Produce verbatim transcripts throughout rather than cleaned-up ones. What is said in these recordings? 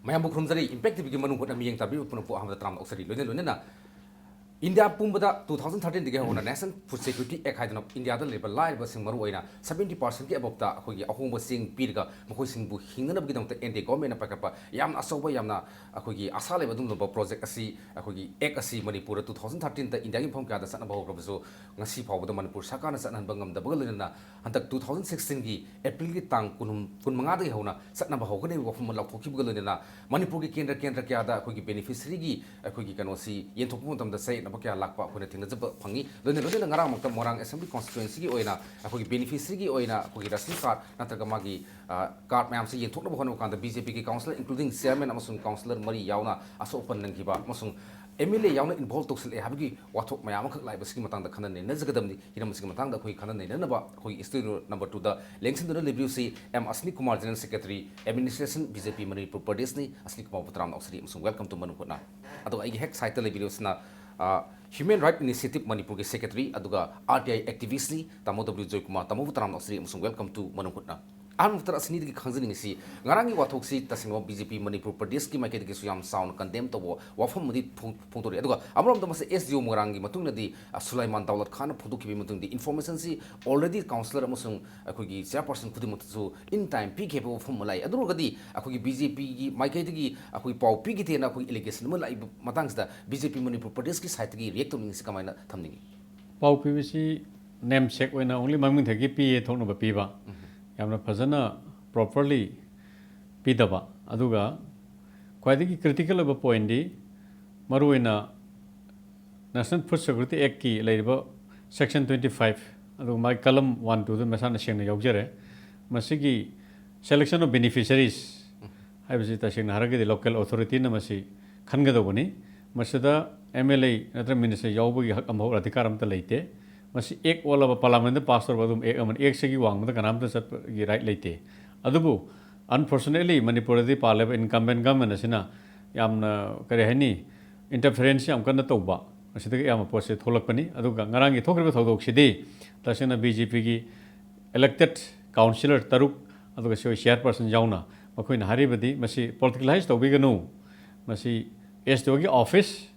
ꯃꯌꯥꯝꯕꯨ ꯈꯨꯔꯨꯝꯖꯔꯤ꯫ ꯏꯝꯄꯦꯛ ꯇꯤꯚꯤꯒꯤ ꯃꯅꯨꯡ ꯍꯨꯠꯅ ꯃꯤꯠꯌꯦꯡ ꯇꯥꯕꯤꯕ ꯄꯨꯝꯅꯃꯛꯄꯨ ꯑꯍꯥꯟꯕꯗ ꯇꯔꯥꯝꯅ ꯑꯣꯛꯆꯔꯤ꯫ ꯂꯣꯏꯅ ꯂꯣꯏꯅꯅ ꯏꯟꯗꯤꯌꯥ ꯄꯨꯝꯕꯗ two thousand thirteen ꯗꯒꯤ ꯍꯧꯅ National Food Security Act ꯍꯥꯏꯗꯨꯅ ꯏꯟꯗꯤꯌꯥꯗ ꯂꯩꯔꯤꯕ ꯂꯥꯏꯔꯕꯁꯤꯡ, ꯃꯔꯨꯑꯣꯏꯅ seventy percent ꯀꯤ above ꯇ ꯑꯩꯈꯣꯏꯒꯤ ꯑꯍꯣꯡꯕ ꯆꯦꯡ ꯄꯤꯔꯒ ꯃꯈꯣꯏꯁꯤꯡꯕꯨ ꯍꯤꯡꯅꯅꯕꯒꯤꯗꯃꯛꯇ ꯑꯦꯟ ꯗꯤ ꯑꯦ ꯒꯣꯔꯃꯦꯟꯅ ꯄꯥꯏꯈꯠꯄ ꯌꯥꯝꯅ ꯑꯆꯧꯕ, ꯌꯥꯝꯅ ꯑꯩꯈꯣꯏꯒꯤ ꯑꯥꯁꯥ ꯂꯩꯕ ꯑꯗꯨꯒꯨꯝꯂꯕ ꯄ꯭ꯔꯣꯖꯦꯛ ꯑꯁꯤ, ꯑꯩꯈꯣꯏꯒꯤ ꯑꯦꯛ ꯑꯁꯤ ꯃꯅꯤꯄꯨꯔꯗ two thousand thirteen ꯗ ꯏꯟꯗꯤꯌꯥꯒꯤ ꯃꯐꯝ ꯀꯌꯥꯗ ꯆꯠꯅꯕ ꯍꯧꯈ꯭ꯔꯕꯁꯨ, ꯉꯁꯤ ꯐꯥꯎꯕꯗ ꯃꯅꯤꯄꯨꯔ ꯁꯔꯀꯥꯔꯅ ꯆꯠꯅꯍꯟꯕ ꯉꯝꯗꯕꯒ ꯂꯣꯏꯅꯅ ꯍꯟꯗꯛ two thousand sixteen ꯒꯤ ꯑꯦꯄ꯭ꯔꯤꯜꯒꯤ ꯇꯥꯡ ꯀꯨꯟ, ꯀꯨꯟꯃꯉꯥꯗꯒꯤ ꯍꯧꯅ ꯆꯠꯅꯕ ꯍꯧꯒꯅꯤ ꯍꯥꯏꯕ ꯋꯥꯐꯝ ꯑꯃ ꯂꯥꯎꯊꯣꯛꯈꯤꯕꯒ ꯂꯣꯏꯅꯅ ꯃꯅꯤꯄꯨꯔꯒꯤ ꯀꯦꯟꯗ꯭ꯔ ꯀꯦꯟꯗ꯭ꯔ ꯀꯌꯥꯗ ꯑꯩꯈꯣꯏꯒꯤ ꯕꯦꯅꯤꯐꯤꯁꯔꯤꯒꯤ ꯑꯩꯈꯣꯏꯒꯤ ꯀꯩꯅꯣꯁꯤ ꯌꯦꯟꯊꯣꯛꯄ ꯃꯇꯝꯗ ꯆꯌꯦꯠꯅꯕ ꯀꯌꯥ ꯂꯥꯛꯄ ꯑꯩꯈꯣꯏꯅ ꯊꯦꯡꯅꯖꯕ ꯐꯪꯉꯤ꯫ ꯂꯣꯏꯅ ꯂꯣꯏꯅꯅ ꯉꯔꯥꯡꯃꯛꯇ ꯃꯣꯏꯔꯥꯡ ꯑꯦꯁꯦꯝꯕ꯭ꯂꯤ ꯀꯣꯟꯁꯇꯤꯇ꯭ꯋꯦꯟꯁꯤꯒꯤ ꯑꯣꯏꯅ ꯑꯩꯈꯣꯏꯒꯤ ꯕꯦꯅꯤꯐꯤꯁꯔꯤꯒꯤ ꯑꯣꯏꯅ ꯑꯩꯈꯣꯏꯒꯤ ꯔꯦꯁꯟ ꯀꯥꯔꯗ ꯅꯠꯇ꯭ꯔꯒ ꯃꯥꯒꯤ, ꯑ, ꯀꯥꯔꯗ ꯃꯌꯥꯝꯁꯤ ꯌꯦꯟꯊꯣꯛꯅꯕ ꯍꯣꯠꯅꯕ ꯀꯥꯟꯗ ꯕꯤ ꯖꯦ ꯄꯤꯒꯤ ꯀꯥꯎꯟꯁꯤꯂꯔ, including chairman ꯑꯃꯁꯨꯡ ꯀꯥꯎꯟꯁꯤꯂꯔ ꯃꯔꯤ ꯌꯥꯎꯅ ꯑꯁꯣꯛ ꯑꯄꯟ ꯅꯪꯈꯤꯕ ꯑꯃꯁꯨꯡ ꯑꯦꯝ ꯑꯦꯜ ꯑꯦ ꯌꯥꯎꯅ ꯏꯟꯚꯣꯜꯕ ꯇꯧꯁꯤꯜꯂꯛꯑꯦ ꯍꯥꯏꯕꯒꯤ ꯋꯥꯊꯣꯛ ꯃꯌꯥꯝ ꯑꯃꯈꯛ ꯂꯥꯛꯏꯕꯁꯤꯒꯤ ꯃꯇꯥꯡꯗ ꯈꯟꯅ ꯅꯩꯅꯖꯒꯗꯕꯅꯤ꯫ ꯍꯤꯔꯝ ꯑꯁꯤꯒꯤ ꯃꯇꯥꯡꯗ ꯑꯩꯈꯣꯏ ꯈꯟꯅ ꯅꯩꯅꯅꯕ ꯑꯩꯈꯣꯏꯒꯤ studio number two ꯗ ꯂꯦꯡꯁꯤꯟꯗꯨꯅ ꯂꯩꯕꯤꯔꯤꯕꯁꯤ M Asni Kumar, General Secretary, Administration, B J P Manipur ꯄ꯭ꯔꯗꯦꯁꯅꯤ꯫ ꯑꯁꯅꯤ ꯀꯨꯃꯥꯔꯕꯨ ꯇꯔꯥꯝꯅ ꯑꯣꯛꯆꯔꯤ ꯑꯃꯁꯨꯡ welcome to ꯃꯅꯨꯡ ꯍꯨꯠꯅ꯫ ꯑꯗꯨꯒ ꯑꯩꯒꯤ ꯍꯦꯛ ꯁꯥꯏꯠꯇ ꯂꯩꯕꯤꯔꯤꯕꯁꯤꯅ, ꯑ, Human Right Initiative ꯃꯅꯤꯄꯨꯔꯒꯤ secretary ꯑꯗꯨꯒ ꯑꯥꯔ ꯇꯤ ꯑꯥꯏ activist ꯅꯤ, ꯇꯥꯃꯣ ꯗꯕ꯭ꯂꯤꯎ ꯖꯣꯏꯀꯨꯃꯥꯔ꯫ ꯇꯥꯃꯣꯕꯨ ꯇꯔꯥꯝꯅ ꯑꯣꯛꯆꯔꯤ ꯑꯃꯁꯨꯡ welcome to ꯃꯅꯨꯡ ꯍꯨꯠꯅ꯫ ꯑꯍꯥꯟꯕ ꯃꯛꯇꯗ ꯑꯁꯅꯤꯗꯒꯤ ꯈꯪꯖꯅꯤꯡꯉꯤꯁꯤ, ꯉꯔꯥꯡꯒꯤ ꯋꯥꯊꯣꯛꯁꯤ ꯇꯁꯦꯡꯅ ꯕꯤ ꯖꯦ ꯄꯤ ꯃꯅꯤꯄꯨꯔ ꯄ꯭ꯔꯗꯦꯁꯀꯤ ꯃꯥꯏꯀꯩꯗꯒꯤꯁꯨ ꯌꯥꯝ ꯆꯥꯎꯅ condemn ꯇꯧꯕ ꯋꯥꯐꯝ ꯑꯃꯗꯤ ꯐꯣꯡ-, ꯐꯣꯡꯗꯣꯔꯛꯏ꯫ ꯑꯗꯨꯒ ꯑꯃꯔꯣꯝꯗ ꯃꯁꯤ ꯑꯦꯁ ꯗꯤ ꯑꯣ ꯃꯣꯏꯔꯥꯡꯒꯤ ꯃꯇꯨꯡꯗꯗꯤ, ꯑ, ꯁꯨꯂꯥꯏꯃꯥꯟ ꯗꯧꯂꯠ ꯈꯥꯟꯅ ꯐꯣꯡꯗꯣꯛꯈꯤꯕꯒꯤ ꯃꯇꯨꯡꯗꯤ information ꯁꯤ already ꯀꯥꯎꯟꯁꯤꯂꯔ ꯑꯃꯁꯨꯡ ꯑꯩꯈꯣꯏꯒꯤ ꯆꯦꯌꯔꯄꯔꯁꯟ ꯈꯨꯗꯤꯡꯃꯛꯇꯁꯨ in time ꯄꯤꯈꯤꯕ ꯋꯥꯐꯝ ꯑꯃ ꯂꯥꯛꯏ꯫ ꯑꯗꯨ ꯑꯣꯏꯔꯒꯗꯤ ꯑꯩꯈꯣꯏꯒꯤ ꯕꯤ ꯖꯦ ꯄꯤꯒꯤ ꯃꯥꯏꯀꯩꯗꯒꯤ ꯑꯩꯈꯣꯏ ꯄꯥꯎ ꯄꯤꯈꯤꯗꯦꯅ ꯑꯩꯈꯣꯏ allegation ꯑꯃ ꯂꯥꯛꯏꯕ ꯃꯇꯥꯡꯁꯤꯗ ꯕꯤ ꯖꯦ ꯄꯤ ꯃꯅꯤꯄꯨꯔ ꯄ꯭ꯔꯗꯦꯁꯀꯤ ꯁꯥꯏꯠꯇꯒꯤ react ꯇꯧꯅꯤꯡꯉꯤꯁꯤ ꯀꯃꯥꯏꯅ ꯊꯝꯅꯤꯡꯉꯤ? ꯄꯥꯎ ꯄꯤꯕꯁꯤ namesake ꯑꯣꯏꯅ only ꯃꯃꯤꯡ ꯊꯛꯀꯤ ꯄꯤꯌꯦ ꯊꯣꯛꯅꯕ ꯄꯤꯕ꯫ ꯎꯝ꯫ ꯌꯥꯝꯅ ꯐꯖꯅ properly ꯄꯤꯗꯕ꯫ ꯑꯗꯨꯒ ꯈ꯭ꯋꯥꯏꯗꯒꯤ critical ꯑꯣꯏꯕ point ꯗꯤ ꯃꯔꯨꯑꯣꯏꯅ National Food Security Act ꯀꯤ ꯂꯩꯔꯤꯕ section twenty five, ꯑꯗꯨꯒ ꯃꯥꯒꯤ column one two ꯗ ꯃꯁꯥꯅ ꯁꯦꯡꯅ ꯌꯥꯎꯖꯔꯦ꯫ ꯃꯁꯤꯒꯤ selection of beneficiaries ꯍꯥꯏꯕꯁꯤ ꯇꯁꯦꯡꯅ ꯍꯥꯏꯔꯒꯗꯤ local authority ꯅ ꯃꯁꯤ ꯈꯟꯒꯗꯧꯕꯅꯤ꯫ ꯃꯁꯤꯗ ꯑꯦꯝ ꯑꯦꯜ ꯑꯦ ꯅꯠꯇ꯭ꯔꯒ ꯃꯤꯅꯤꯁꯇꯔ ꯌꯥꯎꯕꯒꯤ ꯍꯛ ꯑꯃꯐꯥꯎ ꯑꯙꯤꯀꯥꯔ ꯑꯃꯠꯇ ꯂꯩꯇꯦ꯫ ꯃꯁꯤ ꯑꯦꯛ ꯑꯣꯜꯂꯕ, ꯄꯥꯔꯂꯥꯃꯦꯟꯗ ꯄꯥꯁ ꯇꯧꯔꯕ ꯑꯗꯨꯝ ꯑꯦꯛ ꯑꯃꯅꯤ꯫ ꯑꯦꯛꯁꯤꯒꯤ ꯋꯥꯡꯃꯗ ꯀꯅꯥꯝꯇ ꯆꯠꯄꯒꯤ ꯔꯥꯏꯠ ꯂꯩꯇꯦ꯫ ꯑꯗꯨꯕꯨ unfortunately ꯃꯅꯤꯄꯨꯔꯗꯗꯤ ꯄꯥꯜꯂꯤꯕ incumbent government ꯑꯁꯤꯅ ꯌꯥꯝꯅ, ꯀꯔꯤ ꯍꯥꯏꯅꯤ, interference ꯌꯥꯝ ꯀꯟꯅ ꯇꯧꯕ, ꯑꯁꯤꯗꯒꯤ ꯑꯌꯥꯝꯕ ꯄꯣꯠꯁꯦ ꯊꯣꯛꯂꯛꯄꯅꯤ꯫ ꯑꯗꯨꯒ ꯉꯔꯥꯡꯒꯤ ꯊꯣꯛꯈ꯭ꯔꯤꯕ ꯊꯧꯗꯣꯛꯁꯤꯗꯤ ꯇꯁꯦꯡꯅ ꯕꯤ ꯖꯦ ꯄꯤꯒꯤ elected councillor ꯇꯔꯨꯛ, ꯑꯗꯨꯒ ꯁꯤ chairperson ꯌꯥꯎꯅ ꯃꯈꯣꯏꯅ ꯍꯥꯏꯔꯤꯕꯗꯤ ꯃꯁꯤ politicalize ꯇꯧꯕꯤꯒꯅꯨ, ꯃꯁꯤ S D O ꯒꯤ office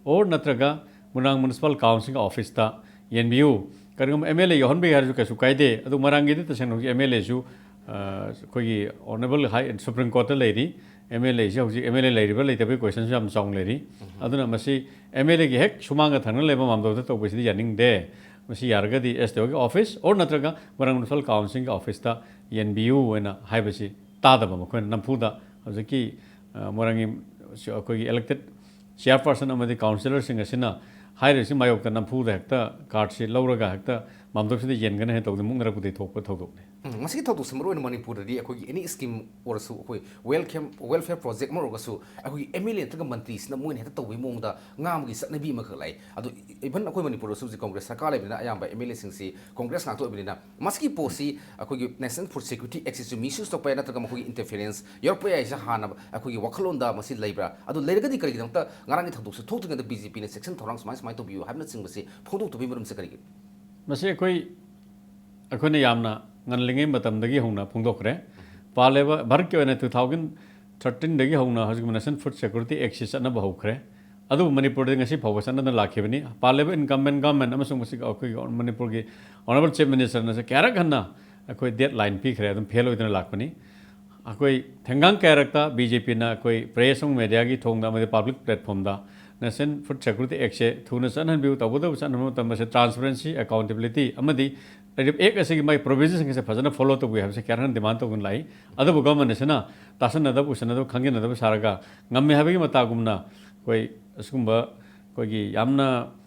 or ꯅꯠꯇ꯭ꯔꯒ ꯃꯣꯏꯔꯥꯡ Municipal Council ꯒꯤ office ꯇ ꯌꯦꯟꯕꯤꯌꯨ꯫ ꯀꯔꯤꯒꯨꯝꯕ M L A ꯌꯥꯎꯍꯟꯕ ꯌꯥꯔꯁꯨ ꯀꯩꯁꯨ ꯀꯥꯏꯗꯦ꯫ ꯑꯗꯨ ꯃꯣꯏꯔꯥꯡꯒꯤꯗꯤ ꯇꯁꯦꯡꯅ ꯍꯧꯖꯤꯛ M L A ꯁꯨ, ꯑ, ꯑꯩꯈꯣꯏꯒꯤ Honourable High Supreme Court ꯇ ꯂꯩꯔꯤ꯫ M L A ꯁꯤ ꯍꯧꯖꯤꯛ M L A ꯂꯩꯔꯤꯕ꯭ꯔꯥ ꯂꯩꯇꯕꯒꯤ question ꯁꯨ ꯌꯥꯝ ꯆꯥꯎꯅ ꯂꯩꯔꯤ꯫ ꯑꯗꯨꯅ ꯃꯁꯤ M L A ꯒꯤ ꯍꯦꯛ ꯁꯨꯃꯥꯡꯒ ꯊꯪꯅ ꯂꯩꯕ ꯃꯥꯝꯗꯧꯗ ꯇꯧꯕꯁꯤꯗꯤ ꯌꯥꯅꯤꯡꯗꯦ꯫ ꯃꯁꯤ ꯌꯥꯔꯒꯗꯤ S D O ꯒꯤ office or ꯅꯠꯇ꯭ꯔꯒ ꯃꯣꯏꯔꯥꯡ Municipal Council ꯒꯤ office ꯇ ꯌꯦꯟꯕꯤꯌꯨ ꯍꯥꯏꯅ ꯍꯥꯏꯕꯁꯤ ꯇꯥꯗꯕ ꯃꯈꯣꯏꯅ ꯅꯝꯐꯨꯗ ꯍꯧꯖꯤꯛꯀꯤ, ꯑ, ꯃꯣꯏꯔꯥꯡꯒꯤ ꯑꯩꯈꯣꯏꯒꯤ elected chairperson ꯑꯃꯗꯤ councillor ꯁꯤꯡ ꯑꯁꯤꯅ ꯍꯥꯏꯔꯤꯕꯁꯤ ꯃꯥꯌꯣꯛꯇ ꯅꯝꯐꯨꯗ ꯍꯦꯛꯇ card ꯁꯤ ꯂꯧꯔꯒ ꯍꯦꯛꯇ ꯃꯥꯝꯗꯧꯁꯤꯗ ꯌꯦꯟꯒꯅꯤ ꯍꯥꯏꯅ ꯇꯧꯕꯗꯤ ꯃꯨꯛꯅꯔꯛꯄꯗꯒꯤ ꯊꯣꯛꯄ ꯊꯧꯗꯣꯛꯅꯤ꯫ ꯎꯝ, ꯃꯁꯤꯒꯤ ꯊꯧꯗꯣꯛꯁꯦ ꯃꯔꯨꯑꯣꯏꯅ ꯃꯅꯤꯄꯨꯔꯗꯗꯤ ꯑꯩꯈꯣꯏꯒꯤ any scheme ꯑꯣꯏꯔꯁꯨ, ꯑꯩꯈꯣꯏ welfare, welfare project ꯑꯃ ꯑꯣꯏꯔꯒꯁꯨ ꯑꯩꯈꯣꯏꯒꯤ M L A ꯅꯠꯇ꯭ꯔꯒ ꯃꯟꯇ꯭ꯔꯤꯁꯤꯅ ꯃꯣꯏꯅ ꯍꯦꯛꯇ ꯇꯧꯕꯒꯤ ꯃꯑꯣꯡꯗ ꯉꯥꯡꯕꯒꯤ ꯆꯠꯅꯕꯤ ꯑꯃꯈꯛ ꯂꯥꯛꯏ꯫ ꯑꯗꯣ even ꯑꯩꯈꯣꯏ ꯃꯅꯤꯄꯨꯔꯗꯁꯨ ꯍꯧꯖꯤꯛ Congress ꯁꯔꯀꯥꯔ ꯂꯩꯕꯅꯤꯅ ꯑꯌꯥꯝꯕ M L A ꯁꯤꯡꯁꯤ Congress ꯉꯥꯛꯇ ꯑꯣꯏꯕꯅꯤꯅ ꯃꯁꯤꯒꯤ ꯄꯣꯠꯁꯤ ꯑꯩꯈꯣꯏꯒꯤ National Food Security Act ꯁꯤꯁꯨ misuse ꯇꯧꯕ ꯌꯥꯏ, ꯅꯠꯇ꯭ꯔꯒ ꯃꯈꯣꯏꯒꯤ interference ꯌꯥꯎꯔꯛꯄ ꯌꯥꯏꯁꯦ ꯍꯥꯟꯅ ꯑꯩꯈꯣꯏꯒꯤ ꯋꯥꯈꯜꯂꯣꯟꯗ ꯃꯁꯤ ꯂꯩꯕ꯭ꯔꯥ? ꯑꯗꯨ ꯂꯩꯔꯒꯗꯤ ꯀꯔꯤꯒꯤꯗꯃꯛꯇ ꯉꯔꯥꯡꯒꯤ ꯊꯧꯗꯣꯛꯁꯦ ꯊꯣꯛꯇ꯭ꯔꯤꯉꯩꯗ B J P ꯅ ꯆꯦꯛꯁꯤꯟ ꯊꯧꯔꯥꯡ ꯁꯨꯃꯥꯏ ꯁꯨꯃꯥꯏꯅ ꯇꯧꯕꯤꯌꯨ ꯍꯥꯏꯕꯅꯆꯤꯡꯕꯁꯤ ꯐꯣꯡꯗꯣꯛꯇꯕꯒꯤ ꯃꯔꯝꯁꯦ ꯀꯔꯤꯒꯤꯅꯣ? ꯃꯁꯤ ꯑꯩꯈꯣꯏ, ꯑꯩꯈꯣꯏꯅ ꯌꯥꯝꯅ ꯉꯜꯂꯤꯉꯩ ꯃꯇꯝꯗꯒꯤ ꯍꯧꯅ ꯐꯣꯡꯗꯣꯛꯈ꯭ꯔꯦ꯫ ꯄꯥꯜꯂꯤꯕ ꯚꯥꯔꯠꯀꯤ ꯑꯣꯏꯅ two thousand thirteen ꯗꯒꯤ ꯍꯧꯅ ꯍꯧꯖꯤꯛ National Food Security Act ꯁꯤ ꯆꯠꯅꯕ ꯍꯧꯈ꯭ꯔꯦ꯫ ꯑꯗꯨꯕꯨ ꯃꯅꯤꯄꯨꯔꯗ ꯉꯁꯤ ꯐꯥꯎꯕ ꯆꯠꯅꯗꯨꯅ ꯂꯥꯛꯈꯤꯕꯅꯤ꯫ ꯄꯥꯜꯂꯤꯕ incumbent government ꯑꯃꯁꯨꯡ ꯃꯁꯤꯒꯤ ꯑꯩꯈꯣꯏꯒꯤ ꯃꯅꯤꯄꯨꯔꯒꯤ Honourable Chief Minister ꯅꯁꯨ ꯀꯌꯥꯔꯛ ꯍꯟꯅ ꯑꯩꯈꯣꯏ deadline ꯄꯤꯈ꯭ꯔꯦ, ꯑꯗꯨꯝ fail ꯑꯣꯏꯗꯨꯅ ꯂꯥꯛꯄꯅꯤ꯫ ꯑꯩꯈꯣꯏ ꯊꯦꯡꯒꯥꯡ ꯀꯌꯥꯔꯛꯇ B J P ꯅ ꯑꯩꯈꯣꯏ press ꯑꯃꯁꯨꯡ media ꯒꯤ ꯊꯣꯡꯗ ꯑꯃꯗꯤ public platform ꯗ National Food Security Act ꯁꯦ ꯊꯨꯅ ꯆꯠꯍꯟꯕꯤꯌꯨ, ꯇꯧꯕꯇꯕꯨ ꯆꯠꯍꯟꯕ ꯃꯇꯝꯗ ꯃꯁꯤ transparency, accountability ꯑꯃꯗꯤ ꯂꯩꯔꯤꯕ Act ꯑꯁꯤꯒꯤ ꯃꯥꯒꯤ provision ꯁꯤꯡ ꯑꯁꯦ ꯐꯖꯅ follow ꯇꯧꯕꯤꯌꯨ ꯍꯥꯏꯕꯁꯦ ꯀꯌꯥꯔꯛ ꯍꯟꯅ demand ꯇꯧꯗꯨꯅ ꯂꯥꯛꯏ꯫ ꯑꯗꯨꯕꯨ government ꯑꯁꯤꯅ ꯇꯥꯁꯟꯅꯗꯕ, ꯎꯁꯟꯅꯗꯕ, ꯈꯪꯖꯤꯟꯅꯗꯕ ꯁꯥꯔꯒ ꯉꯝꯃꯦ ꯍꯥꯏꯕꯒꯤ ꯃꯇꯥꯒꯨꯝꯅ ꯑꯩꯈꯣꯏ ꯑꯁꯤꯒꯨꯝꯕ ꯑꯩꯈꯣꯏꯒꯤ ꯌꯥꯝꯅ,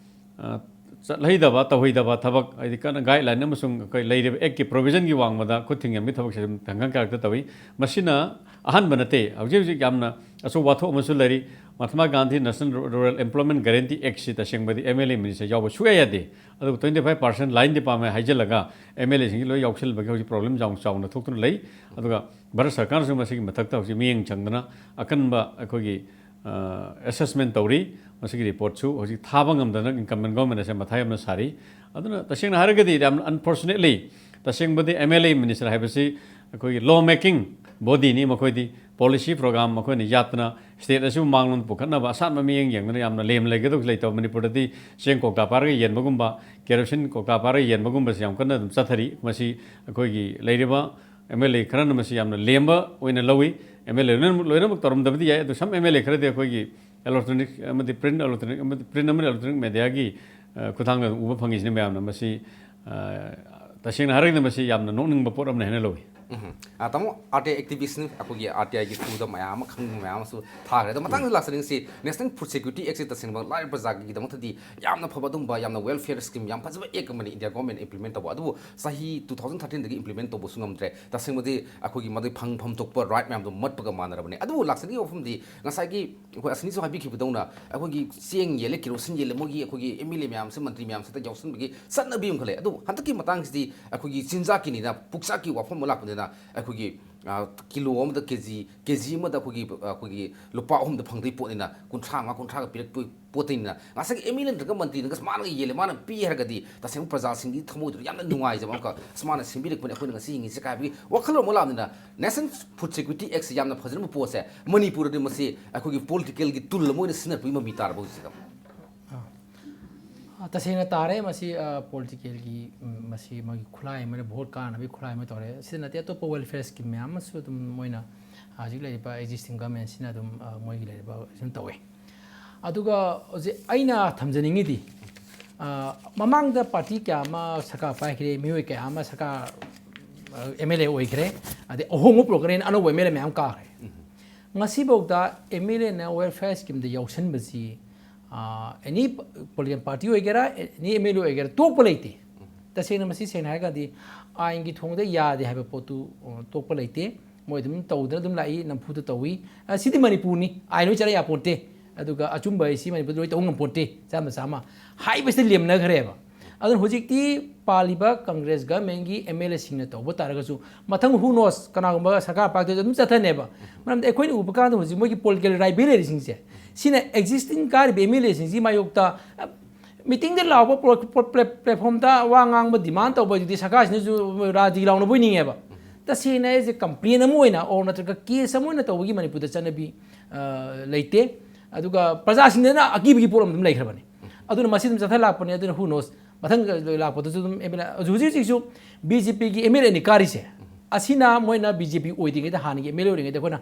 ꯑ, ꯆꯠꯍꯩꯗꯕ, ꯇꯧꯍꯩꯗꯕ ꯊꯕꯛ, ꯍꯥꯏꯗꯤ ꯀꯟꯅ guideline ꯑꯃꯁꯨꯡ ꯑꯩꯈꯣꯏ ꯂꯩꯔꯤꯕ Act ꯀꯤ provision ꯒꯤ ꯋꯥꯡꯃꯗ ꯈꯨꯠ ꯊꯤꯡꯖꯤꯟꯕꯒꯤ ꯊꯕꯛꯁꯦ ꯑꯗꯨꯝ ꯊꯦꯡꯒꯥꯡ ꯀꯌꯥꯔꯛꯇ ꯇꯧꯏ꯫ ꯃꯁꯤꯅ ꯑꯍꯥꯟꯕ ꯅꯠꯇꯦ꯫ ꯍꯧꯖꯤꯛ ꯍꯧꯖꯤꯛ ꯌꯥꯝꯅ ꯑꯆꯧꯕ ꯋꯥꯊꯣꯛ ꯑꯃꯁꯨ ꯂꯩꯔꯤ꯫ Mahatma Gandhi National Rural Employment Guarantee Act ꯁꯤ ꯇꯁꯦꯡꯕꯗꯤ M L A minister ꯌꯥꯎꯕ ꯁꯨꯡꯌꯥ ꯌꯥꯗꯦ꯫ ꯑꯗꯨꯕꯨ twenty five percent line department ꯍꯥꯏꯖꯤꯜꯂꯒ M L A ꯁꯤꯡꯁꯤ ꯂꯣꯏ ꯌꯥꯎꯁꯤꯜꯂꯕꯒꯤ ꯍꯧꯖꯤꯛ problem ꯌꯥꯝ ꯆꯥꯎꯅ ꯊꯣꯛꯇꯨꯅ ꯂꯩ꯫ ꯑꯗꯨꯒ ꯚꯥꯔꯠ ꯁꯔꯀꯥꯔꯅꯁꯨ ꯃꯁꯤꯒꯤ ꯃꯊꯛꯇ ꯍꯧꯖꯤꯛ ꯃꯤꯠꯌꯦꯡ ꯆꯪꯗꯅ ꯑꯀꯟꯕ ꯑꯩꯈꯣꯏꯒꯤ, ꯑ, assessment ꯇꯧꯔꯤ꯫ ꯃꯁꯤꯒꯤ report ꯁꯨ ꯍꯧꯖꯤꯛ ꯊꯥꯕ ꯉꯝꯗꯅ incumbent government ꯑꯁꯦ ꯃꯊꯥ ꯌꯥꯝꯅ ꯁꯥꯔꯤ꯫ ꯑꯗꯨꯅ ꯇꯁꯦꯡꯅ ꯍꯥꯏꯔꯒꯗꯤ ꯌꯥꯝ unfortunately ꯇꯁꯦꯡꯕꯗꯤ M L A minister ꯍꯥꯏꯕꯁꯤ ꯑꯩꯈꯣꯏꯒꯤ law making ꯕꯣꯗꯤꯅꯤ꯫ ꯃꯈꯣꯏꯗꯤ ꯄꯣꯂꯤꯁꯤ ꯄ꯭ꯔꯣꯒ꯭ꯔꯥꯝ ꯃꯈꯣꯏꯅ ꯌꯥꯠꯇꯅ ꯁ꯭ꯇꯦꯠ ꯑꯁꯤꯕꯨ ꯃꯥꯡꯂꯣꯝꯗ ꯄꯨꯈꯠꯅꯕ ꯑꯁꯥꯠꯄ ꯃꯤꯠꯌꯦꯡ ꯌꯦꯡꯗꯅ ꯌꯥꯝꯅ ꯂꯦꯝ ꯂꯩꯒꯗꯧꯁꯨ ꯂꯩꯇꯕ꯫ ꯃꯅꯤꯄꯨꯔꯗꯗꯤ ꯆꯦꯡ ꯀꯧꯇꯥ ꯄꯥꯏꯔꯒ ꯌꯦꯟꯕꯒꯨꯝꯕ, ꯀꯦꯔꯣꯁꯤꯟ ꯀꯧꯇꯥ ꯄꯥꯏꯔꯒ ꯌꯦꯟꯕꯒꯨꯝꯕꯁꯤ ꯌꯥꯝ ꯀꯟꯅ ꯑꯗꯨꯝ ꯆꯠꯊꯔꯤ꯫ ꯃꯁꯤ ꯑꯩꯈꯣꯏꯒꯤ ꯂꯩꯔꯤꯕ ꯑꯦꯝ ꯑꯦꯜ ꯑꯦ ꯈꯔꯅ ꯃꯁꯤ ꯌꯥꯝꯅ ꯂꯦꯝꯕ ꯑꯣꯏꯅ ꯂꯧꯏ꯫ ꯑꯦꯝ ꯑꯦꯜ ꯑꯦ ꯂꯣꯏꯅꯃꯛ, ꯂꯣꯏꯅꯃꯛ ꯇꯧꯔꯝꯗꯕꯗꯤ ꯌꯥꯏ, ꯑꯗꯨ ꯁꯝ ꯑꯦꯝ ꯑꯦꯜ ꯑꯦ ꯈꯔꯗꯤ ꯑꯩꯈꯣꯏꯒꯤ ꯏꯂꯦꯛꯇ꯭ꯔꯣꯅꯤꯛ ꯑꯃꯗꯤ ꯄ꯭ꯔꯤꯟ ꯏꯂꯦꯛꯇ꯭ꯔꯣꯅꯤꯛ ꯑꯃꯗꯤ ꯄ꯭ꯔꯤꯟ ꯑꯃꯗꯤ ꯏꯂꯦꯛꯇ꯭ꯔꯣꯅꯤꯛ ꯃꯦꯗꯤꯌꯥꯒꯤ, ꯑ, ꯈꯨꯠꯊꯥꯡꯗ ꯑꯗꯨꯝ ꯎꯕ ꯐꯪꯉꯤꯁꯤꯅ ꯃꯌꯥꯝꯅ ꯃꯁꯤ, ꯑ, ꯇꯁꯦꯡꯅ ꯍꯥꯏꯔꯒꯗꯤ ꯃꯁꯤ ꯌꯥꯝꯅ ꯅꯣꯛꯅꯤꯡꯕ ꯄꯣꯠ ꯑꯃꯅ ꯍꯦꯟꯅ ꯂꯧꯏ꯫ ꯎꯝ꯫ ꯑ, ꯇꯥꯃꯣ, ꯑꯥꯔ ꯇꯤ ꯑꯥꯏ ꯑꯦꯛꯇꯤꯚꯤꯁ꯭ꯠꯅꯤ, ꯑꯩꯈꯣꯏꯒꯤ ꯑꯥꯔ ꯇꯤ ꯑꯥꯏꯒꯤ ꯊ꯭ꯔꯨꯗ ꯃꯌꯥꯝ ꯑꯃ ꯈꯪꯕ ꯃꯌꯥꯝ ꯑꯃꯁꯨ ꯊꯥꯈ꯭ꯔꯦ꯫ ꯑꯗꯣ ꯃꯊꯪꯗ ꯂꯥꯛꯆꯅꯤꯡꯁꯤ, ꯅꯦꯁꯅꯦꯜ ꯐꯨꯗ ꯁꯦꯀ꯭ꯌꯨꯔꯤꯇꯤ ꯑꯦꯛꯁꯦ ꯇꯁꯦꯡꯅ ꯂꯥꯏꯔꯕ ꯄ꯭ꯔꯖꯥꯒꯤꯗꯃꯛꯇꯗꯤ ꯌꯥꯝꯅ ꯐꯕ ꯑꯗꯨꯝꯕ ꯌꯥꯝꯅ ꯋꯦꯜꯐꯤꯌꯔ ꯁ꯭ꯀꯤꯝ ꯌꯥꯝ ꯐꯖꯕ ꯑꯦꯛ ꯑꯃꯅꯤ ꯏꯟꯗꯤꯌꯥ ꯒꯣꯔꯃꯦꯟ ꯏꯝꯄ꯭ꯂꯤꯃꯦꯟ ꯇꯧꯕ꯫ ꯑꯗꯨꯕꯨ ꯆꯍꯤ ꯇꯨ ꯊꯥꯎꯖꯟ ꯊꯥꯔꯇꯤꯟꯗꯒꯤ ꯏꯝꯄ꯭ꯂꯤꯃꯦꯟ ꯇꯧꯕꯁꯨ ꯉꯝꯗ꯭ꯔꯦ꯫ ꯇꯁꯦꯡꯕꯗꯤ ꯑꯩꯈꯣꯏꯒꯤ ꯃꯗꯨꯒꯤ ꯐꯪꯐꯝ ꯊꯣꯛꯄ ꯔꯥꯏꯠ ꯃꯌꯥꯝꯗꯣ ꯃꯠꯄꯒ ꯃꯥꯟꯅꯔꯕꯅꯤ꯫ ꯑꯗꯨꯕꯨ ꯂꯥꯛꯆꯅꯤꯡꯉꯤꯕ ꯋꯥꯐꯝꯗꯤ ꯉꯁꯥꯏꯒꯤ ꯑꯩꯈꯣꯏ ꯑꯁꯅꯤꯁꯨ ꯍꯥꯏꯕꯤꯈꯤꯕꯗꯧꯅ ꯑꯩꯈꯣꯏꯒꯤ ꯆꯦꯡ ꯌꯦꯜꯂꯦ, ꯀꯦꯔꯣꯁꯤꯟ ꯌꯦꯜꯂꯦ, ꯃꯣꯏꯒꯤ ꯑꯩꯈꯣꯏꯒꯤ ꯑꯦꯝ ꯑꯦꯜ ꯑꯦ ꯃꯌꯥꯝꯁꯦ, ꯃꯟꯇ꯭ꯔꯤ ꯃꯌꯥꯝꯁꯤꯗ ꯌꯥꯎꯁꯟꯕꯒꯤ ꯆꯠꯅꯕꯤ ꯑꯃꯈꯛ ꯂꯩ꯫ ꯑꯗꯨꯕꯨ ꯍꯟꯗꯛꯀꯤ ꯃꯇꯥꯡꯁꯤꯗꯤ ꯑꯩꯈꯣꯏꯒꯤ ꯆꯤꯟꯖꯥꯛꯀꯤꯅꯤꯅ, ꯄꯨꯛꯆꯥꯛꯀꯤ ꯋꯥꯐꯝ ꯑꯃ ꯂꯥꯛꯄꯅꯤꯅ ꯑꯩꯈꯣꯏꯒꯤ, ꯑ, ꯀꯤꯂꯣ ꯑꯃꯗ ꯀꯦ ꯖꯤ, ꯀꯦ ꯖꯤ ꯑꯃꯗ ꯑꯩꯈꯣꯏꯒꯤ, ꯑꯩꯈꯣꯏꯒꯤ ꯂꯨꯄꯥ ꯑꯍꯨꯝꯗ ꯐꯪꯗꯣꯏ ꯄꯣꯠꯅꯤꯅ, ꯀꯨꯟꯊ꯭ꯔꯥ ꯃꯉꯥ, ꯀꯨꯟꯊ꯭ꯔꯥꯒ ꯄꯤꯔꯛꯇꯣꯏ ꯄꯣꯠꯇꯩꯅ ꯉꯁꯥꯏꯒꯤ ꯑꯦꯝ ꯑꯦꯜ ꯑꯦ ꯅꯠꯇ꯭ꯔꯒ ꯃꯟꯇ꯭ꯔꯤꯅꯒ ꯃꯥꯅꯒ ꯌꯦꯜꯂꯦ, ꯃꯥꯅ ꯄꯤ ꯍꯥꯏꯔꯒꯗꯤ ꯇꯁꯦꯡꯕ ꯄ꯭ꯔꯖꯥꯁꯤꯡꯒꯤ ꯊꯃꯣꯏꯗꯨꯗ ꯌꯥꯝꯅ ꯅꯨꯡꯉꯥꯏꯖꯕ ꯑꯃꯈꯛ, ꯑꯁ, ꯃꯥꯅ ꯁꯦꯝꯕꯤꯔꯛꯄꯅꯤ, ꯑꯩꯈꯣꯏꯅ ꯉꯁꯤ ꯍꯤꯡꯉꯤꯁꯦ ꯀꯥꯏꯕꯒꯤ ꯋꯥꯈꯜꯂꯣꯟ ꯑꯃ ꯂꯥꯛꯑꯕꯅꯤꯅ, ꯅꯦꯁꯅꯦꯜ ꯐꯨꯗ ꯁꯦꯀ꯭ꯌꯨꯔꯤꯇꯤ ꯑꯦꯛꯁꯦ ꯌꯥꯝꯅ ꯐꯖꯔꯝꯕ ꯄꯣꯠꯁꯦ ꯃꯅꯤꯄꯨꯔꯗꯗꯤ ꯃꯁꯤ ꯑꯩꯈꯣꯏꯒꯤ ꯄꯣꯂꯤꯇꯤꯀꯦꯜꯒꯤ ꯇꯨꯜ ꯑꯃ ꯑꯣꯏꯅ ꯁꯤꯖꯤꯟꯅꯔꯛꯄꯒꯤ ꯃꯃꯤ ꯇꯥꯔꯕ ꯍꯧꯖꯤꯛꯁꯤꯗ? ꯑꯥ, ꯇꯁꯦꯡꯅ ꯇꯥꯔꯦ꯫ ꯃꯁꯤ, ꯑ, ꯄꯣꯂꯤꯇꯤꯀꯦꯜꯒꯤ, ꯎꯝ, ꯃꯁꯤ ꯃꯥꯒꯤ ꯈꯨꯠꯂꯥꯏ ꯑꯃꯅ, ꯚꯣꯠ ꯀꯥꯅꯕꯒꯤ ꯈꯨꯠꯂꯥꯏ ꯑꯃ ꯇꯧꯔꯦ꯫ ꯁꯤꯗ ꯅꯠꯇꯦ, ꯑꯇꯣꯞꯄ ꯋꯦꯜꯐꯤꯌꯔ ꯁ꯭ꯀꯤꯝ ꯃꯌꯥꯝ ꯑꯃꯁꯨ ꯑꯗꯨꯝ ꯃꯣꯏꯅ ꯍꯧꯖꯤꯛ ꯂꯩꯔꯤꯕ ꯑꯦꯛꯖꯤꯁꯇꯤꯡ ꯒꯚꯔꯟꯃꯦꯟꯁꯤꯅ ꯑꯗꯨꯝ, ꯑ, ꯃꯣꯏꯒꯤ ꯂꯩꯔꯤꯕ ꯑꯗꯨꯝ ꯇꯧꯋꯦ꯫ ꯑꯗꯨꯒ ꯍꯧꯖꯤꯛ ꯑꯩꯅ ꯊꯝꯖꯅꯤꯡꯉꯤꯗꯤ, ꯑ, ꯃꯃꯥꯡꯗ ꯄꯥꯔꯇꯤ ꯀꯌꯥ ꯑꯃ ꯁꯔꯀꯥꯔ ꯄꯥꯏꯈ꯭ꯔꯦ, ꯃꯤꯑꯣꯏ ꯀꯌꯥ ꯑꯃ ꯁꯔꯀꯥꯔ, ꯑ, ꯑꯦꯝ ꯑꯦꯜ ꯑꯦ ꯑꯣꯏꯈ꯭ꯔꯦ, ꯑꯗꯩ ꯑꯍꯣꯡꯕ ꯄꯨꯔꯛꯀꯅꯦꯅ ꯑꯅꯧꯕ ꯑꯦꯝ ꯑꯦꯜ ꯑꯦ ꯃꯌꯥꯝ ꯀꯥꯈ꯭ꯔꯦ꯫ ꯉꯁꯤꯐꯥꯎꯗ ꯑꯦꯝ ꯑꯦꯜ ꯑꯦꯅ ꯋꯦꯜꯐꯤꯌꯔ ꯁ꯭ꯀꯤꯝꯗ ꯌꯥꯎꯁꯟꯕꯁꯤ, ꯑꯦꯅꯤ ꯄꯣꯂꯤꯇꯤꯀꯦꯜ ꯄꯥꯔꯇꯤ ꯑꯣꯏꯒꯦꯔꯥ, ꯑꯦꯅꯤ ꯑꯦꯝ ꯑꯦꯜ ꯑꯦ ꯑꯣꯏꯒꯦꯔꯥ, ꯇꯣꯛꯄ ꯂꯩꯇꯦ꯫ ꯇꯁꯦꯡꯅ ꯃꯁꯤ ꯁꯦꯡꯅ ꯍꯥꯏꯔꯒꯗꯤ ꯑꯥꯏꯟꯒꯤ ꯊꯣꯡꯗ ꯌꯥꯗꯦ ꯍꯥꯏꯕ ꯄꯣꯠꯇꯨ, ꯑ, ꯇꯣꯛꯄ ꯂꯩꯇꯦ꯫ ꯃꯣꯏ ꯑꯗꯨꯝ ꯇꯧꯗꯅ ꯑꯗꯨꯝ ꯂꯥꯛꯏ, ꯅꯝꯐꯨꯗ ꯇꯧꯏ꯫ ꯑ, ꯁꯤꯗꯤ ꯃꯅꯤꯄꯨꯔꯅꯤ, ꯑꯥꯏꯟ ꯂꯣꯏ ꯆꯠꯂ ꯌꯥꯄꯣꯟꯇꯦ꯫ ꯑꯗꯨꯒ ꯑꯆꯨꯝꯕ ꯍꯥꯏꯁꯤ ꯃꯅꯤꯄꯨꯔꯗ ꯂꯣꯏ ꯇꯧꯕ ꯉꯝꯄꯣꯟꯇꯦ, ꯆꯥꯝꯃ ꯆꯥꯝꯃ ꯍꯥꯏꯕꯁꯤꯗ ꯂꯦꯝꯅꯈ꯭ꯔꯦꯕ꯫ ꯑꯗꯨꯅ ꯍꯧꯖꯤꯛꯇꯤ ꯄꯥꯜꯂꯤꯕ ꯀꯪꯒ꯭ꯔꯦꯁ ꯒꯚꯔꯟꯃꯦꯟꯒꯤ ꯑꯦꯝ ꯑꯦꯜ ꯑꯦꯁꯤꯡꯅ ꯇꯧꯕ ꯇꯥꯔꯒꯁꯨ, ꯃꯊꯪ who knows, ꯀꯅꯥꯒꯨꯝꯕ ꯁꯔꯀꯥꯔ ꯄꯥꯏꯔꯛꯇꯣꯏꯁꯦ ꯑꯗꯨꯝ ꯆꯠꯊꯅꯦꯕ꯫ ꯃꯔꯝꯗꯤ ꯑꯩꯈꯣꯏꯅ ꯎꯕ ꯀꯥꯟꯗ ꯍꯧꯖꯤꯛ ꯃꯣꯏꯒꯤ ꯄꯣꯂꯤꯇꯤꯀꯦꯜ ꯔꯥꯏꯕꯦꯂꯔꯤꯁꯤꯡꯁꯦ, ꯁꯤꯅ ꯑꯦꯛꯖꯤꯁꯇꯤꯡ ꯀꯥꯔꯤꯕ ꯑꯦꯝ ꯑꯦꯜ ꯑꯦꯁꯤꯡꯁꯤ ꯃꯥꯌꯣꯛꯇ, ꯑ, ꯃꯤꯇꯤꯡꯗ ꯂꯥꯎꯕ, ꯄ꯭ꯂꯦꯠꯐꯣꯝꯗ ꯋꯥ ꯉꯥꯡꯕ, ꯗꯤꯃꯥꯟ ꯇꯧꯕ ꯍꯥꯏꯗꯨꯗꯤ ꯁꯔꯀꯥꯔꯁꯤꯅꯁꯨ ꯔꯥꯖꯤ ꯂꯥꯎꯅꯕ ꯑꯣꯏꯅꯤꯡꯉꯦꯕ꯫ ꯇꯁꯦꯡꯅ ꯑꯩꯁꯦ ꯀꯝꯄ꯭ꯂꯦꯟ ꯑꯃ ꯑꯣꯏꯅ ꯑꯣꯔ ꯅꯠꯇ꯭ꯔꯒ ꯀꯦꯁ ꯑꯃ ꯑꯣꯏꯅ ꯇꯧꯕꯒꯤ ꯃꯅꯤꯄꯨꯔꯗ ꯆꯠꯅꯕꯤ ꯑ, ꯂꯩꯇꯦ꯫ ꯑꯗꯨꯒ ꯄ꯭ꯔꯖꯥꯁꯤꯡꯗꯅ ꯑꯀꯤꯕꯒꯤ ꯄꯣꯠ ꯑꯃ ꯑꯗꯨꯝ ꯂꯩꯈ꯭ꯔꯕꯅꯤ꯫ ꯑꯗꯨꯅ ꯃꯁꯤ ꯑꯗꯨꯝ ꯆꯠꯊ ꯂꯥꯛꯄꯅꯦ꯫ ꯑꯗꯨꯅ who knows, ꯃꯊꯪ ꯂꯥꯛꯄꯗꯁꯨ ꯑꯗꯨꯝ ꯑꯦꯝ ꯑꯦꯜ ꯑꯦ ꯍꯧꯖꯤꯛ ꯍꯧꯖꯤꯛꯁꯨ ꯕꯤ ꯖꯦ ꯄꯤꯒꯤ ꯑꯦꯝ ꯑꯦꯜ ꯑꯦꯅꯤ ꯀꯥꯔꯤꯁꯦ꯫ ꯑꯁꯤꯅ ꯃꯣꯏꯅ ꯕꯤ ꯖꯦ ꯄꯤ ꯑꯣꯏꯗ꯭ꯔꯤꯉꯩꯗ, ꯍꯥꯟꯅꯒꯤ ꯑꯦꯝ ꯑꯦꯜ ꯑꯦ ꯑꯣꯏꯔꯤꯉꯩꯗ ꯑꯩꯈꯣꯏꯅ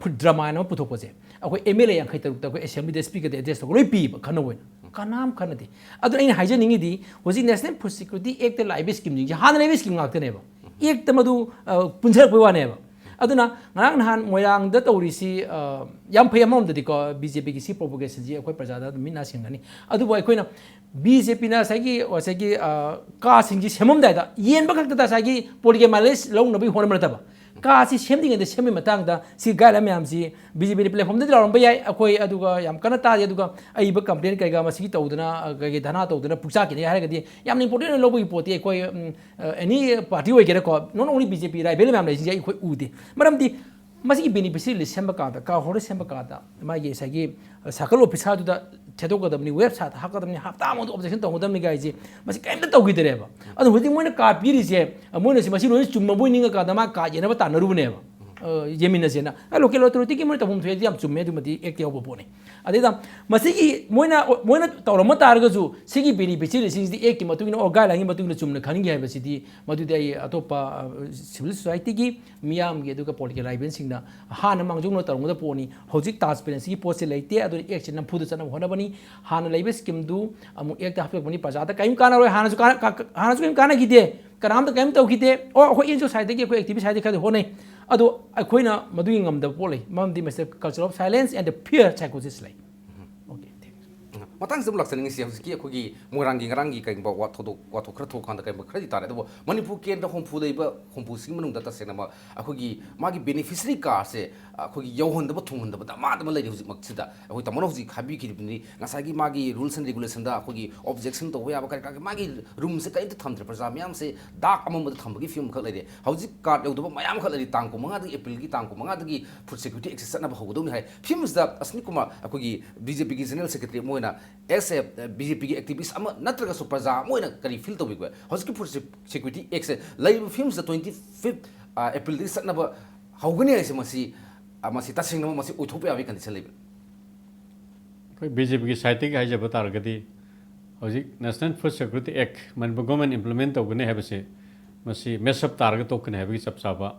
ꯐꯨꯠ ꯗ꯭ꯔꯃꯥ ꯍꯥꯏꯅ ꯑꯃ ꯄꯨꯊꯣꯛꯄꯁꯦ, ꯑꯩꯈꯣꯏ ꯑꯦꯝ ꯑꯦꯜ ꯑꯦ ꯌꯥꯡꯈꯩ ꯇꯔꯨꯛꯇ ꯑꯩꯈꯣꯏ ꯑꯦꯁꯦꯝꯕ꯭ꯂꯤꯗ ꯁ꯭ꯄꯤꯀꯔꯗ ꯑꯦꯗ꯭ꯔꯦꯁ ꯇꯧꯕ ꯂꯣꯏ ꯄꯤꯕ ꯈꯟꯅ ꯑꯣꯏꯅ꯫ ꯀꯅꯥꯝ ꯈꯟꯅꯗꯦ꯫ ꯑꯗꯨꯅ ꯑꯩꯅ ꯍꯥꯏꯖꯅꯤꯡꯉꯤꯗꯤ, ꯍꯧꯖꯤꯛ ꯅꯦꯁꯅꯦꯜ ꯐꯨꯗ ꯁꯦꯀ꯭ꯌꯨꯔꯤꯇꯤ ꯑꯦꯛꯇ ꯂꯥꯛꯏꯕ ꯁ꯭ꯀꯤꯝꯁꯤꯡꯁꯦ ꯍꯥꯟꯅ ꯂꯩꯕ ꯁ꯭ꯀꯤꯝ ꯉꯥꯛꯇꯅꯦꯕ꯫ ꯑꯦꯛꯇ ꯃꯗꯨ ꯑ, ꯄꯨꯟꯁꯤꯜꯂꯛꯄꯩ ꯋꯥꯅꯦꯕ꯫ ꯑꯗꯨꯅ ꯉꯔꯥꯡ ꯅꯍꯥꯟ ꯃꯣꯏꯔꯥꯡꯗ ꯇꯧꯔꯤꯁꯤ, ꯑ, ꯌꯥꯝ ꯐꯩ꯫ ꯑꯃꯔꯣꯝꯗꯗꯤꯀꯣ, ꯕꯤ ꯖꯦ ꯄꯤꯒꯤ ꯁꯤ ꯄ꯭ꯔꯣꯄꯣꯒꯦꯁꯟꯁꯤ ꯑꯩꯈꯣꯏ ꯄ꯭ꯔꯖꯥꯗ ꯑꯗꯨꯝ ꯃꯤꯠ ꯅꯥ ꯁꯤꯡꯒꯅꯤ꯫ ꯑꯗꯨꯕꯨ ꯑꯩꯈꯣꯏꯅ ꯕꯤ ꯖꯦ ꯄꯤꯅ ꯉꯁꯥꯏꯒꯤ, ꯉꯁꯥꯏꯒꯤ, ꯑ, ꯀꯥꯁꯤꯡꯁꯤ ꯁꯦꯝꯃꯝꯗꯥꯏꯗ ꯌꯦꯟꯕ ꯈꯛꯇꯗ ꯉꯁꯥꯏꯒꯤ ꯄꯣꯂꯤꯇꯤꯀꯦꯜ ꯃꯥꯏꯂꯦꯖ ꯂꯧꯅꯕꯒꯤ ꯍꯣꯠꯅꯕ ꯅꯠꯇꯕ, ꯀꯥꯁꯤ ꯁꯦꯝꯗ꯭ꯔꯤꯉꯩꯗ ꯁꯦꯝꯕꯒꯤ ꯃꯇꯥꯡꯗ ꯁꯤ ꯒꯥꯏꯗꯂꯥꯏꯟ ꯃꯌꯥꯝꯁꯤ ꯕꯤ ꯖꯦ ꯄꯤꯅ ꯄ꯭ꯂꯦꯠꯐꯣꯝꯗꯗꯤ ꯂꯥꯎꯔꯝꯕ ꯌꯥꯏ ꯑꯩꯈꯣꯏ, ꯑꯗꯨꯒ ꯌꯥꯝ ꯀꯟꯅ ꯇꯥꯗꯦ꯫ ꯑꯗꯨꯒ ꯑꯏꯕ ꯀꯝꯄ꯭ꯂꯦꯟ ꯀꯩꯀꯥ ꯃꯁꯤꯒꯤ ꯇꯧꯗꯅ, ꯑ, ꯀꯩꯀꯩ ꯙꯔꯅꯥ ꯇꯧꯗꯅ ꯄꯨꯛꯆꯥꯛ ꯀꯤꯅꯩ ꯍꯥꯏꯔꯒꯗꯤ ꯌꯥꯝꯅ ꯏꯝꯄꯣꯔꯇꯦꯟ ꯑꯣꯏꯅ ꯂꯧꯕꯒꯤ ꯄꯣꯠꯇꯤ ꯑꯩꯈꯣꯏ, ꯎꯝ, ꯑ, ꯑꯦꯅꯤ ꯄꯥꯔꯇꯤ ꯑꯣꯏꯒꯦꯔꯥꯀꯣ, not only B J P, ꯔꯥꯏꯕꯦꯜ ꯃꯌꯥꯝ ꯂꯩꯁꯤꯡꯁꯦ ꯑꯩꯈꯣꯏ ꯎꯗꯦ꯫ ꯃꯔꯝꯗꯤ ꯃꯁꯤꯒꯤ ꯕꯦꯅꯤꯐꯤꯁꯔꯤ ꯂꯤꯁ ꯁꯦꯝꯕ ꯀꯥꯟꯗ, ꯀꯥ ꯍꯣꯜꯗꯔ ꯁꯦꯝꯕ ꯀꯥꯟꯗ, ꯃꯥꯒꯤ ꯉꯁꯥꯏꯒꯤ ꯁꯔꯀꯜ ꯑꯣꯐꯤꯁꯥꯔꯗꯨꯗ ꯊꯦꯗꯣꯛꯀꯗꯕꯅꯤ, ꯋꯦꯕꯁꯥꯏꯠꯇ ꯍꯥꯞꯀꯗꯕꯅꯤ, ꯍꯞꯇꯥ ꯑꯃꯗ ꯑꯣꯕꯖꯦꯛꯁꯟ ꯇꯧꯒꯗꯕꯅꯤ ꯀꯥꯏꯁꯦ, ꯃꯁꯤ ꯀꯩꯝꯇ ꯇꯧꯈꯤꯗꯔꯦꯕ꯫ ꯑꯗꯣ ꯍꯧꯖꯤꯛ ꯃꯣꯏꯅ ꯀꯥ ꯄꯤꯔꯤꯁꯦ, ꯃꯣꯏꯅ ꯁꯤ, ꯃꯁꯤ ꯂꯣꯏꯅ ꯆꯨꯝꯃꯕꯣꯏ ꯅꯤꯡꯉꯀꯥꯟꯗ ꯃꯥ ꯀꯥ ꯌꯦꯟꯅꯕ ꯇꯥꯟꯅꯔꯨꯕꯅꯦꯕ꯫ ꯑ, ꯌꯦꯟꯃꯤꯟꯅꯁꯦꯅ꯫ ꯑ, ꯂꯣꯀꯦꯜ ꯑꯣꯊꯣꯔꯤꯇꯤꯒꯤ ꯃꯣꯏꯅ ꯇꯧꯐꯝ ꯊꯣꯛꯑꯦ, ꯑꯗꯨ ꯌꯥꯝ ꯆꯨꯝꯃꯦ, ꯑꯗꯨꯃꯗꯤ ꯑꯦꯛꯇ ꯌꯥꯎꯕ ꯄꯣꯠꯅꯤ꯫ ꯑꯗꯩꯗ ꯃꯁꯤꯒꯤ ꯃꯣꯏꯅ, ꯃꯣꯏꯅ ꯇꯧꯔꯝꯕ ꯇꯥꯔꯒꯁꯨ, ꯁꯤꯒꯤ ꯕꯦꯅꯤꯐꯤꯁꯔꯤꯁꯤꯡꯁꯤꯗꯤ ꯑꯦꯛꯀꯤ ꯃꯇꯨꯡ ꯏꯟꯅ, ꯑꯣꯔ ꯒꯥꯏꯗꯂꯥꯏꯟꯒꯤ ꯃꯇꯨꯡ ꯏꯟꯅ ꯆꯨꯝꯅ ꯈꯟꯒꯦ ꯍꯥꯏꯕꯁꯤꯗꯤ, ꯃꯗꯨꯗꯤ ꯑꯩ ꯑꯇꯣꯞꯄ, ꯑ, ꯁꯤꯚꯤꯜ ꯁꯣꯁꯥꯏꯇꯤꯒꯤ ꯃꯤꯌꯥꯝꯒꯤ, ꯑꯗꯨꯒ ꯄꯣꯂꯤꯇꯤꯀꯦꯜ ꯔꯥꯏꯕꯦꯜꯁꯤꯡꯅ ꯍꯥꯟꯅ ꯃꯥꯡꯖꯧꯅꯅ ꯇꯧꯔꯝꯒꯗꯕ ꯄꯣꯠꯅꯤ꯫ ꯍꯧꯖꯤꯛ ꯇ꯭ꯔꯥꯟꯁꯄꯦꯔꯦꯟꯁꯤꯒꯤ ꯄꯣꯠꯁꯦ ꯂꯩꯇꯦ, ꯑꯗꯨꯅ ꯑꯦꯛꯁꯦ ꯅꯝꯐꯨꯗ ꯆꯠꯅꯕ ꯍꯣꯠꯅꯕꯅꯤ꯫ ꯍꯥꯟꯅ ꯂꯩꯕ ꯁ꯭ꯀꯤꯝꯗꯨ ꯑꯃꯨꯛ ꯑꯦꯛꯇ ꯍꯥꯞꯆꯤꯜꯂꯛꯄꯅꯤ, ꯄ꯭ꯔꯖꯥꯗ ꯀꯔꯤꯝ ꯀꯥꯟꯅꯔꯣꯏ, ꯍꯥꯟꯅꯁꯨ ꯀꯥꯟꯅ-, ꯀꯥ-, ꯀꯥ-, ꯍꯥꯟꯅꯁꯨ ꯀꯔꯤꯝ ꯀꯥꯟꯅꯈꯤꯗꯦ, ꯀꯅꯥꯝꯇ ꯀꯔꯤꯝ ꯇꯧꯈꯤꯗꯦ꯫ ꯑꯣ, ꯑꯩꯈꯣꯏ ꯑꯦꯟ ꯖꯤ ꯑꯣ ꯁꯥꯏꯠꯇꯒꯤ, ꯑꯩꯈꯣꯏ ꯑꯦꯛꯇꯤꯚꯤꯁ ꯁꯥꯏꯠꯇꯒꯤ ꯈꯔꯗꯤ ꯍꯣꯠꯅꯩ, ꯑꯗꯣ ꯑꯩꯈꯣꯏꯅ ꯃꯗꯨꯒꯤ ꯉꯝꯗꯕ ꯄꯣꯠ ꯂꯩ, ꯃꯔꯝꯗꯤ ꯃꯁꯤꯗ culture of silence and the fear psychosis ꯂꯩ꯫ Okay, thank you. ꯃꯇꯥꯡꯁꯤꯗ ꯑꯃꯨꯛ ꯂꯥꯛꯆꯅꯤꯡꯉꯤꯁꯤ, ꯍꯧꯖꯤꯛꯀꯤ ꯑꯩꯈꯣꯏꯒꯤ ꯃꯣꯏꯔꯥꯡꯒꯤ ꯉꯔꯥꯡꯒꯤ ꯀꯩꯒꯨꯝꯕ ꯋꯥ-, ꯊꯧꯗꯣꯛ, ꯋꯥꯊꯣꯛ ꯈꯔ ꯊꯣꯛꯀꯥꯟꯗ ꯀꯩꯒꯨꯝꯕ ꯈꯔꯗꯤ ꯇꯥꯔꯦ, ꯑꯗꯨꯕꯨ ꯃꯅꯤꯄꯨꯔ ꯀꯦꯟꯗ꯭ꯔ ꯍꯨꯝꯐꯨ ꯂꯩꯕ, ꯍꯨꯝꯐꯨꯁꯤꯒꯤ ꯃꯅꯨꯡꯗ ꯇꯁꯦꯡꯅꯃꯛ ꯑꯩꯈꯣꯏꯒꯤ ꯃꯥꯒꯤ ꯕꯦꯅꯤꯐꯤꯁꯔꯤ ꯀꯥꯔꯠꯁꯦ ꯑꯩꯈꯣꯏꯒꯤ ꯌꯧꯍꯟꯗꯕ ꯊꯨꯡꯍꯟꯗꯕꯗ ꯑꯃ ꯑꯃ ꯂꯩꯔꯤ ꯍꯧꯖꯤꯛꯃꯛꯁꯤꯗ꯫ ꯑꯩꯈꯣꯏ ꯇꯥꯃꯣꯅ ꯍꯧꯖꯤꯛ ꯍꯥꯏꯕꯤꯈꯤꯕꯅꯤ, ꯉꯁꯥꯏꯒꯤ ꯃꯥꯒꯤ ꯔꯨꯜꯁ ꯑꯦꯟ ꯔꯤꯒꯨꯂꯦꯁꯟꯗ ꯑꯩꯈꯣꯏꯒꯤ ꯑꯣꯕꯖꯦꯛꯁꯟ ꯇꯧꯕ ꯌꯥꯕ ꯀꯔꯤ ꯀꯔꯥ, ꯃꯥꯒꯤ ꯔꯨꯝꯁꯦ ꯀꯔꯤꯝꯇ ꯊꯝꯗ꯭ꯔꯦ꯫ ꯄ꯭ꯔꯖꯥ ꯃꯌꯥꯝꯁꯦ ꯗꯥꯛ ꯑꯃꯝꯕꯗ ꯊꯝꯕꯒꯤ ꯐꯤꯕꯝ ꯈꯛ ꯂꯩꯔꯦ꯫ ꯍꯧꯖꯤꯛ ꯀꯥꯔꯠ ꯌꯧꯗꯕ ꯃꯌꯥꯝ ꯈꯛ ꯂꯩꯔꯤ꯫ ꯇꯥꯡ ꯀꯨꯟꯃꯉꯥꯗꯒꯤ, ꯑꯦꯄ꯭ꯔꯤꯜꯒꯤ ꯇꯥꯡ ꯀꯨꯟꯃꯉꯥꯗꯒꯤ ꯐꯨꯗ ꯁꯦꯀ꯭ꯌꯨꯔꯤꯇꯤ ꯑꯦꯛꯁꯦꯁ ꯆꯠꯅꯕ ꯍꯧꯒꯗꯧꯅꯤ ꯍꯥꯏ꯫ ꯐꯤꯕꯝꯁꯤꯗ ꯑꯁꯅꯤ ꯀꯨꯃꯥꯔ, ꯑꯩꯈꯣꯏꯒꯤ ꯕꯤ ꯖꯦ ꯄꯤꯒꯤ ꯖꯦꯅꯔꯦꯜ ꯁꯦꯀ꯭ꯔꯦꯇꯔꯤ ꯑꯃ ꯑꯣꯏꯅ, ꯑꯦꯁ ꯑꯦ ꯕꯤ ꯖꯦ ꯄꯤꯒꯤ ꯑꯦꯛꯇꯤꯚꯤꯁ ꯑꯃ ꯅꯠꯇ꯭ꯔꯒꯁꯨ ꯄ꯭ꯔꯖꯥ ꯑꯃ ꯑꯣꯏꯅ ꯀꯔꯤ ꯐꯤꯜ ꯇꯧꯕꯤꯕ? ꯍꯧꯖꯤꯛꯀꯤ ꯐꯨꯗ ꯁꯦꯀ꯭ꯌꯨꯔꯤꯇꯤ ꯑꯦꯛꯁꯦ ꯂꯩꯔꯤꯕ ꯐꯤꯕꯝꯁꯤꯗ, ꯇ꯭ꯋꯦꯟꯇꯤ ꯐꯤꯐ ꯑꯦꯄ꯭ꯔꯤꯜꯗꯒꯤ ꯆꯠꯅꯕ ꯍꯧꯒꯅꯤ ꯍꯥꯏꯁꯦ ꯃꯁꯤ, ꯑ, ꯃꯁꯤ ꯇꯁꯦꯡꯅꯃꯛ ꯃꯁꯤ ꯑꯣꯏꯊꯣꯛꯄ ꯌꯥꯕꯒꯤ ꯀꯟꯗꯤꯁꯟ ꯂꯩꯕ꯭ꯔꯥ? ꯑꯩꯈꯣꯏ ꯕꯤ ꯖꯦ ꯄꯤꯒꯤ ꯁꯥꯏꯠꯇꯒꯤ ꯍꯥꯏꯖꯕ ꯇꯥꯔꯒꯗꯤ, ꯍꯧꯖꯤꯛ National Food Security Act Manipur government implement ꯇꯧꯒꯅꯤ ꯍꯥꯏꯕꯁꯦ, ꯃꯁꯤ ꯃꯦꯁ ꯑꯞ ꯇꯥꯔꯒ ꯇꯣꯛꯀꯅꯤ ꯍꯥꯏꯕꯒꯤ ꯆꯞ ꯆꯥꯕ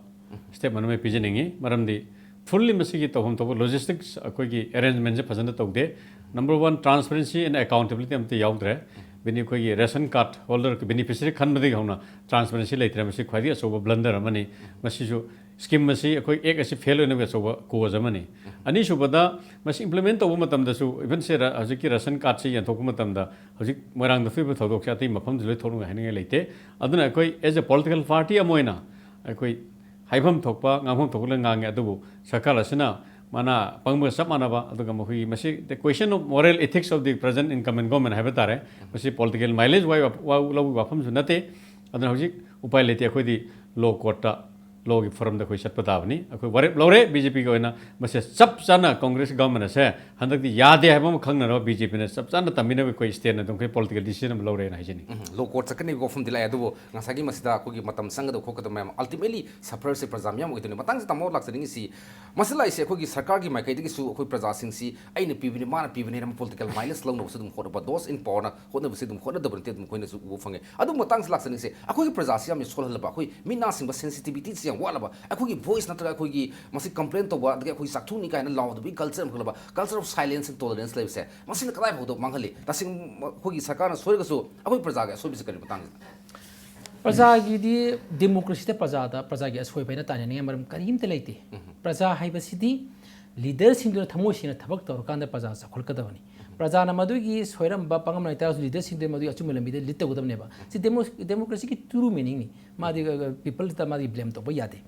ꯁ꯭ꯇꯦꯠꯃꯦꯟ ꯑꯃ ꯄꯤꯖꯅꯤꯡꯉꯤ꯫ ꯃꯔꯝꯗꯤ ꯐꯨꯜꯂꯤ ꯃꯁꯤꯒꯤ ꯇꯧꯐꯝ ꯊꯣꯛꯄ ꯂꯣꯖꯤꯁꯇꯤꯛꯁ, ꯑꯩꯈꯣꯏꯒꯤ ꯑꯦꯔꯦꯟꯖꯃꯦꯟꯁꯦ ꯐꯖꯅ ꯇꯧꯗꯦ꯫ Number one, transparency and accountability ꯑꯝꯇ ꯌꯥꯎꯗ꯭ꯔꯦ꯫ ꯕꯤꯅꯤ ꯑꯩꯈꯣꯏꯒꯤ ꯔꯦꯁꯟ ꯀꯥꯔꯗ ꯍꯣꯜꯗꯔ, ꯕꯦꯅꯤꯐꯤꯁꯔꯤ ꯈꯟꯕꯗꯒꯤ ꯍꯧꯅ ꯇ꯭ꯔꯥꯟꯁꯄꯦꯔꯦꯟꯁꯤ ꯂꯩꯇ꯭ꯔꯦ꯫ ꯃꯁꯤ ꯈ꯭ꯋꯥꯏꯗꯒꯤ ꯑꯆꯧꯕ ꯕ꯭ꯂꯟꯗꯔ ꯑꯃꯅꯤ꯫ ꯃꯁꯤꯁꯨ ꯁ꯭ꯀꯤꯝ ꯑꯁꯤ, ꯑꯩꯈꯣꯏ ꯑꯦꯛ ꯑꯁꯤ ꯐꯦꯜ ꯑꯣꯏꯅꯕꯒꯤ ꯑꯆꯧꯕ ꯀꯣꯖ ꯑꯃꯅꯤ꯫ ꯑꯅꯤꯁꯨꯕꯗ, ꯃꯁꯤ ꯏꯝꯄ꯭ꯂꯤꯃꯦꯟ ꯇꯧꯕ ꯃꯇꯝꯗꯁꯨ, ꯏꯚꯟ ꯁꯦ ꯔ-, ꯍꯧꯖꯤꯛꯀꯤ ꯔꯦꯁꯟ ꯀꯥꯔꯗꯁꯤ ꯌꯦꯟꯊꯣꯛꯄ ꯃꯇꯝꯗ, ꯍꯧꯖꯤꯛ ꯃꯣꯏꯔꯥꯡꯗ ꯊꯣꯛꯏꯕ ꯊꯧꯗꯣꯛꯁꯦ ꯑꯇꯩ ꯃꯐꯝꯗꯁꯨ ꯂꯣꯏ ꯊꯣꯛꯅꯉꯥꯏ ꯍꯥꯏꯅꯤꯡꯉꯥꯏ ꯂꯩꯇꯦ꯫ ꯑꯗꯨꯅ ꯑꯩꯈꯣꯏ as a political party ꯑꯃ ꯑꯣꯏꯅ ꯑꯩꯈꯣꯏ ꯍꯥꯏꯐꯝ ꯊꯣꯛꯄ, ꯉꯥꯡꯐꯝ ꯊꯣꯛꯄ ꯂꯣꯏ ꯉꯥꯡꯉꯦ꯫ ꯑꯗꯨꯕꯨ ꯁꯔꯀꯥꯔ ꯑꯁꯤꯅ ꯃꯥꯅ ꯄꯪꯕꯒ ꯆꯞ ꯃꯥꯟꯅꯕ, ꯑꯗꯨꯒ ꯃꯈꯣꯏꯒꯤ ꯃꯁꯤ the question of moral ethics of the present incumbent government ꯍꯥꯏꯕ ꯇꯥꯔꯦ꯫ ꯃꯁꯤ ꯄꯣꯂꯤꯇꯤꯀꯦꯜ ꯃꯥꯏꯂꯦꯖ ꯋꯥ-, ꯋꯥ-, ꯂꯧꯕꯒꯤ ꯋꯥꯐꯝꯁꯨ ꯅꯠꯇꯦ꯫ ꯑꯗꯨꯅ ꯍꯧꯖꯤꯛ ꯎꯄꯥꯏ ꯂꯩꯇꯦ, ꯑꯩꯈꯣꯏꯗꯤ ꯂꯣ ꯀꯣꯔꯠꯇ, ꯂꯣꯒꯤ ꯐꯣꯔꯝꯗ ꯑꯩꯈꯣꯏ ꯆꯠꯄ ꯇꯥꯕꯅꯤ꯫ ꯑꯩꯈꯣꯏ ꯋꯥꯔꯦꯞ ꯂꯧꯔꯦ꯫ ꯕꯤ ꯖꯦ ꯄꯤꯒꯤ ꯑꯣꯏꯅ ꯃꯁꯤ ꯆꯞ ꯆꯥꯅ ꯀꯣꯡꯒ꯭ꯔꯦꯁ ꯒꯚꯔꯟꯃꯦꯟ ꯑꯁꯦ ꯍꯟꯗꯛꯇꯤ ꯌꯥꯗꯦ ꯍꯥꯏꯕ ꯑꯃ ꯈꯪꯅꯅꯕ ꯕꯤ ꯖꯦ ꯄꯤꯅ ꯆꯞ ꯆꯥꯅ ꯇꯝꯕꯤꯅꯕ ꯑꯩꯈꯣꯏ ꯁ꯭ꯇꯦꯠꯅ ꯑꯗꯨꯝ ꯑꯩꯈꯣꯏ ꯄꯣꯂꯤꯇꯤꯀꯦꯜ ꯗꯤꯁꯤꯖꯟ ꯑꯃ ꯂꯧꯔꯦꯅ ꯍꯥꯏꯖꯅꯤꯡꯉꯤ꯫ ꯎꯝ, ꯂꯣ ꯀꯣꯔꯠ ꯆꯠꯀꯅꯤꯕ ꯋꯥꯐꯝꯗꯤ ꯂꯥꯛꯑꯦ, ꯑꯗꯨꯕꯨ ꯉꯁꯥꯏꯒꯤ ꯃꯁꯤꯗ ꯑꯩꯈꯣꯏꯒꯤ ꯃꯇꯝ ꯆꯪꯒꯗꯕ ꯈꯣꯠꯀꯗꯕ ꯃꯌꯥꯝ, ꯑꯜꯇꯤꯃꯦꯠꯂꯤ ꯁꯐꯔꯁꯦ ꯄ꯭ꯔꯖꯥ ꯃꯤꯌꯥꯝ ꯑꯣꯏꯗꯣꯏꯅꯤ꯫ ꯃꯇꯥꯡꯁꯤꯗ ꯇꯥꯃꯣ ꯂꯥꯛꯆꯅꯤꯡꯉꯤꯁꯤ, ꯃꯁꯤ ꯂꯥꯛꯏꯁꯦ ꯑꯩꯈꯣꯏꯒꯤ ꯁꯔꯀꯥꯔꯒꯤ ꯃꯥꯏꯀꯩꯗꯒꯤꯁꯨ ꯑꯩꯈꯣꯏ ꯄ꯭ꯔꯖꯥꯁꯤꯡꯁꯤ ꯑꯩꯅ ꯄꯤꯕꯅꯤ, ꯃꯥꯅ ꯄꯤꯕꯅꯤ ꯍꯥꯏꯅ ꯄꯣꯂꯤꯇꯤꯀꯦꯜ ꯃꯥꯏꯂꯦꯖ ꯂꯧꯅꯕꯁꯨ ꯑꯗꯨꯝ ꯍꯣꯠꯅꯕ, those in powerꯅ ꯍꯣꯠꯅꯕꯁꯤ ꯑꯗꯨꯝ ꯍꯣꯠꯅꯗꯕ ꯅꯠꯇꯦ, ꯑꯗꯨꯝ ꯑꯩꯈꯣꯏꯅꯁꯨ ꯎꯕ ꯐꯪꯉꯦ꯫ ꯑꯗꯨ ꯃꯇꯥꯡꯁꯤꯗ ꯂꯥꯛꯆꯅꯤꯡꯉꯤꯁꯦ, ꯑꯩꯈꯣꯏꯒꯤ ꯄ꯭ꯔꯖꯥꯁꯤ ꯌꯥꯝꯅ ꯁꯣꯜꯍꯜꯂꯕ, ꯑꯩꯈꯣꯏ ꯃꯤꯠ ꯅꯥ ꯁꯤꯡꯕ ꯁꯦꯟꯁꯤꯇꯤꯚꯤꯇꯤꯁꯤ ꯌꯥꯝ ꯋꯥꯠꯂꯕ, ꯑꯩꯈꯣꯏꯒꯤ ꯚꯣꯏꯁ ꯅꯠꯇ꯭ꯔꯒ ꯑꯩꯈꯣꯏꯒꯤ ꯃꯁꯤ ꯀꯝꯄ꯭ꯂꯦꯟ ꯇꯧꯕ, ꯑꯗꯒꯤ ꯑꯩꯈꯣꯏ ꯆꯥꯛꯊꯨꯅꯤ ꯀꯥꯏꯅ ꯂꯥꯎꯗꯕꯒꯤ culture ꯑꯃꯈꯛꯂꯕ, culture of silence and tolerance ꯂꯩꯕꯁꯦ, ꯃꯁꯤꯅ ꯀꯗꯥꯏ ꯐꯥꯎꯗ ꯃꯥꯡꯍꯜꯂꯤ? ꯇꯁꯦꯡꯅ ꯑꯩꯈꯣꯏꯒꯤ ꯁꯔꯀꯥꯔꯅ ꯁꯣꯏꯔꯒꯁꯨ ꯑꯩꯈꯣꯏ ꯄ꯭ꯔꯖꯥꯒꯤ ꯑꯁꯣꯏꯕꯁꯤ ꯀꯔꯤ ꯃꯇꯥꯡꯁꯤꯗ? ꯄ꯭ꯔꯖꯥꯒꯤꯗꯤ, ꯗꯦꯃꯣꯀ꯭ꯔꯦꯁꯤꯗ ꯄ꯭ꯔꯖꯥꯗ, ꯄ꯭ꯔꯖꯥꯒꯤ ꯑꯁꯣꯏꯕ ꯍꯥꯏꯅ ꯇꯥꯏꯅꯅꯤꯡꯉꯥꯏ ꯃꯔꯝ ꯀꯔꯤꯝꯇ ꯂꯩꯇꯦ꯫ ꯄ꯭ꯔꯖꯥ ꯍꯥꯏꯕꯁꯤꯗꯤ ꯂꯤꯗꯔꯁꯤꯡꯗꯨꯅ ꯊꯃꯣꯏ ꯁꯦꯡꯅ ꯊꯕꯛ ꯇꯧꯔꯀꯥꯟꯗ ꯄ꯭ꯔꯖꯥ ꯆꯥꯎꯈꯠꯀꯗꯕꯅꯤ꯫ ꯄ꯭ꯔꯖꯥꯅ ꯃꯗꯨꯒꯤ ꯁꯣꯏꯔꯝꯕ, ꯄꯥꯉꯝ ꯂꯩꯇꯥꯔꯁꯨ ꯂꯤꯗꯔꯁꯤꯡꯗꯨꯅ ꯃꯗꯨꯒꯤ ꯑꯆꯨꯝꯕ ꯂꯝꯕꯤꯗ ꯂꯤꯠ ꯇꯧꯒꯗꯕꯅꯦꯕ꯫ ꯁꯤ ꯗꯦꯃꯣ-, ꯗꯦꯃꯣꯀ꯭ꯔꯦꯁꯤꯒꯤ ꯇ꯭ꯔꯨ ꯃꯤꯅꯤꯡꯅꯤ꯫ ꯃꯥꯗꯤ, ꯑ, ꯄꯤꯄꯜꯗ ꯃꯥꯗꯤ ꯕ꯭ꯂꯦꯝ ꯇꯧꯕ ꯌꯥꯗꯦ꯫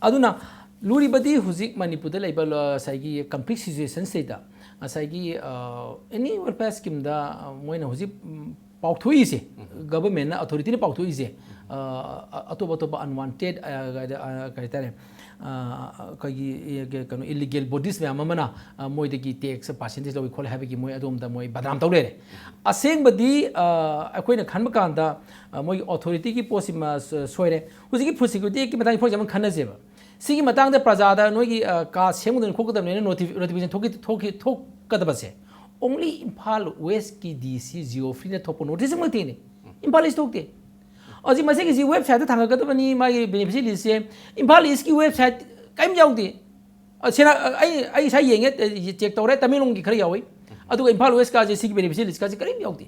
ꯑꯗꯨꯅ ꯂꯨꯔꯤꯕꯗꯤ ꯍꯧꯖꯤꯛ ꯃꯅꯤꯄꯨꯔꯗ ꯂꯩꯕ ꯂ-, ꯉꯁꯥꯏꯒꯤ ꯀꯟꯐ꯭ꯂꯤꯛ ꯁꯤꯆꯨꯋꯦꯁꯟꯁꯤꯗꯩꯗ ꯉꯁꯥꯏꯒꯤ, ꯑ, ꯑꯦꯅꯤ ꯋꯦꯜꯐꯤꯌꯔ ꯁ꯭ꯀꯤꯝꯗ, ꯑ, ꯃꯣꯏꯅ ꯍꯧꯖꯤꯛ, ꯎꯝ, ꯄꯥꯎꯊꯣꯛꯏꯁꯦ, ꯒꯕꯔꯃꯦꯟꯅ, ꯑꯣꯊꯣꯔꯤꯇꯤꯅ ꯄꯥꯎꯊꯣꯛꯏꯁꯦ, ꯑ, ꯑ, ꯑꯇꯣꯞ ꯑꯇꯣꯞꯄ ꯑꯟꯋꯥꯟꯇꯦꯗ, ꯑ, ꯀ-, ꯑ, ꯀꯔꯤ ꯍꯥꯏꯇꯥꯔꯦ, ꯑ, ꯑꯩꯈꯣꯏꯒꯤ, ꯑ, ꯀꯩꯅꯣ, ꯏꯂꯤꯒꯦꯜ ꯕꯣꯗꯤꯁ ꯃꯌꯥꯝ ꯑꯃꯅ, ꯑ, ꯃꯣꯏꯗꯒꯤ ꯇꯦꯛꯁ ꯄꯥꯔꯁꯦꯟꯇꯦꯖ ꯂꯧꯏ ꯈꯣꯠꯂꯤ ꯍꯥꯏꯕꯒꯤ ꯃꯣꯏ ꯑꯗꯣꯝꯗ ꯃꯣꯏ ꯕꯗꯅꯥꯝ ꯇꯧ ꯂꯩꯔꯦ꯫ ꯑꯁꯦꯡꯕꯗꯤ, ꯑ, ꯑꯩꯈꯣꯏꯅ ꯈꯟꯕ ꯀꯥꯟꯗ, ꯑ, ꯃꯣꯏꯒꯤ ꯑꯣꯊꯣꯔꯤꯇꯤꯒꯤ ꯄꯣꯠꯁꯤꯃ ꯁ-, ꯁꯣꯏꯔꯦ꯫ ꯍꯧꯖꯤꯛꯀꯤ ꯐꯨꯗ ꯁꯦꯀ꯭ꯌꯨꯔꯤꯇꯤ ꯑꯦꯛꯀꯤ ꯃꯇꯥꯡꯗ ꯑꯩꯈꯣꯏ ꯑꯃ ꯈꯟꯅꯁꯦꯕ꯫ ꯁꯤꯒꯤ ꯃꯇꯥꯡꯗ ꯄ꯭ꯔꯖꯥꯗ ꯅꯣꯏꯒꯤ, ꯑ, ꯀꯥ ꯁꯦꯝꯒꯗꯕꯅꯤ ꯈꯣꯠꯀꯗꯕꯅꯤꯅ ꯅꯣꯇꯤꯐꯤ-, ꯅꯣꯇꯤꯐꯤꯀꯦꯁꯟ ꯊꯣꯛꯀꯤ-, ꯊꯣꯛꯀꯤ-, ꯊꯣꯛꯀꯗꯕꯁꯦ only ꯏꯝꯐꯥꯜ ꯋꯦꯁꯀꯤ ꯗꯤ ꯁꯤ ꯖꯤꯑꯣꯐ꯭ꯔꯤꯅ ꯊꯣꯛꯄ ꯅꯣꯇꯤꯁ ꯑꯃꯈꯛꯇꯅꯤ꯫ ꯏꯝꯐꯥꯜ ꯏꯁ ꯊꯣꯛꯇꯦ꯫ ꯍꯧꯖꯤꯛ ꯃꯁꯤꯒꯤꯁꯤ ꯋꯦꯕꯁꯥꯏꯠꯇ ꯊꯥꯡꯒꯠꯀꯗꯕꯅꯤ, ꯃꯥꯒꯤ ꯕꯦꯅꯤꯐꯤꯁꯔꯤ ꯂꯤꯁꯁꯦ꯫ ꯏꯝꯐꯥꯜ ꯏꯁꯀꯤ ꯋꯦꯕꯁꯥꯏꯠ ꯀꯔꯤꯝ ꯌꯥꯎꯗꯦ꯫ ꯑ, ꯁꯦꯅꯥ-, ꯑ, ꯑꯩ, ꯑꯩ ꯏꯁꯥ ꯌꯦꯡꯉꯦ, ꯑ, ꯆꯦꯛ ꯇꯧꯔꯦ, ꯇꯃꯦꯡꯂꯣꯡꯒꯤ ꯈꯔ ꯌꯥꯎꯏ꯫ ꯑꯗꯨꯒ ꯏꯝꯐꯥꯜ ꯋꯦꯁꯀꯥꯁꯦ ꯁꯤꯒꯤ ꯕꯦꯅꯤꯐꯤꯁꯔꯤ ꯂꯤꯁꯀꯥꯁꯦ ꯀꯔꯤꯝ ꯌꯥꯎꯗꯦ꯫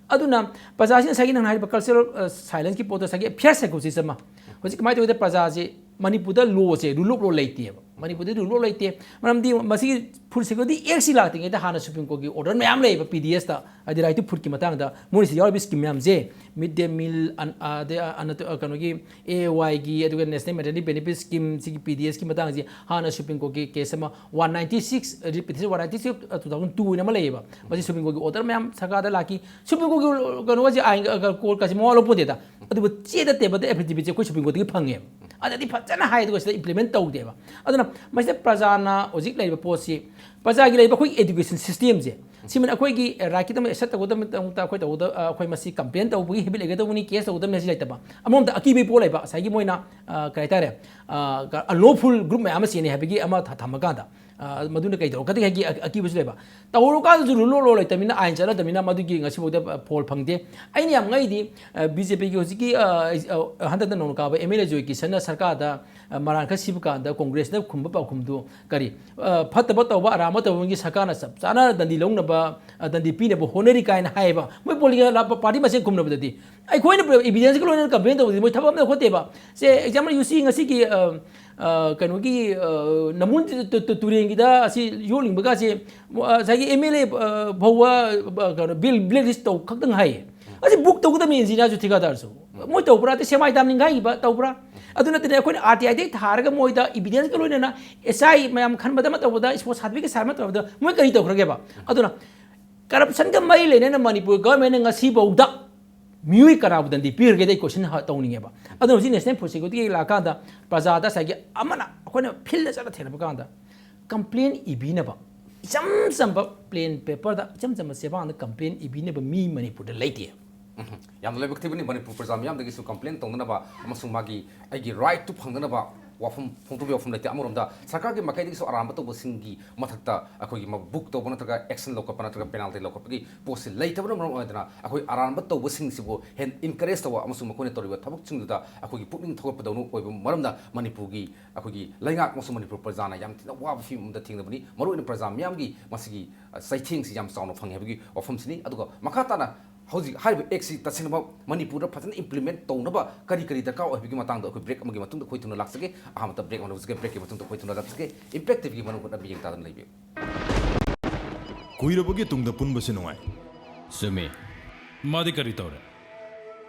ꯑꯗꯨꯅ ꯄ꯭ꯔꯖꯥꯁꯤꯡ ꯉꯁꯥꯏꯒꯤ ꯅꯪꯅ ꯍꯥꯏꯔꯤꯕ ꯀꯜꯆꯔꯦꯜ, ꯑ, ꯁꯥꯏꯂꯦꯟꯁꯀꯤ ꯄꯣꯠꯇꯣ ꯉꯁꯥꯏꯒꯤ ꯐꯤꯌꯔ ꯁꯥꯏꯀꯣꯁꯤꯁ ꯑꯃ꯫ ꯍꯧꯖꯤꯛ ꯀꯃꯥꯏꯅ ꯇꯧꯒꯦꯗ, ꯄ꯭ꯔꯖꯥꯁꯦ ꯃꯅꯤꯄꯨꯔꯗ ꯂꯣꯁꯦ, ꯔꯨꯜ ꯑꯣꯐ ꯂꯣ ꯂꯩꯇꯦꯕ꯫ ꯃꯅꯤꯄꯨꯔꯗ ꯔꯨꯜ ꯑꯣꯐ ꯂꯣ ꯂꯩꯇꯦ꯫ ꯃꯔꯝꯗꯤ ꯃꯁꯤꯒꯤ ꯐꯨꯗ ꯁꯦꯀ꯭ꯌꯨꯔꯤꯇꯤ ꯑꯦꯛꯁꯤ ꯂꯥꯛꯇ꯭ꯔꯤꯉꯩꯗ ꯍꯥꯟꯅ ꯁꯨꯄ꯭ꯔꯤꯝ ꯀꯣꯔꯠꯀꯤ ꯑꯣꯔꯗꯔ ꯃꯌꯥꯝ ꯂꯩꯌꯦꯕ, ꯄꯤ ꯗꯤ ꯑꯦꯁꯇ, ꯍꯥꯏꯗꯤ ꯔꯥꯏꯠ ꯇꯨ ꯐꯨꯗꯀꯤ ꯃꯇꯥꯡꯗ ꯃꯣꯏꯁꯤꯗ ꯌꯥꯎꯔꯤꯕ ꯁ꯭ꯀꯤꯝ ꯃꯌꯥꯝꯁꯦ, ꯃꯤꯗ ꯗꯦ ꯃꯤꯜ, ꯑꯟ-, ꯑꯗꯩ ꯑꯅ-, ꯀꯩꯅꯣꯒꯤ ꯑꯦ ꯑꯦ ꯋꯥꯏꯒꯤ, ꯑꯗꯨꯒ ꯅꯦꯁꯅꯦꯜ ꯃꯦꯇꯔꯅꯤꯇꯤ ꯕꯦꯅꯤꯐꯤꯠ ꯁ꯭ꯀꯤꯝ, ꯁꯤꯒꯤ ꯄꯤ ꯗꯤ ꯑꯦꯁꯀꯤ ꯃꯇꯥꯡꯁꯦ ꯍꯥꯟꯅ ꯁꯨꯄ꯭ꯔꯤꯝ ꯀꯣꯔꯠꯀꯤ ꯀꯦꯁ ꯑꯃ one ninety six, repetition one ninety six, two thousand two ꯍꯥꯏꯅ ꯑꯃ ꯂꯩꯌꯦꯕ꯫ ꯃꯁꯤ ꯁꯨꯄ꯭ꯔꯤꯝ ꯀꯣꯔꯠꯀꯤ ꯑꯣꯔꯗꯔ ꯃꯌꯥꯝ ꯁꯔꯀꯥꯔꯗ ꯂꯥꯛꯈꯤ꯫ ꯁꯨꯄ꯭ꯔꯤꯝ ꯀꯣꯔꯠꯀꯤ ꯀꯩꯅꯣꯒꯁꯦ, ꯑꯥꯏꯟ, ꯀꯣꯔꯠꯀꯁꯦ ꯃꯋꯥ ꯂꯧꯄꯣꯟꯗꯦꯗ꯫ ꯑꯗꯨꯕꯨ ꯆꯦꯗ ꯇꯦꯕꯜꯗ ꯑꯦꯐꯤꯗꯦꯕꯤꯠꯁꯦ ꯑꯩꯈꯣꯏ ꯁꯨꯄ꯭ꯔꯤꯝ ꯀꯣꯔꯠꯇꯒꯤ ꯐꯪꯉꯦꯕ꯫ ꯑꯗꯗꯤ ꯐꯖꯅ ꯍꯥꯏ, ꯑꯗꯨꯒ ꯁꯤꯗ ꯏꯝꯄ꯭ꯂꯤꯃꯦꯟ ꯇꯧꯗꯦꯕ꯫ ꯑꯗꯨꯅ ꯃꯁꯤꯗ ꯄ꯭ꯔꯖꯥꯅ ꯍꯧꯖꯤꯛ ꯂꯩꯔꯤꯕ ꯄꯣꯠꯁꯤ, ꯄ꯭ꯔꯖꯥꯒꯤ ꯂꯩꯔꯤꯕ ꯑꯩꯈꯣꯏꯒꯤ ꯑꯦꯗꯨꯀꯦꯁꯟ ꯁꯤꯁꯇꯦꯝꯁꯦ, ꯁꯤꯃꯅ ꯑꯩꯈꯣꯏꯒꯤ ꯔꯥꯏꯠꯀꯤꯗꯃꯛ ꯑꯦꯁꯔꯠ ꯇꯧꯒꯗꯕ ꯃꯇꯝꯗ ꯑꯩꯈꯣꯏ ꯇꯧꯒꯗ-, ꯑꯩꯈꯣꯏ ꯃꯁꯤ ꯀꯝꯄ꯭ꯂꯦꯟ ꯇꯧꯕꯒꯤ ꯍꯦꯕꯤꯠ ꯂꯩꯒꯗꯧꯕꯅꯤ, ꯀꯦꯁ ꯇꯧꯒꯗꯕꯅꯤ ꯍꯥꯏꯁꯤ ꯂꯩꯇꯕ꯫ ꯑꯃꯔꯣꯝꯗ ꯑꯀꯤꯕꯒꯤ ꯄꯣꯠ ꯂꯩꯕ, ꯉꯁꯥꯏꯒꯤ ꯃꯣꯏꯅ, ꯑ, ꯀꯩ ꯍꯥꯏꯇꯥꯔꯦ, ꯑ, unlawful group ꯃꯌꯥꯝ ꯑꯃ ꯆꯦꯟꯅꯩ ꯍꯥꯏꯕꯒꯤ ꯑꯃ ꯊ-, ꯊꯝꯃꯀꯥꯟꯗ, ꯑ, ꯃꯗꯨꯅ ꯀꯩ ꯇꯧꯔꯛꯀꯗꯒꯦ ꯍꯥꯏꯒꯤ ꯑ-, ꯑꯀꯤꯕꯁꯨ ꯂꯩꯕ꯫ ꯇꯧꯔꯀꯥꯟꯗꯁꯨ ꯔꯨꯜ ꯑꯣꯐ ꯂꯣ ꯂꯩꯇꯕꯅꯤꯅ, ꯑꯥꯏꯟ ꯆꯠꯅꯗꯕꯅꯤꯅ ꯃꯗꯨꯒꯤ ꯉꯁꯤꯐꯥꯎꯗ ꯐꯣꯜ ꯐꯪꯗꯦ꯫ ꯑꯩꯅ ꯌꯥꯝ ꯉꯛꯏꯗꯤ, ꯑ, ꯕꯤ ꯖꯦ ꯄꯤꯒꯤ ꯍꯧꯖꯤꯛꯀꯤ, ꯑ, ꯑ, ꯍꯟꯗꯛꯇ ꯅꯧꯅ ꯀꯥꯕ ꯑꯦꯝ ꯑꯦꯜ ꯑꯦ ꯖꯣꯏ ꯀꯤꯁꯟꯅ ꯁꯔꯀꯥꯔꯗ, ꯑ, ꯃꯔꯥꯟ ꯈꯔ ꯁꯤꯕ ꯀꯥꯟꯗ ꯀꯣꯡꯒ꯭ꯔꯦꯁꯅ ꯈꯨꯝꯕ ꯄꯥꯎꯈꯨꯝꯗꯨ ꯀꯔꯤ, ꯑ, "ꯐꯠꯇꯕ ꯇꯧꯕ ꯑꯔꯥꯟꯕ ꯇꯧꯕꯒꯤ ꯁꯔꯀꯥꯔꯅ ꯆꯞ ꯆꯥꯅ ꯗꯟꯗꯤ ꯂꯧꯅꯕ, ꯑ, ꯗꯟꯗꯤ ꯄꯤꯅꯕ ꯍꯣꯠꯅꯔꯤ" ꯀꯥꯏꯅ ꯍꯥꯏꯌꯦꯕ꯫ ꯃꯣꯏ ꯄꯣꯂꯤꯇꯤꯀꯦꯜ ꯄꯥꯔꯇꯤ ꯃꯁꯦꯟ ꯈꯨꯝꯅꯕꯗꯗꯤ ꯑꯩꯈꯣꯏꯅ ꯏꯕꯤꯗꯦꯟꯁꯀ ꯂꯣꯏꯅꯅ ꯀꯝꯄ꯭ꯂꯦꯟ ꯇꯧꯕꯗꯤ ꯃꯣꯏ ꯊꯕꯛ ꯑꯝꯇ ꯈꯣꯠꯇꯦꯕ꯫ ꯁꯦ, ꯑꯦꯛꯖꯥꯝꯄꯜ, ꯌꯨ ꯁꯤ ꯉꯁꯤꯒꯤ, ꯑ, ꯑ, ꯀꯩꯅꯣꯒꯤ, ꯑ, ꯅꯝꯕꯨꯜ ꯇꯨ-, ꯇꯨ-, ꯇꯨ-, ꯇꯨꯔꯦꯟꯒꯤꯗ ꯑꯁꯤ ꯌꯣꯠꯂꯤꯡꯕꯒꯁꯦ, ꯑ, ꯉꯁꯥꯏꯒꯤ ꯑꯦꯝ ꯑꯦꯜ ꯑꯦ, ꯑ, ꯐꯥꯎꯕ, ꯑ, ꯀꯩꯅꯣ, ꯕꯤꯜ ꯕ꯭ꯂꯦꯛ ꯂꯤꯁ ꯇꯧ ꯈꯛꯇꯪ ꯍꯥꯏꯌꯦ꯫ ꯑꯁꯤ ꯕꯨꯛ ꯇꯧꯒꯗꯕꯅꯤ, ꯏꯟꯖꯤꯅꯤꯌꯥꯔꯁꯨ ꯊꯤꯀꯥꯗꯥꯔꯁꯨ꯫ ꯃꯣꯏ ꯇꯧꯕ꯭ꯔꯥ? ꯑꯇꯩ ꯁꯦꯃꯥꯏ ꯗꯥꯝ ꯅꯤꯡꯈꯥꯏꯈꯤꯕ ꯇꯧꯕ꯭ꯔꯥ? ꯑꯗꯨ ꯅꯠꯇꯅ ꯑꯩꯈꯣꯏꯅ ꯑꯥꯔ ꯇꯤ ꯑꯥꯏꯗꯒꯤ ꯊꯥꯔꯒ ꯃꯣꯏꯗ ꯏꯕꯤꯗꯦꯟꯁꯀ ꯂꯣꯏꯅꯅ ꯑꯦꯁ ꯑꯥꯏ ꯃꯌꯥꯝ ꯈꯟꯕꯗ ꯑꯃ ꯇꯧꯕꯗ, ꯁ꯭ꯄꯣꯔꯠ ꯁꯥꯔꯇꯤꯐꯤꯀꯦꯠ ꯁꯥꯏꯟ ꯑꯃ ꯇꯧꯕꯗ ꯃꯣꯏ ꯀꯔꯤ ꯇꯧꯈ꯭ꯔꯒꯦꯕ? ꯑꯗꯨꯅ ꯀꯔꯞꯁꯟꯒ ꯃꯔꯤ ꯂꯩꯅꯅ ꯃꯅꯤꯄꯨꯔ ꯒꯚꯔꯟꯃꯦꯟꯅ ꯉꯁꯤꯐꯥꯎꯗ ꯃꯤꯑꯣꯏ ꯀꯅꯥꯕꯨ ꯗꯟꯗꯤ ꯄꯤꯔꯒꯦꯗ ꯑꯩ ꯀꯣꯏꯁꯟ ꯇꯧꯅꯤꯡꯉꯦꯕ꯫ ꯑꯗꯨꯅ ꯍꯧꯖꯤꯛ ꯅꯦꯁꯅꯦꯜ ꯐꯨꯗ ꯁꯦꯀ꯭ꯌꯨꯔꯤꯇꯤꯒꯤ ꯂꯥꯛꯀꯥꯟꯗ ꯄ꯭ꯔꯖꯥꯗ ꯉꯁꯥꯏꯒꯤ ꯑꯃꯅ ꯑꯩꯈꯣꯏꯅ ꯐꯤꯜꯗ ꯆꯠꯂ ꯊꯦꯡꯅꯕ ꯀꯥꯟꯗ ꯀꯝꯄ꯭ꯂꯦꯟ ꯏꯕꯤꯅꯕ ꯏꯆꯝ ꯆꯝꯕ ꯄ꯭ꯂꯦꯟ ꯄꯦꯄꯔꯗ ꯏꯆꯝ ꯆꯝꯕ ꯆꯦꯕꯥꯡꯗ ꯀꯝꯄ꯭ꯂꯦꯟ ꯏꯕꯤꯅꯕ ꯃꯤ ꯃꯅꯤꯄꯨꯔꯗ ꯂꯩꯇꯦ꯫ ꯎꯝ, ꯌꯥꯝꯅ ꯂꯥꯏꯕꯛ ꯊꯤꯕꯅꯤ꯫ ꯃꯅꯤꯄꯨꯔ ꯄ꯭ꯔꯖꯥ ꯃꯤꯌꯥꯝꯗꯒꯤꯁꯨ ꯀꯝꯄ꯭ꯂꯦꯟ ꯇꯧꯅꯅꯕ ꯑꯃꯁꯨꯡ ꯃꯥꯒꯤ ꯑꯩꯒꯤ ꯔꯥꯏꯠꯇꯨ ꯐꯪꯅꯅꯕ ꯋꯥꯐꯝ ꯐꯣꯡꯗꯣꯛꯄ ꯋꯥꯐꯝ ꯂꯩꯇꯦ꯫ ꯑꯃꯔꯣꯝꯗ ꯁꯔꯀꯥꯔꯒꯤ ꯃꯥꯏꯀꯩꯗꯒꯤꯁꯨ ꯑꯔꯥꯟꯕ ꯇꯧꯕꯁꯤꯡꯒꯤ ꯃꯊꯛꯇ ꯑꯩꯈꯣꯏꯒꯤ ꯃꯕꯨꯛ ꯇꯧꯕ ꯅꯠꯇ꯭ꯔꯒ ꯑꯦꯛꯁꯟ ꯂꯧꯈꯠꯄ ꯅꯠꯇ꯭ꯔꯒ ꯄꯦꯅꯥꯜꯇꯤ ꯂꯧꯈꯠꯄꯒꯤ ꯄꯣꯠꯁꯤ ꯂꯩꯇꯕꯅ ꯃꯔꯝ ꯑꯣꯏꯗꯅ ꯑꯩꯈꯣꯏ ꯑꯔꯥꯟꯕ ꯇꯧꯕꯁꯤꯡꯁꯤꯕꯨ ꯍꯦꯟꯅ ꯏꯟꯀꯔꯦꯖ ꯇꯧꯕ ꯑꯃꯁꯨꯡ ꯃꯈꯣꯏꯅ ꯇꯧꯔꯤꯕ ꯊꯕꯛꯁꯤꯡꯗꯨꯗ ꯑꯩꯈꯣꯏꯒꯤ ꯄꯨꯛꯅꯤꯡ ꯊꯧꯒꯠꯄꯗꯧꯅ ꯑꯣꯏꯕ ꯃꯔꯝꯅ ꯃꯅꯤꯄꯨꯔꯒꯤ ꯑꯩꯈꯣꯏꯒꯤ ꯂꯩꯉꯥꯛ ꯑꯃꯁꯨꯡ ꯃꯅꯤꯄꯨꯔ ꯄ꯭ꯔꯖꯥꯅ ꯌꯥꯝ ꯊꯤꯅ ꯋꯥꯕ ꯐꯤꯕꯝ ꯑꯃꯗ ꯊꯦꯡꯅꯕꯅꯤ꯫ ꯃꯔꯨꯑꯣꯏꯅ ꯄ꯭ꯔꯖꯥ ꯃꯤꯌꯥꯝꯒꯤ ꯃꯁꯤꯒꯤ, ꯑ, ꯆꯩꯊꯦꯡꯁꯤ ꯌꯥꯝ ꯆꯥꯎꯅ ꯐꯪꯉꯦ ꯍꯥꯏꯕꯒꯤ ꯋꯥꯐꯝꯁꯤꯅꯤ꯫ ꯑꯗꯨꯒ ꯃꯈꯥ ꯇꯥꯅ ꯍꯧꯖꯤꯛ ꯍꯥꯏꯔꯤꯕ ꯑꯦꯛꯁꯤ ꯇꯁꯦꯡꯅꯃꯛ ꯃꯅꯤꯄꯨꯔꯗ ꯐꯖꯅ ꯏꯝꯄ꯭ꯂꯤꯃꯦꯟ ꯇꯧꯅꯕ ꯀꯔꯤ ꯀꯔꯤ ꯗꯔꯀꯥꯔ ꯑꯣꯏ ꯍꯥꯏꯕꯒꯤ ꯃꯇꯥꯡꯗ ꯑꯩꯈꯣꯏ ꯕ꯭ꯔꯦꯛ ꯑꯃꯒꯤ ꯃꯇꯨꯡꯗ ꯑꯩꯈꯣꯏ ꯊꯨꯅ ꯂꯥꯛꯆꯒꯦ꯫ ꯑꯍꯥꯟꯕꯗ ꯕ꯭ꯔꯦꯛ ꯑꯃ ꯂꯧꯖꯒꯦ꯫ ꯕ꯭ꯔꯦꯛꯀꯤ ꯃꯇꯨꯡꯗ ꯑꯩꯈꯣꯏ ꯊꯨꯅ ꯂꯥꯛꯆꯒꯦ꯫ ꯏꯝꯄꯦꯛ ꯇꯤꯚꯤꯒꯤ ꯃꯅꯨꯡ ꯍꯨꯠꯅ ꯃꯤꯠꯌꯦꯡ ꯇꯥꯗꯨꯅ ꯂꯩꯕꯤꯌꯨ꯫ ꯀꯨꯏꯔꯕꯒꯤ ꯇꯨꯡꯗ ꯄꯨꯟꯕꯁꯤ ꯅꯨꯡꯉꯥꯏ꯫ ꯆꯨꯝꯃꯤ꯫ ꯃꯥꯗꯤ ꯀꯔꯤ ꯇꯧꯔꯦ?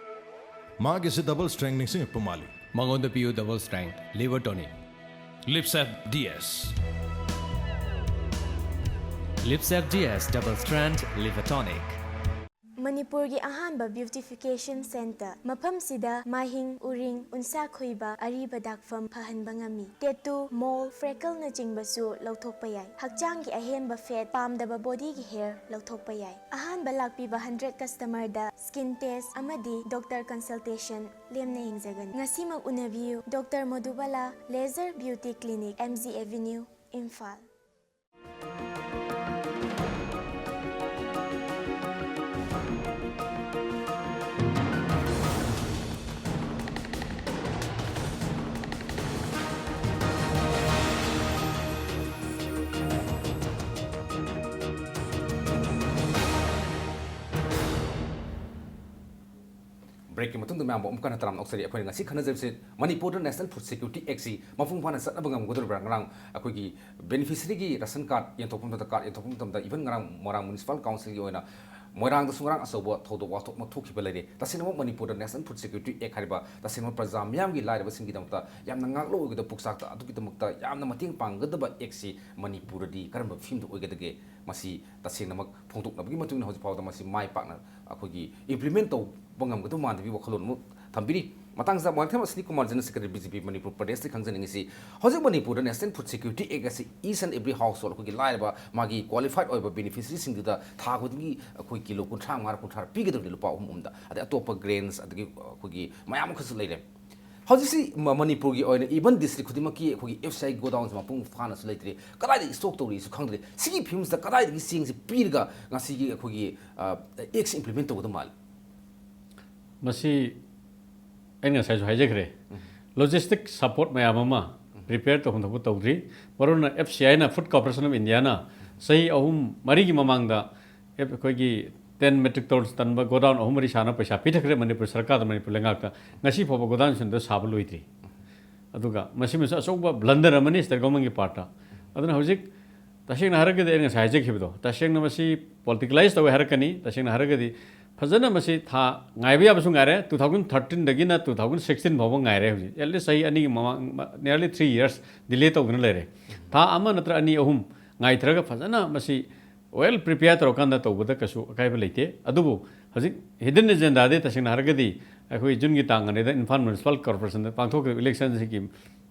ꯃꯥꯒꯤꯁꯦ ꯗꯕꯜ ꯁ꯭ꯇ꯭ꯔꯦꯡ ꯅꯤꯡꯁꯤꯡꯉꯛꯄ ꯃꯥꯜꯂꯤ꯫ ꯃꯉꯣꯟꯗ ꯄꯤꯌꯨ ꯗꯕꯜ ꯁ꯭ꯇ꯭ꯔꯦꯡ ꯂꯤꯚꯔ ꯇꯣꯅꯤꯛ꯫ ꯂꯤꯞꯁꯦꯞ ꯗꯤ ꯑꯦꯁ꯫ ꯂꯤꯞꯁꯦꯞ D S double strength liver tonic. ꯃꯅꯤꯄꯨꯔꯒꯤ ꯑꯍꯥꯟꯕ ꯕ꯭ꯌꯨꯇꯤꯐꯤꯀꯦꯁꯟ ꯁꯦꯟꯇꯔ꯫ ꯃꯐꯝꯁꯤꯗ ꯃꯥꯏꯍꯤꯡ, ꯎꯔꯤꯡ, ꯎꯟꯁꯥ ꯈꯣꯏꯕ, ꯑꯔꯤꯕ ꯗꯥꯛꯐꯝ ꯐꯍꯟꯕ ꯉꯝꯃꯤ꯫ ꯇꯦꯇꯨ, ꯃꯣꯜ, ꯐ꯭ꯔꯦꯀꯜꯅꯆꯤꯡꯕꯁꯨ ꯂꯧꯊꯣꯛꯄ ꯌꯥꯏ꯫ ꯍꯛꯆꯥꯡꯒꯤ ꯑꯍꯦꯟꯕ ꯐꯦꯠ, ꯄꯥꯝꯗꯕ ꯕꯣꯗꯤꯒꯤ ꯍꯦꯌꯔ ꯂꯧꯊꯣꯛꯄ ꯌꯥꯏ꯫ ꯑꯍꯥꯟꯕ ꯂꯥꯛꯄꯤꯕ ꯍꯟꯗ꯭ꯔꯦꯠ ꯀꯁꯇꯃꯔꯗ ꯁ꯭ꯀꯤꯟ ꯇꯦꯁ ꯑꯃꯗꯤ ꯗꯣꯛꯇꯔ ꯀꯟꯁꯜꯇꯦꯁꯟ ꯂꯦꯝꯅ ꯌꯦꯡꯖꯒꯅꯤ꯫ ꯉꯁꯤꯃꯛ ꯎꯅꯕꯤꯌꯨ꯫ Doctor Modubala, laser beauty clinic, M G avenue, Imphal. ꯕ꯭ꯔꯦꯛꯀꯤ ꯃꯇꯨꯡꯗ ꯃꯌꯥꯝꯕꯨ ꯑꯃꯨꯛ ꯍꯟꯅ ꯇꯔꯥꯝꯅ ꯑꯣꯛꯆꯔꯤ꯫ ꯑꯩꯈꯣꯏꯅ ꯉꯁꯤ ꯈꯟꯅꯖꯔꯤꯕꯁꯤ ꯃꯅꯤꯄꯨꯔꯗ ꯅꯦꯁꯅꯦꯜ ꯐꯨꯗ ꯁꯦꯀ꯭ꯌꯨꯔꯤꯇꯤ ꯑꯦꯛꯁꯤ ꯃꯄꯨꯡ ꯐꯥꯅ ꯆꯠꯅꯕ ꯉꯝꯒꯗꯧꯔꯤꯕ꯭ꯔꯥ? ꯉꯔꯥꯡ ꯑꯩꯈꯣꯏꯒꯤ ꯕꯦꯅꯤꯐꯤꯁꯔꯤꯒꯤ ꯔꯦꯁꯟ ꯀꯥꯔꯗ ꯌꯦꯟꯊꯣꯛꯄ ꯃꯇꯝꯗ, ꯀꯥꯔꯗ ꯌꯦꯟꯊꯣꯛꯄ ꯃꯇꯝꯗ, ꯏꯚꯟ ꯉꯔꯥꯡ ꯃꯣꯏꯔꯥꯡ ꯃ꯭ꯌꯨꯅꯤꯁꯤꯄꯥꯜ ꯀꯥꯎꯟꯁꯤꯜꯒꯤ ꯑꯣꯏꯅ ꯃꯣꯏꯔꯥꯡꯗꯁꯨ ꯉꯔꯥꯡ ꯑꯆꯧꯕ ꯊꯧꯗꯣꯛ ꯋꯥꯊꯣꯛ ꯑꯃ ꯊꯣꯛꯈꯤꯕ ꯂꯩꯔꯦ꯫ ꯇꯁꯦꯡꯅꯃꯛ ꯃꯅꯤꯄꯨꯔꯗ National Food Security Act ꯍꯥꯏꯔꯤꯕ ꯇꯁꯦꯡꯕ ꯄ꯭ꯔꯖꯥ ꯃꯤꯌꯥꯝꯒꯤ, ꯂꯥꯏꯔꯕꯁꯤꯡꯒꯤꯗꯃꯛꯇ ꯌꯥꯝꯅ ꯉꯥꯛꯂꯧ ꯑꯣꯏꯒꯗꯕ, ꯄꯨꯛꯆꯥꯛꯇ ꯑꯗꯨꯒꯤꯗꯃꯛꯇ ꯌꯥꯝꯅ ꯃꯇꯦꯡ ꯄꯥꯡꯒꯗꯕ ꯑꯦꯛꯁꯤ ꯃꯅꯤꯄꯨꯔꯗꯗꯤ ꯀꯔꯝꯕ ꯐꯤꯕꯝꯗ ꯑꯣꯏꯒꯗꯒꯦ? ꯃꯁꯤ ꯇꯁꯦꯡꯅꯃꯛ ꯐꯣꯡꯗꯣꯛꯅꯕꯒꯤ ꯃꯇꯨꯡ ꯏꯟꯅ ꯍꯧꯖꯤꯛ ꯐꯥꯎꯕꯗ ꯃꯁꯤ ꯃꯥꯏ ꯄꯥꯛꯅ ꯑꯩꯈꯣꯏꯒꯤ implement ꯇꯧꯕ ꯉꯝꯒꯗꯕ ꯃꯥꯟꯗꯕꯒꯤ ꯋꯥꯈꯜꯂꯣꯟ ꯑꯃ ꯊꯝꯕꯤꯔꯤ꯫ ꯃꯇꯥꯡꯁꯤꯗ ꯃꯣꯏꯔꯥꯡꯊꯦꯝ ꯑꯁꯤꯅꯤ Kumar, General Secretary, B J P Manipur ꯄ꯭ꯔꯗꯦꯁꯇ ꯈꯪꯖꯅꯤꯡꯉꯤꯁꯤ, ꯍꯧꯖꯤꯛ ꯃꯅꯤꯄꯨꯔꯗ National Food Security Act ꯑꯁꯤ each and every household, ꯑꯩꯈꯣꯏꯒꯤ ꯂꯥꯏꯔꯕ, ꯃꯥꯒꯤ qualified ꯑꯣꯏꯕ beneficiaryꯁꯤꯡꯗꯨꯗ ꯊꯥ ꯈꯨꯗꯤꯡꯒꯤ ꯑꯩꯈꯣꯏ ꯀꯤꯂꯣ ꯀꯨꯟꯊ꯭ꯔꯥ ꯃꯉꯥ, ꯀꯨꯟꯊ꯭ꯔꯥ ꯄꯤꯒꯗꯕꯅꯤ, ꯂꯨꯄꯥ ꯑꯍꯨꯝ ꯑꯍꯨꯝꯗ, ꯑꯗꯩ ꯑꯇꯣꯞꯄ grains, ꯑꯗꯒꯤ ꯑꯩꯈꯣꯏꯒꯤ ꯃꯌꯥꯝ ꯑꯃꯈꯛꯁꯨ ꯂꯩꯔꯦ꯫ ꯍꯧꯖꯤꯛꯁꯤ ꯃ-, ꯃꯅꯤꯄꯨꯔꯒꯤ ꯑꯣꯏꯅ even district ꯈꯨꯗꯤꯡꯃꯛꯀꯤ ꯑꯩꯈꯣꯏꯒꯤ F C I godownꯁꯦ ꯃꯄꯨꯡ ꯐꯥꯅꯁꯨ ꯂꯩꯇ꯭ꯔꯦ꯫ ꯀꯗꯥꯏꯗꯒꯤ stock ꯇꯧꯔꯤꯁꯨ ꯈꯪꯗ꯭ꯔꯦ꯫ ꯁꯤꯒꯤ ꯐꯤꯕꯝꯁꯤꯗ ꯀꯗꯥꯏꯗꯒꯤ ꯆꯦꯡꯁꯤ ꯄꯤꯔꯒ ꯉꯁꯤꯒꯤ ꯑꯩꯈꯣꯏꯒꯤ, ꯑ, actꯁꯤ implement ꯇꯧꯒꯗꯕ ꯃꯥꯜꯂꯤ? ꯃꯁꯤ ꯑꯩꯅ ꯉꯁꯥꯏꯁꯨ ꯍꯥꯏꯖꯈ꯭ꯔꯦ꯫ Logistic support ꯃꯌꯥꯝ ꯑꯃ prepare ꯇꯧꯐꯝ ꯊꯣꯛꯄ ꯇꯧꯗ꯭ꯔꯤ꯫ ꯃꯔꯨꯑꯣꯏꯅ F C Iꯅ, Food Corporation of Indiaꯅ ꯆꯍꯤ ꯑꯍꯨꯝ ꯃꯔꯤꯒꯤ ꯃꯃꯥꯡꯗ ꯑꯦꯞ-, ꯑꯩꯈꯣꯏꯒꯤ ten metric tons ꯆꯟꯕ godown ꯑꯍꯨꯝ ꯃꯔꯤ ꯁꯥꯅ ꯄꯩꯁꯥ ꯄꯤꯊꯈ꯭ꯔꯦ ꯃꯅꯤꯄꯨꯔ ꯁꯔꯀꯥꯔꯗ, ꯃꯅꯤꯄꯨꯔ ꯂꯩꯉꯥꯛꯇ꯫ ꯉꯁꯤ ꯐꯥꯎꯕ godownꯁꯤꯡꯗꯣ ꯁꯥꯕ ꯂꯣꯏꯗ꯭ꯔꯤ꯫ ꯑꯗꯨꯒ ꯃꯁꯤꯃꯁꯨ ꯑꯆꯧꯕ blunder ꯑꯃꯅꯤ state governmentꯀꯤ partꯇ꯫ ꯑꯗꯨꯅ ꯍꯧꯖꯤꯛ ꯇꯁꯦꯡꯅ ꯍꯥꯏꯔꯒꯗꯤ ꯑꯩꯅ ꯉꯁꯥꯏ ꯍꯥꯏꯖꯈꯤꯕꯗꯣ, ꯇꯁꯦꯡꯅ ꯃꯁꯤ politicalize ꯇꯧꯋꯦ ꯍꯥꯏꯔꯛꯀꯅꯤ꯫ ꯇꯁꯦꯡꯅ ꯍꯥꯏꯔꯒꯗꯤ ꯐꯖꯅ ꯃꯁꯤ ꯊꯥ ꯉꯥꯏꯕ ꯌꯥꯕꯁꯨ ꯉꯥꯏꯔꯦ, two thousand thirteenꯗꯒꯤꯅ two thousand sixteen ꯐꯥꯎꯕ ꯉꯥꯏꯔꯦ꯫ ꯍꯧꯖꯤꯛ at least ꯆꯍꯤ ꯑꯅꯤꯒꯤ ꯃꯃꯥꯡ, nearly three years delay ꯇꯧꯗꯨꯅ ꯂꯩꯔꯦ꯫ ꯊꯥ ꯑꯃ ꯅꯠꯇ꯭ꯔ ꯑꯅꯤ ꯑꯍꯨꯝ ꯉꯥꯏꯊꯔꯒ ꯐꯖꯅ ꯃꯁꯤ well prepare ꯇꯧꯔꯀꯥꯟꯗ ꯇꯧꯕꯗ ꯀꯩꯁꯨ ꯑꯀꯥꯏꯕ ꯂꯩꯇꯦ꯫ ꯑꯗꯨꯕꯨ ꯍꯧꯖꯤꯛ hidden agendaꯗꯤ ꯇꯁꯦꯡꯅ ꯍꯥꯏꯔꯒꯗꯤ ꯑꯩꯈꯣꯏ Juneꯒꯤ ꯇꯥꯡ ꯑꯅꯤꯗ Imphal Municipal Corporationꯗ ꯄꯥꯡꯊꯣꯛꯈꯤꯕ electionꯁꯤꯒꯤ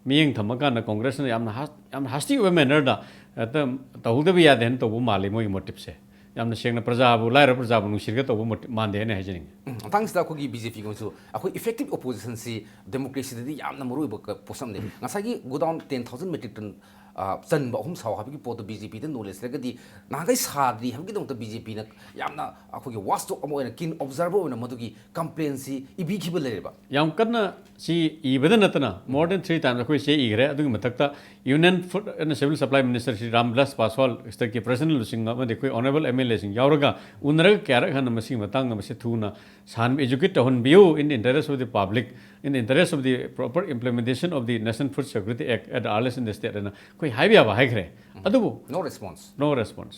ꯃꯤꯠꯌꯦꯡ ꯊꯝꯃꯀꯥꯟꯗ Congressꯅ ꯌꯥꯝꯅ ꯍꯥꯁ-, ꯌꯥꯝꯅ hasty ꯑꯣꯏꯕ mannerꯗ ꯍꯦꯛꯇ ꯇꯧꯍꯧꯗꯕ ꯌꯥꯗꯦ ꯍꯥꯏꯅ ꯇꯧꯕ ꯃꯥꯜꯂꯤ ꯃꯣꯏꯒꯤ motiveꯁꯦ꯫ ꯌꯥꯝꯅ ꯁꯦꯡꯅ ꯄ꯭ꯔꯖꯥꯕꯨ, ꯂꯥꯏꯔꯕ ꯄ꯭ꯔꯖꯥꯕꯨ ꯅꯨꯡꯁꯤꯔꯒ ꯇꯧꯕ motive ꯃꯥꯟꯗꯦ ꯍꯥꯏꯅ ꯍꯥꯏꯖꯅꯤꯡꯉꯤ꯫ ꯎꯝ, ꯃꯇꯥꯡꯁꯤꯗ ꯑꯩꯈꯣꯏꯒꯤ B J Pꯒꯨꯝꯕꯁꯨ ꯑꯩꯈꯣꯏ effective oppositionꯁꯤ democracyꯗꯗꯤ ꯌꯥꯝꯅ ꯃꯔꯨꯑꯣꯏꯕ ꯀ-, ꯄꯣꯠꯁꯛ ꯑꯃꯅꯤ꯫ ꯉꯁꯥꯏꯒꯤ godown ten thousand metric ton, ꯑ, ꯆꯟꯕ ꯑꯍꯨꯝ ꯁꯥꯎ ꯍꯥꯏꯕꯒꯤ ꯄꯣꯠꯇꯣ B J Pꯗ knowledge ꯂꯩꯔꯒꯗꯤ ꯅꯍꯥꯟꯈꯩ ꯁꯥꯗ꯭ꯔꯤ ꯍꯥꯏꯕꯒꯤꯗꯃꯛꯇ B J Pꯅ ꯌꯥꯝꯅ ꯑꯩꯈꯣꯏꯒꯤ watchdog ꯑꯃ ꯑꯣꯏꯅ, keen observer ꯑꯣꯏꯅ ꯃꯗꯨꯒꯤ complaintꯁꯤ ꯏꯕꯤꯈꯤꯕ ꯂꯩꯔꯦꯕ꯫ ꯌꯥꯝ ꯀꯟꯅ ꯁꯤ ꯏꯕꯗ ꯅꯠꯇꯅ more than three times ꯑꯩꯈꯣꯏ ꯆꯦ ꯏꯈ꯭ꯔꯦ꯫ ꯑꯗꯨꯒꯤ ꯃꯊꯛꯇ Union Food and Civil Supply Minister Shri Ram Vilas Paswan, stateꯀꯤ president ꯂꯨꯆꯤꯡꯕ ꯑꯃꯗꯤ ꯑꯩꯈꯣꯏ honourable M L Aꯁꯤꯡ ꯌꯥꯎꯔꯒ ꯎꯅꯔꯒ ꯀꯌꯥꯔꯛ ꯍꯟꯅ ꯃꯁꯤꯒꯤ ꯃꯇꯥꯡꯗ ꯃꯁꯤ ꯊꯨꯅ ꯁꯥꯟꯅꯕ, educate ꯇꯧꯍꯟꯕꯤꯌꯨ in the interest of the public꯫ In the interest of the proper implementation of the National Food Security Act at the earliest in the state, ꯍꯥꯏꯅ ꯑꯩꯈꯣꯏ ꯍꯥꯏꯕ ꯌꯥꯕ ꯍꯥꯏꯈ꯭ꯔꯦ꯫ ꯑꯗꯨꯕꯨ No response. No response.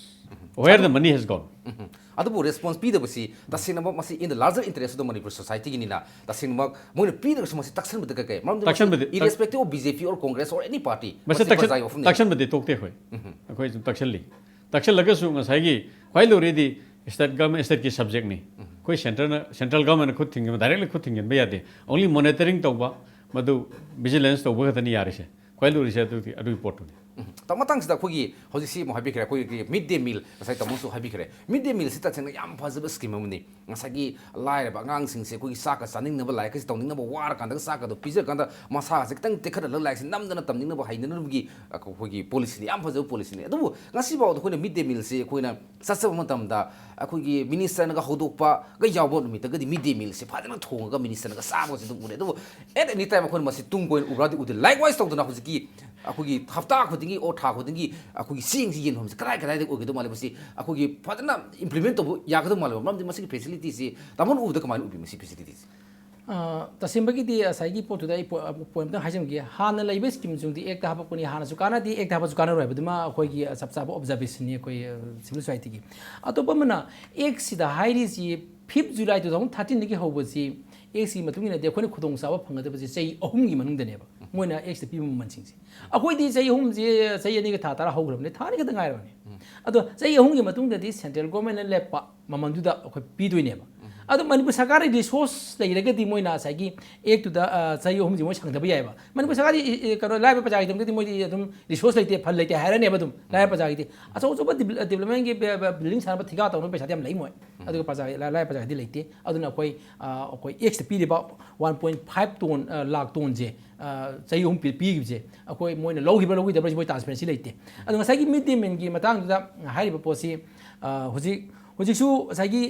Where the money has gone? ꯑꯗꯨꯕꯨ response ꯄꯤꯗꯕꯁꯤ ꯇꯁꯦꯡꯅꯃꯛ ꯃꯁꯤ in the larger interest of the Manipur society ꯒꯤꯅꯤꯅ ꯇꯁꯦꯡꯅꯃꯛ ꯃꯣꯏꯅ ꯄꯤꯗ꯭ꯔꯒꯁꯨ ꯃꯁꯤ ꯇꯛꯁꯟꯕꯗ ꯀꯩ ꯀꯩ ꯃꯔꯝꯗꯤ ꯇꯛꯁꯟꯕꯗꯤ- irrespective of B J P or Congress or any party ꯃꯁꯤ ꯃꯁꯤ ꯄ꯭ꯔꯖꯥꯒꯤ ꯋꯥꯐꯝꯅꯤ꯫ ꯇꯛꯁꯟꯕꯗꯤ ꯇꯣꯛꯇꯦ ꯑꯩꯈꯣꯏ꯫ ꯑꯩꯈꯣꯏ ꯑꯗꯨꯝ ꯇꯛꯁꯜꯂꯤ꯫ ꯇꯛꯁꯜꯂꯒꯁꯨ ꯉꯁꯥꯏꯒꯤ ꯈ꯭ꯋꯥꯏ ꯂꯨꯔꯤꯗꯤ state government, stateꯀꯤ subjectꯅꯤ꯫ ꯑꯩꯈꯣꯏ centreꯅ, central governmentꯅ ꯈꯨꯠ ꯊꯤꯡꯖꯤꯟꯕ, directly ꯈꯨꯠ ꯊꯤꯡꯖꯤꯟꯕ ꯌꯥꯗꯦ꯫ Only monitoring ꯇꯧꯕ, ꯃꯗꯨ vigilance ꯇꯧꯕ ꯈꯛꯇꯅꯤ ꯌꯥꯔꯤꯁꯦ꯫ ꯈ꯭ꯋꯥꯏ ꯂꯨꯔꯤꯁꯦ ꯑꯗꯨꯒꯤ, ꯑꯗꯨꯒꯤ ꯄꯣꯠꯇꯨꯅꯤ꯫ ꯎꯝ꯫ ꯇ-, ꯃꯇꯥꯡꯁꯤꯗ ꯑꯩꯈꯣꯏꯒꯤ ꯍꯧꯖꯤꯛꯁꯤ ꯑꯃꯨꯛ ꯍꯥꯏꯕꯤꯈ꯭ꯔꯦ, ꯑꯩꯈꯣꯏꯒꯤ mid day meal, ꯉꯁꯥꯏ ꯇꯥꯃꯣꯁꯨ ꯍꯥꯏꯕꯤꯈ꯭ꯔꯦ, mid day mealꯁꯤ ꯇꯁꯦꯡꯅ ꯌꯥꯝ ꯐꯖꯕ scheme ꯑꯃꯅꯤ꯫ ꯉꯁꯥꯏꯒꯤ ꯂꯥꯏꯔꯕ ꯑꯉꯥꯡꯁꯤꯡꯁꯦ ꯑꯩꯈꯣꯏꯒꯤ ꯆꯥꯛꯀ ꯆꯥꯅꯤꯡꯅꯕ, ꯂꯥꯏꯔꯤꯛꯀꯁꯦ ꯇꯧꯅꯤꯡꯅꯕ ꯋꯥꯔꯀꯥꯟꯗꯒ ꯆꯥꯛꯀꯗꯣ ꯄꯤꯖꯔꯀꯥꯟꯗ ꯃꯁꯥꯁꯦ ꯈꯤꯇꯪ ꯇꯦꯛꯈꯠꯍꯜꯂꯒ ꯂꯥꯏꯔꯤꯛꯁꯦ ꯅꯝꯗꯅ ꯇꯝꯅꯤꯡꯅꯕ ꯍꯩꯅꯅꯕꯒꯤ ꯑꯩꯈꯣꯏꯒꯤ policyꯅꯤ, ꯌꯥꯝ ꯐꯖꯕ policyꯅꯤ꯫ ꯑꯗꯨꯕꯨ ꯉꯁꯤꯐꯥꯎꯗ ꯑꯩꯈꯣꯏꯅ mid day mealꯁꯤ ꯑꯩꯈꯣꯏꯅ ꯆꯠꯆꯕ ꯃꯇꯝꯗ ꯑꯩꯈꯣꯏꯒꯤ ministerꯅꯒ ꯍꯧꯗꯣꯛꯄꯒ ꯌꯥꯎꯕ ꯅꯨꯃꯤꯠꯇꯒꯗꯤ mid day mealꯁꯦ ꯐꯖꯅ ꯊꯣꯡꯉꯒ ministerꯅꯒ ꯆꯥꯕꯒꯁꯦ ꯑꯗꯨꯝ ꯎꯔꯦ꯫ ꯑꯗꯨꯕꯨ at any time ꯑꯩꯈꯣꯏꯅ ꯃꯁꯤ ꯇꯨꯡ ꯀꯣꯏꯅ ꯎꯕ꯭ꯔꯥꯗꯤ ꯎꯗꯦ꯫ Likewise ꯇꯧꯗꯅ ꯍꯧꯖꯤꯛꯀꯤ ꯑꯩꯈꯣꯏꯒꯤ ꯍꯞꯇꯥ ꯈꯨꯗꯤꯡꯒꯤ or ꯊꯥ ꯈꯨꯗꯤꯡꯒꯤ ꯑꯩꯈꯣꯏꯒꯤ ꯆꯦꯡꯁꯤ ꯌꯦꯟꯐꯝꯁꯤ ꯀꯗꯥꯏ ꯀꯗꯥꯏꯗ ꯑꯣꯏꯒꯗꯧ ꯃꯥꯜꯂꯤ, ꯃꯁꯤ ꯑꯩꯈꯣꯏꯒꯤ ꯐꯖꯅ implement ꯇꯧꯕ ꯌꯥꯒꯗꯧ ꯃꯥꯜꯂꯦꯕ꯫ ꯃꯔꯝꯗꯤ ꯃꯁꯤꯒꯤ facilityꯁꯤ ꯇꯥꯃꯣꯅ ꯎꯕꯗ ꯀꯃꯥꯏꯅ ꯎꯕꯤ ꯃꯁꯤ facilityꯁꯤ? ꯑ, ꯇꯁꯦꯡꯕꯒꯤꯗꯤ ꯉꯁꯥꯏꯒꯤ ꯄꯣꯠꯇꯨꯗ ꯑꯩ ꯄꯣ-, point ꯑꯃꯇꯪ ꯍꯥꯏꯖꯔꯝꯒꯦ꯫ ꯍꯥꯟꯅ ꯂꯩꯕ schemeꯁꯤꯡꯗꯤ actꯇ ꯍꯥꯞꯄꯛꯄꯅꯤ, ꯍꯥꯟꯅꯁꯨ ꯀꯥꯟꯅꯗꯦ, actꯇ ꯍꯥꯞꯄꯁꯨ ꯀꯥꯟꯅꯔꯣꯏ ꯍꯥꯏꯕꯗꯨꯃ ꯑꯩꯈꯣꯏꯒꯤ ꯆꯞ ꯆꯥꯕ observationꯅꯤ ꯑꯩꯈꯣꯏ, ꯑ, civil societyꯒꯤ꯫ ꯑꯇꯣꯞꯄ ꯑꯃꯅ actꯁꯤꯗ ꯍꯥꯏꯔꯤꯁꯤ fifth July two thousand thirteenꯗꯒꯤ ꯍꯧꯕꯁꯤ actꯀꯤ ꯃꯇꯨꯡ ꯏꯟꯅꯗꯤ ꯑꯩꯈꯣꯏꯅ ꯈꯨꯗꯣꯡꯆꯥꯕ ꯐꯪꯒꯗꯕꯁꯦ ꯆꯍꯤ ꯑꯍꯨꯝꯒꯤ ꯃꯅꯨꯡꯗꯅꯦꯕ ꯃꯣꯏꯅ actꯇ ꯄꯤꯕ ꯃꯃꯜꯁꯤꯡꯁꯦ꯫ ꯑꯩꯈꯣꯏꯗꯤ ꯆꯍꯤ ꯑꯍꯨꯝꯁꯦ, ꯆꯍꯤ ꯑꯅꯤꯒ ꯊꯥ ꯇꯔꯥ ꯍꯧꯈ꯭ꯔꯕꯅꯤ, ꯊꯥ ꯑꯅꯤ ꯈꯛꯇ ꯉꯥꯏꯔꯕꯅꯤ꯫ ꯑꯗꯣ ꯆꯍꯤ ꯑꯍꯨꯝꯒꯤ ꯃꯇꯨꯡꯗꯗꯤ central governmentꯅ ꯂꯦꯞꯄ ꯃꯃꯜꯗꯨꯗ ꯑꯩꯈꯣꯏ ꯄꯤꯗꯣꯏꯅꯦꯕ꯫ ꯑꯗꯣ ꯃꯅꯤꯄꯨꯔ ꯁꯔꯀꯥꯔꯒꯤ resource ꯂꯩꯔꯒꯗꯤ ꯃꯣꯏꯅ ꯉꯁꯥꯏꯒꯤ actꯇꯨꯗ, ꯑ, ꯆꯍꯤ ꯑꯍꯨꯝꯁꯤ ꯃꯣꯏ ꯁꯥꯡꯊꯕ ꯌꯥꯏꯑꯕ꯫ ꯃꯅꯤꯄꯨꯔ ꯁꯔꯀꯥꯔꯒꯤ, ꯏ-, ꯏ-, ꯀꯩꯅꯣ, ꯂꯥꯏꯔꯕ ꯄ꯭ꯔꯖꯥꯒꯤꯗꯃꯛꯇꯗꯤ ꯃꯣꯏꯗꯤ ꯑꯗꯨꯝ resource ꯂꯩꯇꯦ, fund ꯂꯩꯇꯦ ꯍꯥꯏꯔꯅꯦꯕ ꯑꯗꯨꯝ ꯂꯥꯏꯔꯕ ꯄ꯭ꯔꯖꯥꯒꯤꯗꯤ꯫ ꯑꯆꯧ ꯑꯆꯧꯕ devel-, developmentꯒꯤ ꯕ-, ꯕ-, building ꯁꯥꯅꯕ ꯊꯤꯀꯥ ꯇꯧꯅꯕ ꯄꯩꯁꯥꯗꯤ ꯌꯥꯝ ꯂꯩ ꯃꯣꯏ꯫ ꯑꯗꯨꯒ ꯄ꯭ꯔꯖꯥꯒꯤ, ꯂꯥꯏ-, ꯂꯥꯏꯔꯕ ꯄ꯭ꯔꯖꯥꯒꯤꯗꯤ ꯂꯩꯇꯦ꯫ ꯑꯗꯨꯅ ꯑꯩꯈꯣꯏ, ꯑ, ꯑꯩꯈꯣꯏ actꯇ ꯄꯤꯔꯤꯕ one point five ton, ꯑ, ꯂꯥꯛ tonꯁꯦ, ꯑ, ꯆꯍꯤ ꯑꯍꯨꯝ ꯄꯤ-, ꯄꯤꯈꯤꯕꯁꯦ ꯑꯩꯈꯣꯏ ꯃꯣꯏꯅ ꯂꯧꯈꯤꯕ꯭ꯔꯥ ꯂꯧꯈꯤꯗꯕ꯭ꯔꯥ ꯃꯣꯏ transparency ꯂꯩꯇꯦ꯫ ꯑꯗꯣ ꯉꯁꯥꯏꯒꯤ mid day mealꯒꯤ ꯃꯇꯥꯡꯗꯨꯗ ꯍꯥꯏꯔꯤꯕ ꯄꯣꯠꯁꯤ, ꯑ, ꯍꯧꯖꯤꯛ, ꯍꯧꯖꯤꯛꯁꯨ ꯉꯁꯥꯏꯒꯤ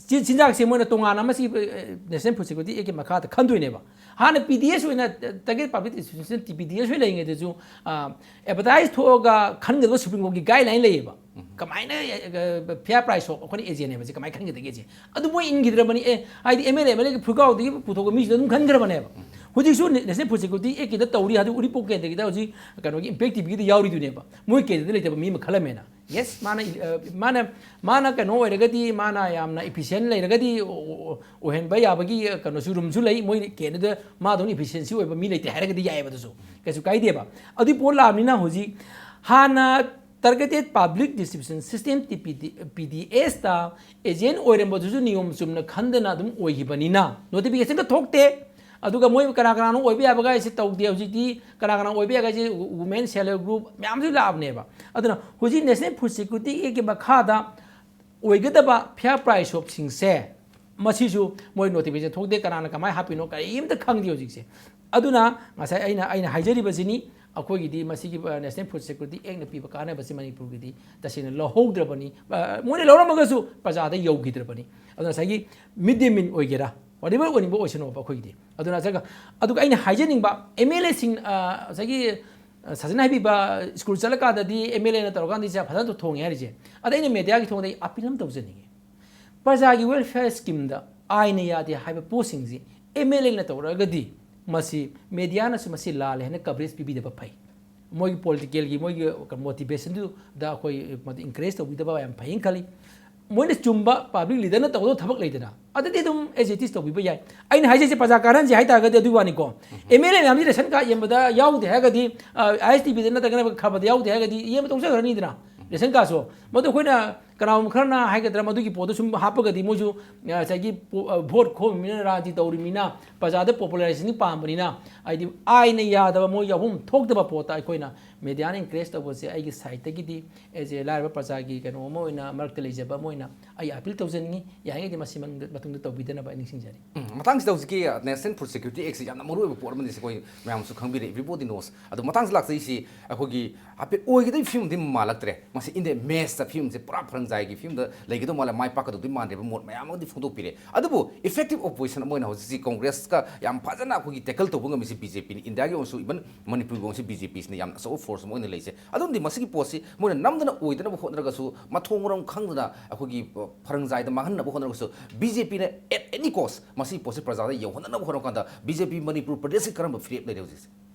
ꯆꯤ- ꯆꯤꯟꯖꯥꯛꯁꯦ ꯃꯣꯏꯅ ꯇꯣꯉꯥꯟꯅ ꯑꯃ ꯁꯤ, ꯑ, National Food Security Act ꯀꯤ ꯃꯈꯥꯗ ꯈꯟꯗꯣꯏꯅꯦꯕ꯫ ꯍꯥꯟꯅ P D S ꯑꯣꯏꯅ, Target Public Distribution, P D S ꯑꯣꯏ ꯂꯩꯔꯤꯉꯩꯗꯁꯨ, ꯑ, advertise ꯊꯣꯛꯑꯒ ꯈꯟꯒꯗꯕ Supreme Court ꯀꯤ guideline ꯂꯩꯌꯦꯕ꯫ ꯀꯃꯥꯏꯅ, ꯑ, fair price shop ꯑꯩꯈꯣꯏꯅ agent ꯍꯥꯏꯕꯁꯦ ꯀꯃꯥꯏꯅ ꯈꯟꯒꯗꯒꯦ ꯁꯦ? ꯑꯗꯨ ꯃꯣꯏ ꯏꯟꯈꯤꯗ꯭ꯔꯕꯅꯤ꯫ ꯑꯦ, ꯍꯥꯏꯗꯤ M L A, M L A ꯒꯤ ꯐꯨꯔꯒꯥꯎꯗꯒꯤ ꯄꯨꯊꯣꯛꯄ ꯃꯤꯁꯤꯡꯗꯣ ꯑꯗꯨꯝ ꯈꯟꯈ꯭ꯔꯕꯅꯦꯕ꯫ ꯍꯧꯖꯤꯛꯁꯨ National Food Security Act ꯀꯤꯗ ꯇꯧꯔꯤ, ꯍꯥꯏꯗꯤ ꯎꯔꯤꯄꯣꯛ ꯀꯦꯟꯗ꯭ꯔꯒꯤꯗ ꯍꯧꯖꯤꯛ ꯀꯩꯅꯣꯒꯤ Impact T V ꯒꯤꯗ ꯌꯥꯎꯔꯤꯗꯨꯅꯦꯕ꯫ ꯃꯣꯏ ꯀꯦꯟꯗ꯭ꯔꯗ ꯂꯩꯇꯕ ꯃꯤ ꯑꯃ ꯈꯜꯂꯝꯃꯦꯅ꯫ Yes, ꯃꯥꯅ, ꯑ, ꯃꯥꯅ, ꯃꯥꯅ ꯀꯩꯅꯣ ꯑꯣꯏꯔꯒꯗꯤ, ꯃꯥꯅ ꯌꯥꯝꯅ efficient ꯂꯩꯔꯒꯗꯤ, ꯑꯣ-, ꯑꯣ-, ꯑꯣꯏꯍꯟꯕ ꯌꯥꯕꯒꯤ, ꯑ, ꯀꯩꯅꯣꯁꯨ, room ꯁꯨ ꯂꯩ꯫ ꯃꯣꯏ ꯀꯦꯟꯗ꯭ꯔꯗ ꯃꯥꯗꯧꯅ efficiency ꯑꯣꯏꯕ ꯃꯤ ꯂꯩꯇꯦ ꯍꯥꯏꯔꯒꯗꯤ ꯌꯥꯏꯑꯕ, ꯑꯗꯨꯁꯨ ꯀꯩꯁꯨ ꯀꯥꯏꯗꯦꯕ꯫ ꯑꯗꯨꯏ ꯄꯣꯠ ꯂꯥꯛꯑꯕꯅꯤꯅ ꯍꯧꯖꯤꯛ ꯍꯥꯟꯅ Targeted Public Distribution System, T P D, P D S ꯇ agent ꯑꯣꯏꯔꯝꯕꯗꯨꯁꯨ ꯅꯤꯌꯣꯝ ꯆꯨꯝꯅ ꯈꯟꯗꯅ ꯑꯗꯨꯝ ꯑꯣꯏꯈꯤꯕꯅꯤꯅ notification ꯒ ꯊꯣꯛꯇꯦ꯫ ꯑꯗꯨꯒ ꯃꯣꯏ ꯀꯅꯥ ꯀꯅꯥꯅꯣ ꯑꯣꯏꯕ ꯌꯥꯕꯒ ꯍꯥꯏꯁꯦ ꯇꯧꯗꯦ꯫ ꯍꯧꯖꯤꯛꯇꯤ ꯀꯅꯥ ꯀꯅꯥ ꯑꯣꯏꯕ ꯌꯥꯒꯦ ꯍꯥꯏꯁꯦ Women Self Help Group ꯃꯌꯥꯝꯁꯨ ꯂꯥꯛꯑꯕꯅꯦꯕ꯫ ꯑꯗꯨꯅ ꯍꯧꯖꯤꯛ National Food Security Act ꯀꯤ ꯃꯈꯥꯗ ꯑꯣꯏꯒꯗꯕ fair price shop ꯁꯤꯡꯁꯦ ꯃꯁꯤꯁꯨ ꯃꯣꯏ notification ꯊꯣꯛꯇꯦ, ꯀꯅꯥꯅ ꯀꯃꯥꯏꯅ ꯍꯥꯞꯄꯤꯅꯣ ꯀꯔꯤꯝꯇ ꯈꯪꯗꯦ ꯍꯧꯖꯤꯛꯁꯦ꯫ ꯑꯗꯨꯅ ꯉꯁꯥꯏ ꯑꯩꯅ, ꯑꯩꯅ ꯍꯥꯏꯖꯔꯤꯕꯁꯤꯅꯤ, ꯑꯩꯈꯣꯏꯒꯤꯗꯤ ꯃꯁꯤꯒꯤ, ꯑ, National Food Security Act ꯅ ꯄꯤꯕ ꯀꯥꯟꯅꯕꯁꯤ ꯃꯅꯤꯄꯨꯔꯒꯤꯗꯤ ꯇꯁꯦꯡꯅ ꯂꯧꯍꯧꯗ꯭ꯔꯕꯅꯤ꯫ ꯑ, ꯃꯣꯏꯅ ꯂꯧꯔꯝꯃꯒꯁꯨ ꯄ꯭ꯔꯖꯥꯗ ꯌꯧꯈꯤꯗ꯭ꯔꯕꯅꯤ꯫ ꯑꯗꯨꯅ ꯉꯁꯥꯏꯒꯤ mid day meal ꯑꯣꯏꯒꯦꯔꯥ, whatever ꯑꯣꯏꯅꯤꯡꯕ ꯑꯣꯏꯁꯅꯣꯕ ꯑꯩꯈꯣꯏꯒꯤꯗꯤ꯫ ꯑꯗꯨꯅ ꯉꯁꯥꯏꯒ-, ꯑꯗꯨꯒ ꯑꯩꯅ ꯍꯥꯏꯖꯅꯤꯡꯕ M L A ꯁꯤꯡ, ꯑ, ꯉꯁꯥꯏꯒꯤ, ꯑ, ꯁꯥꯖꯟ ꯍꯥꯏꯕꯤꯕ ꯁ꯭ꯀꯨꯜ ꯆꯠꯂꯀꯥꯟꯗꯗꯤ M L A ꯅ ꯇꯧꯔꯀꯥꯟꯗ ꯏꯆꯥ ꯐꯖꯅ ꯊꯣꯡꯉꯦ ꯍꯥꯏꯔꯤꯁꯦ꯫ ꯑꯗ ꯑꯩꯅ media ꯒꯤ ꯊꯣꯡꯗ ꯑꯩ appeal ꯑꯃ ꯇꯧꯖꯅꯤꯡꯉꯤ꯫ ꯄ꯭ꯔꯖꯥꯒꯤ welfare scheme ꯗ ꯑꯥꯏꯟꯅ ꯌꯥꯗꯦ ꯍꯥꯏꯕ ꯄꯣꯠꯁꯤꯡꯁꯤ M L A ꯅ ꯇꯧꯔꯛꯑꯒꯗꯤ ꯃꯁꯤ media ꯅꯁꯨ ꯃꯁꯤ ꯂꯥꯜꯂꯦ ꯍꯥꯏꯅ coverage ꯄꯤꯕꯤꯗꯕ ꯐꯩ꯫ ꯃꯣꯏꯒꯤ political ꯒꯤ ꯃꯣꯏꯒꯤ motivation ꯗꯨꯗ ꯑꯩꯈꯣꯏ encourage ꯇꯧꯕꯤꯗꯕ ꯌꯥꯝ ꯐꯩꯅ ꯈꯜꯂꯤ꯫ ꯃꯣꯏꯅ ꯆꯨꯝꯕ public leader ꯅ ꯇꯧꯒꯗꯕ ꯊꯕꯛ ꯂꯩꯗꯅ, ꯑꯗꯨꯗꯤ ꯑꯗꯨꯝ as it is ꯇꯧꯕꯤꯕ ꯌꯥꯏ꯫ ꯑꯩꯅ ꯍꯥꯏꯖꯩꯁꯦ ꯄ꯭ꯔꯖꯥ ꯀꯥꯟꯅꯍꯟꯁꯦ ꯍꯥꯏ ꯇꯥꯔꯒꯗꯤ ꯑꯗꯨꯒꯤ ꯋꯥꯅꯤꯀꯣ꯫ M L A ꯃꯌꯥꯝꯁꯤ ration card ꯌꯦꯟꯕꯗ ꯌꯥꯎꯗꯦ ꯍꯥꯏꯔꯒꯗꯤ, ꯑ, I S T B ꯗ ꯅꯠꯇ꯭ꯔꯒꯅ ꯈꯕꯔꯗ ꯌꯥꯎꯗꯦ ꯍꯥꯏꯔꯒꯗꯤ ꯌꯦꯟꯕ ꯇꯣꯛꯆꯈ꯭ꯔꯅꯤꯗꯅ ration card ꯁꯨ꯫ ꯃꯗꯨ ꯑꯩꯈꯣꯏꯅ ꯀꯅꯥꯒꯨꯝꯕ ꯈꯔꯅ ꯍꯥꯏꯒꯗ꯭ꯔꯥ, ꯃꯗꯨꯒꯤ ꯄꯣꯠꯇꯨ ꯁꯨꯝ ꯍꯥꯞꯄꯒꯗꯤ ꯃꯣꯏꯁꯨ, ꯑ, ꯉꯁꯥꯏꯒꯤ ꯄꯣ-, ꯑ, vote ꯈꯣꯝꯃꯤꯕꯅꯤꯅ, ꯔꯥꯖꯅꯤꯇꯤ ꯇꯧꯔꯤꯕꯅꯤꯅ, ꯄ꯭ꯔꯖꯥꯗ popularization ꯄꯥꯝꯕꯅꯤꯅ, ꯍꯥꯏꯗꯤ ꯑꯥꯏꯟꯅ ꯌꯥꯗꯕ, ꯃꯣꯏ ꯌꯥꯎꯐꯝ ꯊꯣꯛꯇꯕ ꯄꯣꯠꯇ ꯑꯩꯈꯣꯏꯅ ꯃꯦꯗꯤꯌꯥꯅ ꯏꯟꯀꯔꯦꯖ ꯇꯧꯕꯁꯦ ꯑꯩꯒꯤ ꯁꯥꯏꯠꯇꯒꯤꯗꯤ ꯑꯦꯖ ꯑꯦ ꯂꯥꯏꯔꯕ ꯄ꯭ꯔꯖꯥꯒꯤ ꯀꯩꯅꯣ ꯑꯃ ꯑꯣꯏꯅ, ꯃꯔꯛꯇ ꯂꯩꯖꯕ ꯑꯃ ꯑꯣꯏꯅ ꯑꯩ ꯑꯄꯤꯜ ꯇꯧꯖꯅꯤꯡꯉꯤ꯫ ꯌꯥꯔꯤꯉꯩꯗꯤ ꯃꯁꯤ ꯃꯇꯨꯡꯗ ꯇꯧꯕꯤꯗꯅꯕ ꯑꯩ ꯅꯤꯡꯁꯤꯡꯖꯔꯤ꯫ ꯎꯝ, ꯃꯇꯥꯡꯁꯤꯗ ꯍꯧꯖꯤꯛꯀꯤ National Food Security Act ꯁꯤ ꯌꯥꯝꯅ ꯃꯔꯨꯑꯣꯏꯕ ꯄꯣꯠ ꯑꯃꯅꯤ, ꯁꯤ ꯑꯩꯈꯣꯏ ꯃꯌꯥꯝꯁꯨ ꯈꯪꯕꯤꯔꯦ, everybody knows꯫ ꯑꯗꯣ ꯃꯇꯥꯡꯁꯤꯗ ꯂꯥꯛꯆꯔꯤꯁꯤ ꯑꯩꯈꯣꯏꯒꯤ ꯍꯥꯏꯐꯦꯠ ꯑꯣꯏꯒꯗꯕ ꯐꯤꯕꯝꯗꯤ ꯃꯥꯜꯂꯛꯇ꯭ꯔꯦ꯫ ꯃꯁꯤ in the mass ꯇ ꯐꯤꯕꯝꯁꯦ ꯄꯨꯔꯥ ꯐꯔꯪꯖꯥꯏꯒꯤ ꯐꯤꯕꯝꯗ ꯂꯩꯒꯗꯧ ꯃꯥꯜꯂꯦ, ꯃꯥꯏ ꯄꯥꯛꯀꯗꯧꯗꯤ ꯃꯥꯟꯗ꯭ꯔꯦꯕ ꯃꯣꯠ ꯃꯌꯥꯝ ꯑꯃꯗꯤ ꯐꯣꯡꯗꯣꯛꯄꯤꯔꯦ꯫ ꯑꯗꯨꯕꯨ effective opposition ꯑꯃ ꯑꯣꯏꯅ ꯍꯧꯖꯤꯛꯁꯤ ꯀꯣꯡꯒ꯭ꯔꯦꯁꯀ ꯌꯥꯝ ꯐꯖꯅ ꯑꯩꯈꯣꯏꯒꯤ tackle ꯇꯧꯕ ꯉꯝꯃꯤꯁꯤ ꯕꯤ ꯖꯦ ꯄꯤꯅꯤ꯫ ꯏꯟꯗꯤꯌꯥꯒꯤ ꯑꯣꯏꯅꯁꯨ, even ꯃꯅꯤꯄꯨꯔꯒꯤ ꯑꯣꯏꯅꯁꯨ ꯕꯤ ꯖꯦ ꯄꯤꯁꯤꯅ ꯌꯥꯝꯅ ꯑꯆꯧꯕ ꯐꯣꯔꯁ ꯑꯃ ꯑꯣꯏꯅ ꯂꯩꯖꯩ꯫ ꯑꯗꯨꯅꯗꯤ ꯃꯁꯤꯒꯤ ꯄꯣꯠꯁꯤ ꯃꯣꯏꯅ ꯅꯝꯗꯅ ꯑꯣꯏꯗꯅꯕ ꯍꯣꯠꯅꯔꯒꯁꯨ, ꯃꯊꯣꯡ ꯃꯔꯝ ꯈꯪꯗꯅ ꯑꯩꯈꯣꯏꯒꯤ, ꯑ, ꯐꯔꯪꯖꯥꯏꯗ ꯃꯥꯡꯍꯟꯅꯕ ꯍꯣꯠꯅꯔꯒꯁꯨ, ꯕꯤ ꯖꯦ ꯄꯤꯅ at any cost ꯃꯁꯤꯒꯤ ꯄꯣꯠꯁꯤ ꯄ꯭ꯔꯖꯥꯗ ꯌꯧꯍꯟꯅꯅꯕ ꯍꯣꯠꯅꯕ ꯀꯥꯟꯗ ꯕꯤ ꯖꯦ ꯄꯤ ꯃꯅꯤꯄꯨꯔ ꯄ꯭ꯔꯗꯦꯁꯀꯤ ꯀꯔꯝꯕ ꯐꯤꯔꯦꯞ ꯂꯩꯔꯦ ꯍꯧꯖꯤꯛꯁꯦ?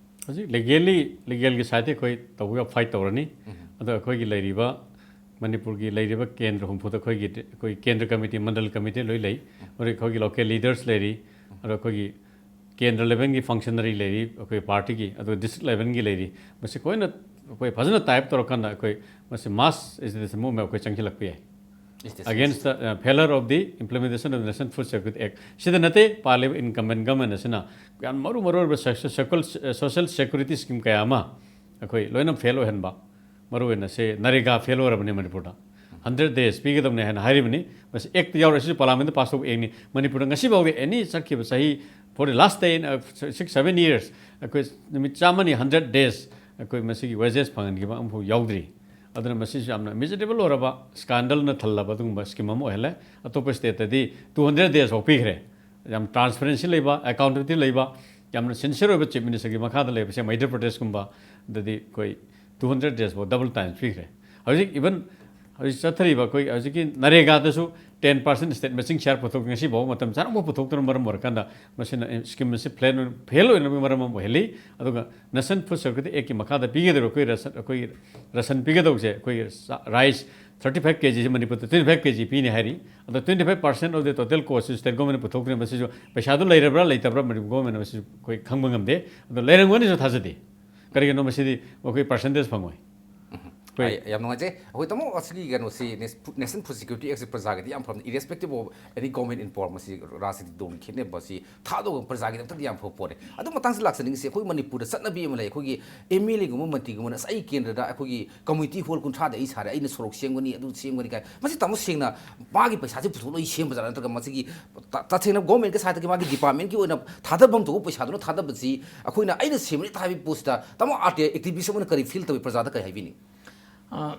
ꯍꯧꯖꯤꯛ ꯂꯤꯒꯦꯜꯂꯤ, ꯂꯤꯒꯦꯜꯒꯤ ꯁꯥꯏꯠꯇ ꯑꯩꯈꯣꯏ ꯇꯧꯕ ꯌꯥꯕ ꯐꯥꯏꯠ ꯇꯧꯔꯅꯤ꯫ ꯑꯗꯣ ꯑꯩꯈꯣꯏꯒꯤ ꯂꯩꯔꯤꯕ, ꯃꯅꯤꯄꯨꯔꯒꯤ ꯂꯩꯔꯤꯕ ꯀꯦꯟꯗ꯭ꯔ ꯍꯨꯝꯐꯨꯗ ꯑꯩꯈꯣꯏꯒꯤ, ꯑꯩꯈꯣꯏ ꯀꯦꯟꯗ꯭ꯔ ꯀꯃꯤꯇꯤ, ꯃꯟꯗꯜ ꯀꯃꯤꯇꯤ ꯂꯣꯏ ꯂꯩ꯫ ꯑꯗꯨ ꯑꯩꯈꯣꯏꯒꯤ ꯂꯣꯀꯦꯜ ꯂꯤꯗꯔꯁ ꯂꯩꯔꯤ, ꯑꯗꯣ ꯑꯩꯈꯣꯏꯒꯤ ꯀꯦꯟꯗ꯭ꯔ ꯂꯦꯚꯦꯜꯒꯤ ꯐꯪꯁꯅꯔꯤ ꯂꯩꯔꯤ, ꯑꯩꯈꯣꯏ ꯄꯥꯔꯇꯤꯒꯤ, ꯑꯗꯨꯒ ꯗꯤꯁꯇ꯭ꯔꯤꯛ ꯂꯦꯚꯦꯜꯒꯤ ꯂꯩꯔꯤ꯫ ꯃꯁꯤ ꯑꯩꯈꯣꯏꯅ, ꯑꯩꯈꯣꯏ ꯐꯖꯅ ꯇꯥꯏꯞ ꯇꯧꯔꯀꯥꯟꯗ ꯑꯩꯈꯣꯏ ꯃꯁꯤ mass agitation movement ꯑꯩꯈꯣꯏ ꯆꯪꯁꯤꯜꯂꯛꯄ ꯌꯥꯏ꯫ Yes, yes, yes. Against the, uh, failure of the implementation of the National Food Security Act꯫ ꯁꯤꯗ ꯅꯠꯇꯦ, ꯄꯥꯜꯂꯤꯕ incumbent government ꯑꯁꯤꯅ ꯌꯥꯝ ꯃꯔꯨ ꯃꯔꯨ ꯑꯣꯏꯕ social, social, social security scheme ꯀꯌꯥ ꯑꯃ ꯑꯩꯈꯣꯏ ꯂꯣꯏꯅ ꯐꯦꯜ ꯑꯣꯏꯍꯟꯕ꯫ ꯃꯔꯨ ꯑꯣꯏꯅ ꯁꯦ ꯅꯔꯦꯒꯥ ꯐꯦꯜ ꯑꯣꯏꯔꯕꯅꯤ ꯃꯅꯤꯄꯨꯔꯗ꯫ Hundred days ꯄꯤꯒꯗꯕꯅꯤ ꯍꯥꯏꯅ ꯍꯥꯏꯔꯤꯕꯅꯤ꯫ ꯃꯁꯤ ꯑꯦꯛꯇ ꯌꯥꯎꯔꯦ, ꯁꯤꯁꯨ ꯄꯥꯔꯂꯥꯃꯦꯟꯗ ꯄꯥꯁ ꯇꯧꯕ ꯑꯦꯛꯅꯤ꯫ ꯃꯅꯤꯄꯨꯔꯗ ꯉꯁꯤ ꯐꯥꯎꯗꯤ ꯑꯦꯅꯤ ꯆꯠꯈꯤꯕ ꯆꯍꯤ, for the last ten, uh, six, seven years, ꯑꯩꯈꯣꯏ ꯅꯨꯃꯤꯠ ꯆꯥꯝꯃꯅꯤ, hundred days, ꯑꯩꯈꯣꯏ ꯃꯁꯤꯒꯤ ꯋꯦꯖꯦꯁ ꯐꯪꯍꯟꯈꯤꯕ ꯑꯃꯐꯥꯎ ꯌꯥꯎꯗ꯭ꯔꯤ꯫ ꯑꯗꯨꯅ ꯃꯁꯤꯁꯨ ꯌꯥꯝꯅ miserable ꯑꯣꯏꯔꯕ, ꯁ꯭ꯀꯥꯟꯗꯜꯅ ꯊꯜꯂꯕ ꯑꯗꯨꯒꯨꯝꯕ ꯁ꯭ꯀꯤꯝ ꯑꯃ ꯑꯣꯏꯍꯜꯂꯦ꯫ ꯑꯇꯣꯞꯄ ꯁ꯭ꯇꯦꯠꯇꯗꯤ two hundred days ꯐꯥꯎ ꯄꯤꯈ꯭ꯔꯦ꯫ ꯌꯥꯝ ꯇ꯭ꯔꯥꯟꯁꯄꯔꯦꯟꯁꯤ ꯂꯩꯕ, ꯑꯦꯀꯥꯎꯟꯇꯦꯕꯤꯂꯤꯇꯤ ꯂꯩꯕ, ꯌꯥꯝꯅ ꯁꯤꯟꯁꯤꯌꯔ ꯑꯣꯏꯕ ꯆꯤꯐ ꯃꯤꯅꯤꯁꯇꯔꯒꯤ ꯃꯈꯥꯗ ꯂꯩꯕꯁꯦ ꯃꯩꯙ꯭ꯔ ꯄ꯭ꯔꯗꯦꯁꯀꯨꯝꯕ, ꯑꯗꯗꯤ ꯑꯩꯈꯣꯏ two hundred days ꯐꯥꯎ ꯗꯕꯜ ꯇꯥꯏꯝꯁ ꯄꯤꯈ꯭ꯔꯦ꯫ ꯍꯧꯖꯤꯛ ꯏꯚꯟ ꯍꯧꯖꯤꯛ ꯆꯠꯊꯔꯤꯕ ꯑꯩꯈꯣꯏ ꯍꯧꯖꯤꯛꯀꯤ ꯅꯔꯦꯒꯥꯗꯁꯨ ten percent state matching share ꯄꯨꯊꯣꯛ, ꯉꯁꯤ ꯐꯥꯎꯕ ꯃꯇꯝ ꯆꯥꯅ ꯑꯃꯐꯥꯎ ꯄꯨꯊꯣꯛꯇꯅ ꯃꯔꯝ ꯑꯣꯏꯔꯀꯥꯟꯗ ꯃꯁꯤꯅ ꯁ꯭ꯀꯤꯝ ꯑꯁꯤ ꯐꯦꯜ, ꯐꯦꯜ ꯑꯣꯏꯅꯕꯒꯤ ꯃꯔꯝ ꯑꯃ ꯑꯣꯏꯍꯜꯂꯤ꯫ ꯑꯗꯨꯒ National Food Security Act ꯀꯤ ꯃꯈꯥꯗ ꯄꯤꯒꯗꯧꯔꯤꯕ ꯑꯩꯈꯣꯏ ꯔꯁꯟ, ꯑꯩꯈꯣꯏꯒꯤ ꯔꯁꯟ ꯄꯤꯒꯗꯧꯕꯁꯦ, ꯑꯩꯈꯣꯏꯒꯤ ꯆꯥ-, rice thirty five K G ꯁꯤ ꯃꯅꯤꯄꯨꯔꯗ twenty five K G ꯄꯤꯅꯤ ꯍꯥꯏꯔꯤ꯫ ꯑꯗꯣ twenty five percent of the total cost ꯁꯤ ꯁ꯭ꯇꯦꯠ ꯒꯣꯔꯃꯦꯟꯅ ꯄꯨꯊꯣꯛꯇ꯭ꯔꯤꯕ, ꯃꯁꯤꯁꯨ ꯄꯩꯁꯥꯗꯨ ꯂꯩꯔꯕ꯭ꯔꯥ ꯂꯩꯇꯕ꯭ꯔꯥ ꯃꯅꯤꯄꯨꯔ ꯒꯣꯔꯃꯦꯟꯅ ꯃꯁꯤꯁꯨ ꯑꯩꯈꯣꯏ ꯈꯪꯕ ꯉꯝꯗꯦ꯫ ꯑꯗꯣ ꯂꯩꯔꯝꯒꯅꯤꯁꯨ ꯊꯥꯖꯗꯦ꯫ ꯀꯔꯤꯒꯤꯅꯣ, ꯃꯁꯤꯗꯤ ꯑꯩꯈꯣꯏ ꯄꯥꯔꯁꯦꯟꯇꯦꯖ ꯐꯪꯉꯣꯏ꯫ ꯍꯣꯏ, ꯌꯥꯝ ꯅꯨꯡꯉꯥꯏꯖꯩ꯫ ꯑꯩꯈꯣꯏ ꯇꯥꯃꯣ, ꯑꯁꯤꯒꯤ ꯀꯩꯅꯣꯁꯤ, Nas-, National Food Security Act ꯁꯤ ꯄ꯭ꯔꯖꯥꯒꯤꯗꯤ ꯌꯥꯝ ꯐꯕꯅꯤ, irrespective of any government in power, ꯃꯁꯤ ꯔꯥꯖꯅꯤꯇꯤꯗ ꯈꯦꯠꯅꯕꯁꯤ ꯊꯥꯗꯣꯛꯑꯒ ꯄ꯭ꯔꯖꯥꯒꯤꯗꯃꯛꯇꯗꯤ ꯌꯥꯝ ꯐꯕ ꯄꯣꯠꯅꯤ꯫ ꯑꯗꯨ ꯃꯇꯥꯡꯁꯤꯗ ꯂꯥꯛꯆꯅꯤꯡꯉꯤꯁꯤ, ꯑꯩꯈꯣꯏ ꯃꯅꯤꯄꯨꯔꯗ ꯆꯠꯅꯕꯤ ꯑꯃ ꯂꯩ, ꯑꯩꯈꯣꯏꯒꯤ MLA ꯒꯨꯝꯕ ꯃꯟꯇ꯭ꯔꯤꯒꯨꯝꯕꯅ ꯑꯁ, "ꯑꯩ ꯀꯦꯟꯗ꯭ꯔꯗ ꯑꯩꯈꯣꯏꯒꯤ community hall ꯀꯨꯟꯊ꯭ꯔꯥꯗ ꯑꯩ ꯁꯥꯔꯦ, ꯑꯩꯅ ꯁꯣꯔꯣꯛ ꯁꯦꯝꯒꯅꯤ, ꯑꯗꯨ ꯁꯦꯝꯒꯅꯤ" ꯀꯥꯏ꯫ ꯃꯁꯤ ꯇꯥꯃꯣ, ꯁꯦꯡꯅ ꯃꯥꯒꯤ ꯄꯩꯁꯥꯁꯦ ꯄꯨꯊꯣꯛꯂꯒ ꯁꯦꯝꯕꯖꯥꯠꯂ, ꯅꯠꯇ꯭ꯔꯒ ꯃꯁꯤꯒꯤ ꯇ-, ꯇꯁꯦꯡꯅ government ꯀꯤ side ꯇꯒꯤ ꯃꯥꯒꯤ department ꯀꯤ ꯑꯣꯏꯅ ꯊꯥꯗꯐꯝ ꯊꯣꯛꯄ ꯄꯩꯁꯥꯗꯨꯅ ꯊꯥꯗꯕꯁꯤ ꯑꯩꯈꯣꯏꯅ, "ꯑꯩꯅ ꯁꯦꯝꯕꯅꯤ" ꯍꯥꯏꯕꯒꯤ ꯄꯣꯠꯁꯤꯗ, ꯇꯥꯃꯣ, RTI activist ꯑꯃꯅ ꯀꯔꯤ feel ꯇꯧꯏ, ꯄ꯭ꯔꯖꯥꯗ ꯀꯔꯤ ꯍꯥꯏꯕꯤꯅꯤ? ꯑ,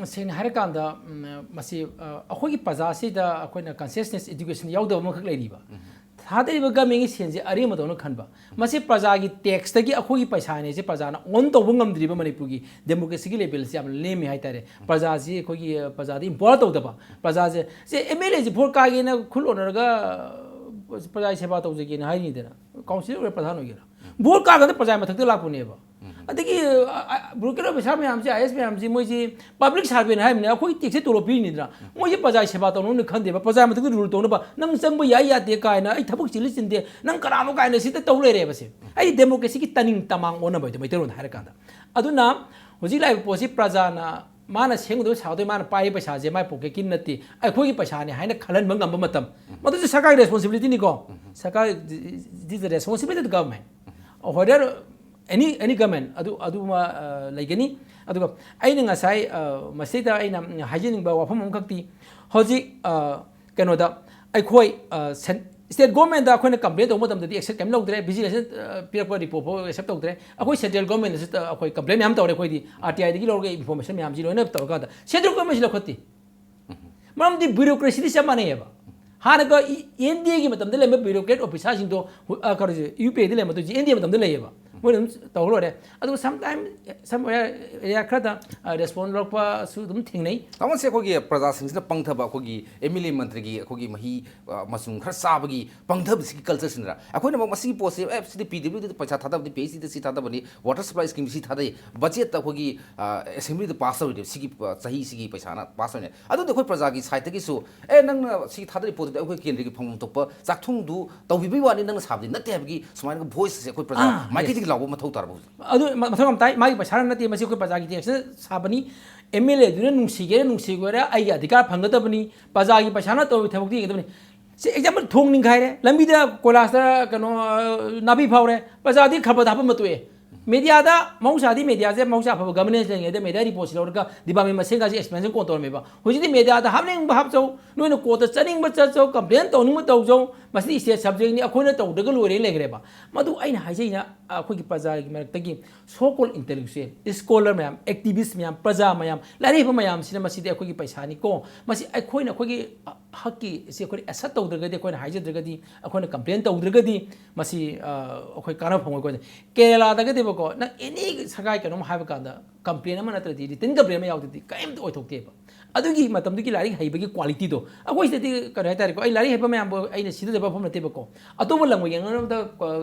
ꯁꯦꯡꯅ ꯍꯥꯏꯔꯀꯥꯟꯗ, ꯎꯝ, ꯃꯁꯤ, ꯑ, ꯑꯩꯈꯣꯏꯒꯤ ꯄ꯭ꯔꯖꯥꯁꯤꯗ ꯑꯩꯈꯣꯏꯅ consciousness education ꯌꯥꯎꯗꯕ ꯑꯃꯈꯛ ꯂꯩꯔꯤꯕ꯫ ꯊꯥꯗꯔꯤꯕ government ꯀꯤ ꯁꯦꯟꯁꯦ ꯑꯔꯦꯝꯕꯗꯧꯅ ꯈꯟꯕ꯫ ꯃꯁꯤ ꯄ꯭ꯔꯖꯥꯒꯤ tax ꯇꯒꯤ ꯑꯩꯈꯣꯏꯒꯤ ꯄꯩꯁꯥꯅꯦꯁꯦ ꯄ꯭ꯔꯖꯥꯅ own ꯇꯧꯕ ꯉꯝꯗ꯭ꯔꯤꯕ ꯃꯅꯤꯄꯨꯔꯒꯤ democracy ꯒꯤ level ꯁꯦ ꯌꯥꯝꯅ ꯅꯦꯝꯃꯤ ꯍꯥꯏꯇꯥꯔꯦ꯫ ꯄ꯭ꯔꯖꯥꯁꯤ ꯑꯩꯈꯣꯏꯒꯤ, ꯑ, ꯄ꯭ꯔꯖꯥꯗ empower ꯇꯧꯗꯕ꯫ ꯄ꯭ꯔꯖꯥꯁꯦ, ꯁꯦ MLA ꯁꯦ vote ꯀꯥꯒꯦꯅ ꯈꯨꯜ ꯑꯣꯟꯅꯔꯒ, ꯑ, ꯄ꯭ꯔꯖꯥꯒꯤ ꯁꯦꯕꯥ ꯇꯧꯖꯒꯦꯅ ꯍꯥꯏꯅꯤꯗꯅ꯫ Council ꯑꯣꯏꯒꯦꯔꯥ, ꯄ꯭ꯔꯙꯥꯟ ꯑꯣꯏꯒꯦꯔꯥ꯫ Vote ꯀꯥꯔꯀꯥꯟꯗ ꯄ꯭ꯔꯖꯥꯒꯤ ꯃꯊꯛꯇ ꯂꯥꯛꯄꯅꯦꯕ꯫ ꯑꯗꯒꯤ, ꯑ, ꯑ, bureaucrat officer ꯃꯌꯥꯝꯁꯦ, IAS ꯃꯌꯥꯝꯁꯦ, ꯃꯣꯏꯁꯤ public servant ꯍꯥꯏꯕꯅꯤ, ꯑꯩꯈꯣꯏ tax ꯁꯦ ꯇꯣꯂꯣꯞ ꯄꯤꯔꯤꯅꯤꯗꯅ꯫ ꯃꯣꯏꯁꯦ ꯄ꯭ꯔꯖꯥꯒꯤ ꯁꯦꯕꯥ ꯇꯧꯅꯕꯅꯤ ꯈꯟꯗꯦꯕ, ꯄ꯭ꯔꯖꯥꯒꯤ ꯃꯊꯛꯇ rule ꯇꯧꯅꯕ, "ꯅꯪ ꯆꯪꯕ ꯌꯥꯏ ꯌꯥꯗꯦ" ꯀꯥꯏꯅ, "ꯑꯩ ꯊꯕꯛ ꯆꯤꯜꯂꯤ ꯆꯤꯟꯗꯦ, ꯅꯪ ꯀꯅꯥꯅꯣ?" ꯀꯥꯏꯅ ꯁꯤꯗ ꯇꯧ ꯂꯩꯔꯦꯕ ꯁꯦ꯫ ꯑꯩ democracy ꯒꯤ ꯇꯅꯤꯡ ꯇꯃꯥꯡ ꯑꯣꯟꯅꯕ ꯍꯥꯏꯗꯣ, ꯃꯩꯇꯩꯂꯣꯟꯗ ꯍꯥꯏꯔꯀꯥꯟꯗ꯫ ꯑꯗꯨꯅ ꯍꯧꯖꯤꯛ ꯂꯥꯛꯏꯕ ꯄꯣꯠꯁꯤ ꯄ꯭ꯔꯖꯥꯅ ꯃꯥꯅ ꯁꯦꯝꯒꯗꯕ ꯁꯥꯒꯗꯕ, ꯃꯥꯅ ꯄꯥꯏꯔꯤꯕ ꯄꯩꯁꯥꯁꯦ ꯃꯥꯏ pocket ꯀꯤ ꯅꯠꯇꯦ, ꯑꯩꯈꯣꯏꯒꯤ ꯄꯩꯁꯥꯅꯦ ꯍꯥꯏꯅ ꯈꯜꯍꯟꯕ ꯉꯝꯕ ꯃꯇꯝ, ꯃꯗꯨꯁꯨ ꯁꯔꯀꯥꯔꯒꯤ responsibility ꯅꯤꯀꯣ꯫ ꯁꯔꯀꯥꯔ, it is the responsibility of the government, whether any, any government, ꯑꯗꯨ, ꯑꯗꯨꯃ, ꯑ, ꯂꯩꯒꯅꯤ꯫ ꯑꯗꯨꯒ ꯑꯩꯅ ꯉꯁꯥꯏ, ꯑ, ꯃꯁꯤꯗ ꯑꯩꯅ ꯍꯥꯏꯖꯅꯤꯡꯕ ꯋꯥꯐꯝ ꯑꯃꯈꯛꯇꯤ, ꯍꯧꯖꯤꯛ, ꯑ, ꯀꯩꯅꯣꯗ ꯑꯩꯈꯣꯏ, ꯑ, cen-, state government ꯇ ꯑꯩꯈꯣꯏꯅ complain ꯇꯧꯕ ꯃꯇꯝꯗꯗꯤ action ꯀꯔꯤꯝ ꯂꯧꯗ꯭ꯔꯦ, vigilance, ꯑ, ꯄꯤꯔꯛꯄ report ꯐꯥꯎ accept ꯇꯧꯗ꯭ꯔꯦ꯫ ꯑꯩꯈꯣꯏ central government ꯇꯁꯨ, ꯑ, ꯑꯩꯈꯣꯏ complain ꯃꯌꯥꯝ ꯇꯧꯔꯦ꯫ ꯑꯩꯈꯣꯏꯗꯤ RTI ꯗꯒꯤ ꯂꯧꯔꯒ information ꯃꯌꯥꯝꯁꯤ ꯂꯣꯏꯅ ꯇꯧꯔꯀꯥꯟꯗ central government ꯁꯤ ꯂꯧꯈꯠꯇꯦ꯫ ꯃꯔꯝꯗꯤ bureaucracy ꯗꯤ ꯆꯞ ꯃꯥꯟꯅꯩꯌꯦꯕ꯫ ꯍꯥꯟꯅꯒ ꯏ-, NDA ꯒꯤ ꯃꯇꯝꯗ ꯂꯩꯔꯝꯕ bureaucrat officer ꯁꯤꯡꯗꯣ, ꯍꯨ-, ꯑ, ꯀꯩꯅꯣꯁꯦ, UPA ꯗ ꯂꯩꯔꯝꯕꯗꯣ ꯍꯧꯖꯤꯛ NDA ꯃꯇꯝꯗ ꯂꯩꯌꯦꯕ꯫ ꯃꯣꯏꯅ ꯑꯗꯨꯝ ꯇꯧ ꯂꯣꯏꯔꯦ꯫ ꯑꯗꯨꯒ sometime, some area, area ꯈꯔꯗ, ꯑ, response ꯂꯧꯔꯛꯄꯁꯨ ꯑꯗꯨꯝ ꯊꯦꯡꯅꯩ꯫ ꯇꯥꯃꯣꯁꯦ, ꯑꯩꯈꯣꯏꯒꯤ ꯄ꯭ꯔꯖꯥꯁꯤꯡꯁꯤꯅ ꯄꯪꯊꯕ, ꯑꯩꯈꯣꯏꯒꯤ MLA ꯃꯟꯇ꯭ꯔꯤꯒꯤ ꯑꯩꯈꯣꯏꯒꯤ ꯃꯍꯤ, ꯑ, ꯃꯆꯨꯝ ꯈꯔ ꯆꯥꯕꯒꯤ ꯄꯪꯊꯕꯁꯤꯒꯤ culture ꯁꯤꯅꯔ? ꯑꯩꯈꯣꯏꯅ ꯑꯃꯨꯛ ꯃꯁꯤꯒꯤ ꯄꯣꯠꯁꯦ, "ꯑꯦ, ꯁꯤꯗꯤ PWD ꯗ ꯄꯩꯁꯥ ꯊꯥꯗꯕꯅꯤ, PHE ꯗ ꯁꯤ ꯊꯥꯗꯕꯅꯤ, water supply scheme ꯁꯤ ꯊꯥꯗꯩ, budget ꯇ ꯑꯩꯈꯣꯏꯒꯤ, ꯑ, assembly ꯗ pass ꯇꯧꯔꯤꯅꯦ, ꯁꯤꯒꯤ, ꯑ, ꯆꯍꯤꯁꯤꯒꯤ ꯄꯩꯁꯥꯅ pass ꯇꯧꯔꯤꯅꯦ"꯫ ꯑꯗꯨꯗꯤ ꯑꯩꯈꯣꯏ ꯄ꯭ꯔꯖꯥꯒꯤ side ꯇꯒꯤꯁꯨ, "ꯑꯦ, ꯅꯪꯅ ꯁꯤ ꯊꯥꯗꯔꯤ ꯄꯣꯠꯇꯨꯗꯤ ꯑꯩꯈꯣꯏ ꯀꯦꯟꯗ꯭ꯔꯒꯤ ꯐꯪꯐꯝ ꯊꯣꯛꯄ ꯆꯥꯛꯊꯨꯡꯗꯨ ꯇꯧꯕꯤꯕꯒꯤ ꯋꯥꯅꯤ, ꯅꯪꯅ ꯁꯥꯕꯗꯤ ꯅꯠꯇꯦ" ꯍꯥꯏꯕꯒꯤ ꯁꯨꯃꯥꯏꯅ voice ꯁꯦ ꯑꯩꯈꯣꯏ ꯄ꯭ꯔꯖꯥ ꯑꯥ, ꯃꯥꯏꯀꯩꯗꯒꯤ ꯇꯧꯕ ꯃꯊꯧ ꯇꯥꯔꯕ ꯍꯧꯖꯤꯛ? ꯑꯗꯨ ꯃ- ꯃꯊꯧ ꯌꯥꯝ ꯇꯥꯏ꯫ ꯃꯥꯒꯤ ꯄꯩꯁꯥꯅ ꯅꯠꯇꯦ, ꯃꯁꯤ ꯑꯩꯈꯣꯏ ꯄ꯭ꯔꯖꯥꯒꯤ ꯇꯦꯛꯁꯅ ꯁꯥꯕꯅꯤ꯫ ꯑꯦꯝ ꯑꯦꯜ ꯑꯦꯗꯨꯅ ꯅꯨꯡꯁꯤꯒꯦꯔꯥ ꯅꯨꯡꯁꯤꯒꯦꯔꯥ ꯑꯩꯒꯤ ꯑꯙꯤꯀꯥꯔ ꯐꯪꯒꯗꯕꯅꯤ, ꯄ꯭ꯔꯖꯥꯒꯤ ꯄꯩꯁꯥꯅ ꯇꯧꯔꯤꯕ ꯊꯕꯛꯇꯤ ꯌꯦꯡꯒꯗꯕꯅꯤ꯫ ꯁꯤ ꯑꯦꯛꯖꯥꯝꯄꯜ, ꯊꯣꯡ ꯅꯤꯡꯈꯥꯏꯔꯦ, ꯂꯝꯕꯤꯗ ꯀꯣꯏꯂꯥꯁꯇ ꯀꯩꯅꯣ ꯑ, ꯅꯥꯄꯤ ꯐꯥꯎꯔꯦ, ꯄ꯭ꯔꯖꯥꯗꯤ ꯈꯕꯔꯗ ꯍꯥꯞꯄ ꯃꯇꯣꯛꯑꯦ꯫ ꯃꯦꯗꯤꯌꯥꯗ ꯃꯍꯧꯁꯥꯗꯤ ꯃꯦꯗꯤꯌꯥꯁꯦ ꯃꯍꯧꯁꯥ ꯑꯐꯕ ꯒꯚꯔꯅꯦꯟꯁ ꯂꯩꯔꯤꯉꯩꯗ ꯃꯦꯗꯤꯌꯥ ꯔꯤꯄꯣꯔꯠꯁꯤ ꯂꯧꯔꯒ ꯗꯤꯄꯥꯔꯠꯃꯦꯟ ꯃꯁꯦꯟꯒꯁꯦ ꯑꯦꯛꯁꯄ꯭ꯂꯦꯅꯦꯁꯟ ꯀꯣꯟ ꯇꯧꯔꯝꯃꯦꯕ꯫ ꯍꯧꯖꯤꯛꯇꯤ ꯃꯦꯗꯤꯌꯥꯗ ꯍꯥꯞꯅꯤꯡꯕ ꯍꯥꯞꯆꯧ, ꯅꯣꯏꯅ ꯀꯣꯔꯠꯇ ꯆꯠꯅꯤꯡꯕ ꯆꯠꯆꯧ, ꯀꯝꯄ꯭ꯂꯦꯟ ꯇꯧꯅꯤꯡꯕ ꯇꯧꯖꯧ, ꯃꯁꯤꯗꯤ ꯁ꯭ꯇꯦꯠ ꯁꯕꯖꯦꯛꯅꯤ, ꯑꯩꯈꯣꯏꯅ ꯇꯧꯗ꯭ꯔꯒ ꯂꯣꯏꯔꯦꯅ ꯂꯩꯈ꯭ꯔꯦꯕ꯫ ꯃꯗꯨ ꯑꯩꯅ ꯍꯥꯏꯖꯩꯅ ꯑꯩꯈꯣꯏꯒꯤ ꯄ꯭ꯔꯖꯥꯒꯤ ꯃꯔꯛꯇꯒꯤ ꯁꯣ ꯀꯣꯜ ꯏꯟꯇꯦꯂꯦꯛꯆꯨꯋꯦꯜ, ꯁ꯭ꯀꯣꯂꯔ ꯃꯌꯥꯝ, ꯑꯦꯛꯇꯤꯚꯤꯁ꯭ꯠ ꯃꯌꯥꯝ, ꯄ꯭ꯔꯖꯥ ꯃꯌꯥꯝ, ꯂꯥꯏꯔꯤꯛ ꯍꯩꯕ ꯃꯌꯥꯝꯁꯤꯅ ꯃꯁꯤꯗꯤ ꯑꯩꯈꯣꯏꯒꯤ ꯄꯩꯁꯥꯅꯤꯀꯣ, ꯃꯁꯤ ꯑꯩꯈꯣꯏꯅ ꯑꯩꯈꯣꯏꯒꯤ ꯍꯛꯀꯤ ꯁꯤ ꯑꯩꯈꯣꯏꯅ ꯑꯦꯁꯔꯠ ꯇꯧꯗ꯭ꯔꯒꯗꯤ, ꯑꯩꯈꯣꯏꯅ ꯍꯥꯏꯖꯗ꯭ꯔꯒꯗꯤ, ꯑꯩꯈꯣꯏꯅ ꯀꯝꯄ꯭ꯂꯦꯟ ꯇꯧꯗ꯭ꯔꯒꯗꯤ ꯃꯁꯤ ꯑ, ꯑꯩꯈꯣꯏ ꯀꯥꯟꯅꯕ ꯐꯪꯉꯣꯏꯀꯣ꯫ ꯀꯦꯔꯦꯂꯥꯗꯒꯗꯤꯕꯀꯣ, ꯅꯪ ꯑꯦꯅꯤ ꯁꯔꯀꯥꯔꯒꯤ ꯀꯩꯅꯣꯝ ꯍꯥꯏꯕ ꯀꯥꯟꯗ ꯀꯝꯄ꯭ꯂꯦꯟ ꯑꯃ ꯅꯠꯇ꯭ꯔꯗꯤ, ꯔꯤꯇꯟ ꯀꯝꯄ꯭ꯂꯦꯟ ꯑꯃ ꯌꯥꯎꯗ꯭ꯔꯗꯤ ꯀꯔꯤꯝꯇ ꯑꯣꯏꯊꯣꯛꯇꯦꯕ꯫ ꯑꯗꯨꯒꯤ ꯃꯇꯝꯗꯨꯒꯤ ꯂꯥꯏꯔꯤꯛ ꯍꯩꯕꯒꯤ ꯀ꯭ꯋꯥꯂꯤꯇꯤꯗꯣ ꯑꯩꯈꯣꯏ ꯁꯤꯗꯗꯤ, ꯀꯔꯤ ꯍꯥꯏꯇꯥꯔꯦꯀꯣ, ꯑꯩ ꯂꯥꯏꯔꯤꯛ ꯍꯩꯕ ꯃꯌꯥꯝꯕꯨ ꯑꯩꯅ ꯁꯤꯊꯖꯕ ꯃꯐꯝ ꯅꯠꯇꯦꯕꯀꯣ꯫ ꯑꯇꯣꯞꯄ ꯂꯝꯒ ꯌꯦꯡꯅꯔꯨꯕꯗ,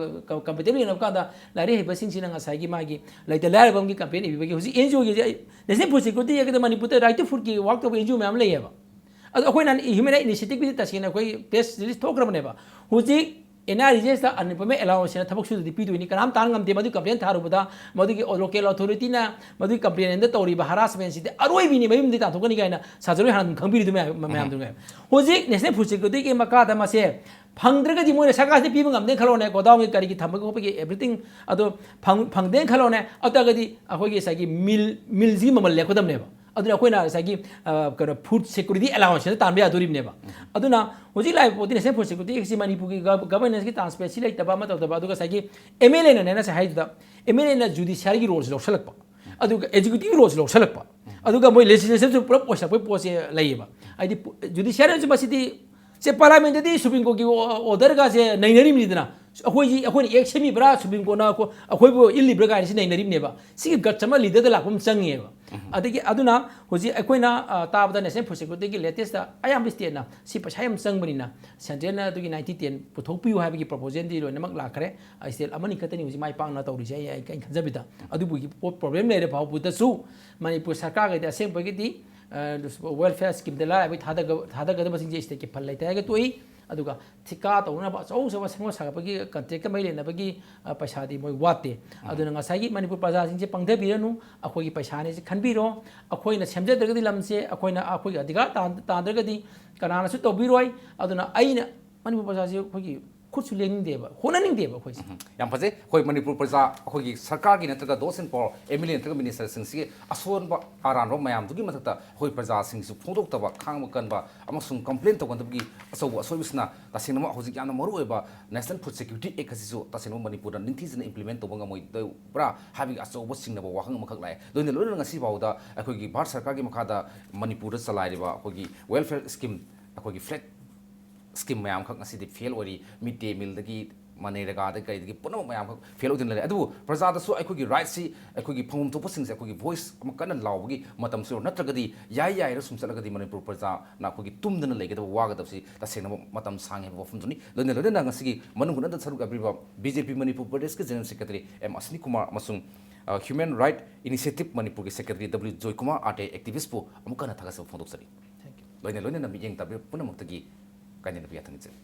ꯀꯝꯄꯦꯇꯤꯇꯤꯚ ꯌꯦꯡꯅꯕ ꯀꯥꯟꯗ ꯂꯥꯏꯔꯤꯛ ꯍꯩꯕꯁꯤꯡꯁꯤꯅ ꯉꯁꯥꯏꯒꯤ ꯃꯥꯒꯤ ꯂꯩꯇ ꯂꯥꯏꯔꯕ ꯑꯃꯒꯤ ꯀꯝꯄ꯭ꯂꯦꯟ ꯏꯕꯤꯕꯒꯤ, ꯍꯧꯖꯤꯛ ꯑꯦꯟ ꯖꯤ ꯑꯣꯒꯤꯁꯦ, ꯅꯦꯁꯅꯦꯜ ꯐꯨꯗ ꯁꯦꯀ꯭ꯌꯨꯔꯤꯇꯤ ꯍꯦꯛꯇ ꯃꯅꯤꯄꯨꯔꯗ ꯔꯥꯏꯠ ꯇꯨ ꯐꯨꯗꯀꯤ ꯋꯥꯛ ꯇꯧꯕ ꯑꯦꯟ ꯖꯤ ꯑꯣ ꯃꯌꯥꯝ ꯂꯩꯌꯦꯕ꯫ ꯑꯗꯣ ꯑꯩꯈꯣꯏꯅ ꯍ꯭ꯌꯨꯃꯦꯟ ꯔꯥꯏꯠ ꯏꯅꯤꯁꯤꯌꯦꯇꯤꯚꯀꯤꯗꯤ ꯇꯁꯦꯡꯅ ꯑꯩꯈꯣꯏ ꯄ꯭ꯔꯦꯁ ꯔꯤꯂꯤꯁ ꯊꯣꯛꯈ꯭ꯔꯕꯅꯦꯕ꯫ ꯍꯧꯖꯤꯛ ꯑꯦꯟ ꯑꯥꯔ ꯏ ꯖꯤ ꯑꯦꯁꯇ ꯑꯟꯑꯦꯝꯄ꯭ꯂꯣꯏꯃꯦꯟ ꯑꯦꯂꯥꯎꯋꯦꯟꯁ ꯍꯥꯏꯅ ꯊꯕꯛ ꯁꯨꯗ꯭ꯔꯗꯤ ꯄꯤꯗꯣꯏꯅꯤ꯫ ꯀꯅꯥꯝ ꯇꯥꯟ ꯉꯝꯗꯦ꯫ ꯃꯗꯨꯒꯤ ꯀꯝꯄ꯭ꯂꯦꯟ ꯊꯥꯔꯨꯕꯗ, ꯃꯗꯨꯒꯤ ꯂꯣꯀꯦꯜ ꯑꯣꯊꯣꯔꯤꯇꯤꯅ ꯃꯗꯨꯒꯤ ꯀꯝꯄ꯭ꯂꯦꯟꯗ ꯇꯧꯔꯤꯕ ꯍꯔꯥꯁꯃꯦꯟꯁꯤꯗꯤ ꯑꯔꯣꯏꯕꯤꯅꯤ, ꯃꯌꯨꯝꯗꯤ ꯇꯥꯟꯊꯣꯛꯀꯅꯤ ꯀꯥꯏꯅ ꯁꯥꯖꯔꯣꯏ ꯍꯥꯟꯅ ꯑꯗꯨꯝ ꯈꯪꯕꯤꯔꯤꯗꯨ ꯃꯌꯥꯝ, ꯃꯌꯥꯝꯗꯨ ꯉꯥꯏ꯫ ꯍꯧꯖꯤꯛ ꯅꯦꯁꯅꯦꯜ ꯐꯨꯗ ꯁꯦꯀ꯭ꯌꯨꯔꯤꯇꯤꯒꯤ ꯃꯈꯥꯗ ꯃꯁꯦ ꯐꯪꯗ꯭ꯔꯒꯗꯤ ꯃꯣꯏꯅ ꯁꯔꯀꯥꯔꯁꯤꯗ ꯄꯤꯕ ꯉꯝꯗꯦꯅ ꯈꯜꯂꯣꯅꯦ, ꯒꯣꯗꯥꯎꯟꯒꯤ ꯀꯔꯤꯒꯤ ꯊꯝꯕꯒꯤ ꯈꯣꯠꯄꯒꯤ ꯑꯦꯚ꯭ꯔꯤꯊꯤꯡ ꯑꯗꯣ ꯐꯪ-, ꯐꯪꯗꯦꯅ ꯈꯜꯂꯣꯅꯦ꯫ ꯑꯗꯨ ꯇꯥꯔꯒꯗꯤ ꯑꯩꯈꯣꯏꯒꯤ ꯉꯁꯥꯏꯒꯤ ꯃꯤꯜ, ꯃꯤꯜꯁꯤꯒꯤ ꯃꯃꯜ ꯂꯦꯞꯀꯗꯕꯅꯦꯕ꯫ ꯑꯗꯨꯅ ꯑꯩꯈꯣꯏꯅ ꯉꯁꯥꯏꯒꯤ, ꯑ, ꯀꯩꯅꯣ, ꯐꯨꯗ ꯁꯦꯀ꯭ꯌꯨꯔꯤꯇꯤ ꯑꯦꯂꯥꯎꯋꯦꯟꯁ ꯇꯥꯟꯕ ꯌꯥꯗꯣꯔꯤꯕꯅꯦꯕ꯫ ꯑꯗꯨꯅ ꯍꯧꯖꯤꯛ ꯂꯥꯛꯏꯕ ꯄꯣꯠꯇꯤ ꯅꯦꯁꯅꯦꯜ ꯐꯨꯗ ꯁꯦꯀ꯭ꯌꯨꯔꯤꯇꯤ ꯑꯁꯤ ꯃꯅꯤꯄꯨꯔꯒꯤ ꯒꯚ-, ꯒꯚꯔꯅꯦꯟꯁꯀꯤ ꯇ꯭ꯔꯥꯟꯁꯄꯦꯔꯦꯟꯁꯤ ꯂꯩꯇꯕ ꯑꯃ ꯇꯧꯗꯕ, ꯑꯗꯨꯒ ꯉꯁꯥꯏꯒꯤ ꯑꯦꯝ ꯑꯦꯜ ꯑꯦꯅꯅꯦ ꯉꯁꯥꯏ ꯍꯥꯏꯗꯨꯗ, ꯑꯦꯝ ꯑꯦꯜ ꯑꯦꯅ ꯖꯨꯗꯤꯁꯤꯌꯥꯔꯤꯒꯤ ꯔꯣꯜꯁꯤ ꯂꯧꯁꯜꯂꯛꯄ, ꯑꯗꯨꯒ ꯑꯦꯛꯖꯤꯀ꯭ꯌꯨꯇꯤꯚ ꯔꯣꯜꯁꯤ ꯂꯧꯁꯜꯂꯛꯄ, ꯑꯗꯨꯒ ꯃꯣꯏ ꯂꯦꯖꯤꯁꯂꯦꯁꯟꯁꯨ ꯄꯨꯂꯞ ꯑꯣꯏꯁꯜꯂꯛꯄꯒꯤ ꯄꯣꯠꯁꯦ ꯂꯩꯌꯦꯕ꯫ ꯍꯥꯏꯗꯤ ꯄꯨ-, ꯖꯨꯗꯤꯁꯤꯌꯥꯔꯤꯁꯨ ꯃꯁꯤꯗꯤ ꯁꯦ ꯄꯥꯔꯂꯥꯃꯦꯟꯗꯗꯤ ꯁꯨꯄ꯭ꯔꯤꯝ ꯀꯣꯔꯠꯀꯤ ꯑꯣ-, ꯑꯣꯔꯗꯔꯒꯁꯦ ꯅꯩꯅꯔꯤꯕꯅꯤꯗꯅ꯫ ꯑꯩꯈꯣꯏꯁꯤ, ꯑꯩꯈꯣꯏꯅ ꯑꯦꯛ ꯁꯦꯝꯃꯤꯕ꯭ꯔꯥ, ꯁꯨꯄ꯭ꯔꯤꯝ ꯀꯣꯔꯠꯅ ꯑꯩꯈꯣ-, ꯑꯩꯈꯣꯏꯕꯨ ꯏꯜꯂꯤꯕ꯭ꯔꯥ ꯀꯥꯏꯅ ꯁꯤ ꯅꯩꯅꯔꯤꯕꯅꯦꯕ꯫ ꯁꯤꯒꯤ ꯒꯠꯁ ꯑꯃ ꯂꯤꯗꯔꯗ ꯂꯥꯛꯄ ꯑꯃ ꯆꯪꯉꯦꯕ꯫ ꯑꯗꯒꯤ ꯑꯗꯨꯅ ꯍꯧꯖꯤꯛ ꯑꯩꯈꯣꯏꯅ, ꯑ, ꯇꯥꯕꯗ ꯅꯦꯁꯅꯦꯜ ꯐꯨꯗ ꯁꯦꯀ꯭ꯌꯨꯔꯤꯇꯤꯒꯤ ꯂꯦꯇꯦꯁꯇ ꯑꯌꯥꯝꯕ ꯁ꯭ꯇꯦꯠꯅ ꯁꯤ ꯄꯩꯁꯥ ꯌꯥꯝ ꯆꯪꯕꯅꯤꯅ ꯁꯦꯟꯇ꯭ꯔꯦꯜꯅ ꯑꯗꯨꯒꯤ ꯅꯥꯏꯟꯇꯤ ꯇꯦꯟ ꯄꯨꯊꯣꯛꯄꯤꯌꯨ ꯍꯥꯏꯕꯒꯤ ꯄ꯭ꯔꯣꯄꯣꯖꯦꯜꯗꯤ ꯂꯣꯏꯅꯃꯛ ꯂꯥꯛꯈ꯭ꯔꯦ꯫ ꯁ꯭ꯇꯦꯠ ꯑꯃꯅꯤ ꯈꯛꯇꯅꯤ ꯍꯧꯖꯤꯛ ꯃꯥꯏ ꯄꯥꯛꯅ ꯇꯧꯔꯤꯁꯦ, ꯑꯩ, ꯑꯩ, ꯑꯩꯅ ꯈꯟꯖꯕꯤꯗ꯫ ꯑꯗꯨꯕꯨꯒꯤ ꯄꯣꯠ ꯄ꯭ꯔꯣꯕ꯭ꯂꯦꯝ ꯂꯩꯔꯦ ꯐꯥꯎꯕꯗꯁꯨ ꯃꯅꯤꯄꯨꯔ ꯁꯔꯀꯥꯔꯒꯗꯤ ꯑꯁꯦꯡꯕꯒꯤꯗꯤ, ꯑ, ꯋꯦꯜꯐꯤꯌꯔ ꯁ꯭ꯀꯤꯝꯗ ꯂꯥꯏꯔꯕꯒꯤ ꯊꯥꯗꯒ-, ꯊꯥꯗꯒꯗꯕꯁꯤꯡꯁꯦ ꯁ꯭ꯇꯦꯠꯀꯤ ꯐꯟ ꯂꯩꯇꯦ ꯍꯥꯏꯔꯒ ꯇꯣꯛꯏ꯫ ꯑꯗꯨꯒ ꯊꯤꯀꯥ ꯇꯧꯅꯕ ꯑꯆꯧ ꯑꯆꯧꯕ ꯁꯦꯝꯒꯠ ꯁꯥꯒꯠꯄꯒꯤ ꯀꯟꯇ꯭ꯔꯦꯛꯀ ꯃꯔꯤ ꯂꯩꯅꯕꯒꯤ ꯑ, ꯄꯩꯁꯥꯗꯤ ꯃꯣꯏ ꯋꯥꯠꯇꯦ꯫ ꯑꯗꯨꯅ ꯉꯁꯥꯏꯒꯤ ꯃꯅꯤꯄꯨꯔ ꯄ꯭ꯔꯖꯥꯁꯤꯡꯁꯦ ꯄꯪꯊꯕꯤꯔꯅꯨ꯫ ꯑꯩꯈꯣꯏꯒꯤ ꯄꯩꯁꯥꯅꯤ ꯁꯤ ꯈꯟꯕꯤꯔꯣ꯫ ꯑꯩꯈꯣꯏꯅ ꯁꯦꯝꯖꯗ꯭ꯔꯒꯗꯤ ꯂꯝꯁꯦ, ꯑꯩꯈꯣꯏꯅ ꯑꯩꯈꯣꯏꯒꯤ ꯑꯙꯤꯀꯥꯔ ꯇꯥꯟ- ꯇꯥꯟꯗ꯭ꯔꯒꯗꯤ ꯀꯅꯥꯅꯁꯨ ꯇꯧꯕꯤꯔꯣꯏ꯫ ꯑꯗꯨꯅ ꯑꯩꯅ ꯃꯅꯤꯄꯨꯔ ꯄ꯭ꯔꯖꯥꯁꯤ ꯑꯩꯈꯣꯏꯒꯤ ꯈꯨꯠꯁꯨ ꯂꯦꯡꯅꯤꯡꯗꯦꯕ, ꯍꯣꯠꯅꯅꯤꯡꯗꯦꯕ ꯑꯩꯈꯣꯏꯁꯦ꯫ ꯎꯝ, ꯌꯥꯝ ꯐꯖꯩ꯫ ꯑꯩꯈꯣꯏ ꯃꯅꯤꯄꯨꯔ ꯄ꯭ꯔꯖꯥ, ꯑꯩꯈꯣꯏꯒꯤ ꯁꯔꯀꯥꯔꯒꯤ ꯅꯠꯇ꯭ꯔꯒ those in power, MLA ꯅꯠꯇ꯭ꯔꯒ ministerꯁꯤꯡꯁꯤꯒꯤ ꯑꯁꯣꯟꯕ ꯑꯔꯥꯟꯕ ꯃꯌꯥꯝꯗꯨꯒꯤ ꯃꯊꯛꯇ ꯑꯩꯈꯣꯏ ꯄ꯭ꯔꯖꯥꯁꯤꯡꯁꯨ ꯐꯣꯡꯗꯣꯛꯇꯕ, ꯈꯥꯡꯕ ꯀꯟꯕ ꯑꯃꯁꯨꯡ complain ꯇꯧꯒꯟꯗꯕꯒꯤ ꯑꯆꯧꯕ ꯑꯁꯣꯏꯕꯁꯤꯅ ꯇꯁꯦꯡꯅꯃꯛ ꯍꯧꯖꯤꯛ ꯌꯥꯝꯅ ꯃꯔꯨꯑꯣꯏꯕ National Food Security Act ꯑꯁꯤꯁꯨ ꯇꯁꯦꯡꯅꯃꯛ ꯃꯅꯤꯄꯨꯔꯗ ꯅꯤꯡꯊꯤꯖꯅ implement ꯇꯧꯕ ꯉꯝꯃꯣꯏꯗꯕ꯭ꯔꯥ ꯍꯥꯏꯕꯒꯤ ꯑꯆꯧꯕ ꯆꯤꯡꯅꯕ ꯋꯥꯍꯪ ꯑꯃꯈꯛ ꯂꯥꯛꯑꯦ꯫ ꯂꯣꯏꯅ ꯂꯣꯏꯅꯅ ꯉꯁꯤ ꯐꯥꯎꯕꯗ ꯑꯩꯈꯣꯏꯒꯤ ꯚꯥꯔꯠ ꯁꯔꯀꯥꯔꯒꯤ ꯃꯈꯥꯗ ꯃꯅꯤꯄꯨꯔꯗ ꯆꯂꯥꯏꯔꯤꯕ ꯑꯩꯈꯣꯏꯒꯤ welfare scheme, ꯑꯩꯈꯣꯏꯒꯤ flag scheme ꯃꯌꯥꯝꯈꯛ ꯉꯁꯤꯗꯤ fail ꯑꯣꯏꯔꯤ꯫ Mid day mealꯗꯒꯤ, ꯃꯅꯦꯔꯒꯥꯗꯒꯤ, ꯀꯩꯗꯒꯤ ꯄꯨꯝꯅꯃꯛ ꯃꯌꯥꯝꯈꯛ fail ꯑꯣꯏꯗꯨꯅ ꯂꯩꯔꯦ꯫ ꯑꯗꯨꯕꯨ ꯄ꯭ꯔꯖꯥꯗꯁꯨ ꯑꯩꯈꯣꯏꯒꯤ rightꯁꯤ, ꯑꯩꯈꯣꯏꯒꯤ ꯐꯪꯐꯝ ꯊꯣꯛꯄꯁꯤꯡꯁꯦ ꯑꯩꯈꯣꯏꯒꯤ voice ꯑꯃ ꯀꯟꯅ ꯂꯥꯎꯕꯒꯤ ꯃꯇꯝꯁꯨ ꯑꯣꯏꯔꯣ, ꯅꯠꯇ꯭ꯔꯒꯗꯤ ꯌꯥꯏ ꯌꯥꯏꯔ ꯁꯨꯝ ꯆꯠꯂꯒꯗꯤ ꯃꯅꯤꯄꯨꯔ ꯄ꯭ꯔꯖꯥꯅ ꯑꯩꯈꯣꯏꯒꯤ ꯇꯨꯝꯗꯅ ꯂꯩꯒꯗꯕ ꯋꯥꯒꯗꯕꯁꯤ ꯇꯁꯦꯡꯅ ꯃꯇꯝ ꯁꯥꯡꯉꯦ ꯍꯥꯏꯕ ꯋꯥꯐꯝꯗꯨꯅꯤ꯫ ꯂꯣꯏꯅ ꯂꯣꯏꯅꯅ ꯉꯁꯤꯒꯤ ꯃꯅꯨꯡ ꯍꯨꯠꯅꯗ ꯁꯔꯨꯛ ꯌꯥꯕꯤꯔꯤꯕ BJP ꯃꯅꯤꯄꯨꯔ ꯄ꯭ꯔꯗꯦꯁꯀꯤ General Secretary M ꯑꯁꯅꯤ ꯀꯨꯃꯥꯔ ꯑꯃꯁꯨꯡ, ꯑ, Human Right Initiative ꯃꯅꯤꯄꯨꯔꯒꯤ Secretary W ꯖꯣꯏꯀꯨꯃꯥꯔ ꯑꯥꯔꯇꯦ activistꯄꯨ ꯑꯃꯨꯛ ꯍꯟꯅ ꯊꯥꯒꯠꯆꯕ ꯐꯣꯡꯗꯣꯛꯆꯔꯤ꯫ Thank you. ꯂꯣꯏꯅ ꯂꯣꯏꯅꯅ ꯃꯤꯠꯌꯦꯡ ꯇꯥꯕꯤꯔꯤꯕ ꯄꯨꯝꯅꯃꯛꯇꯒꯤ ꯀꯥꯏꯅꯅꯕ ꯌꯥꯊꯪ ꯅꯤꯖꯔꯤ꯫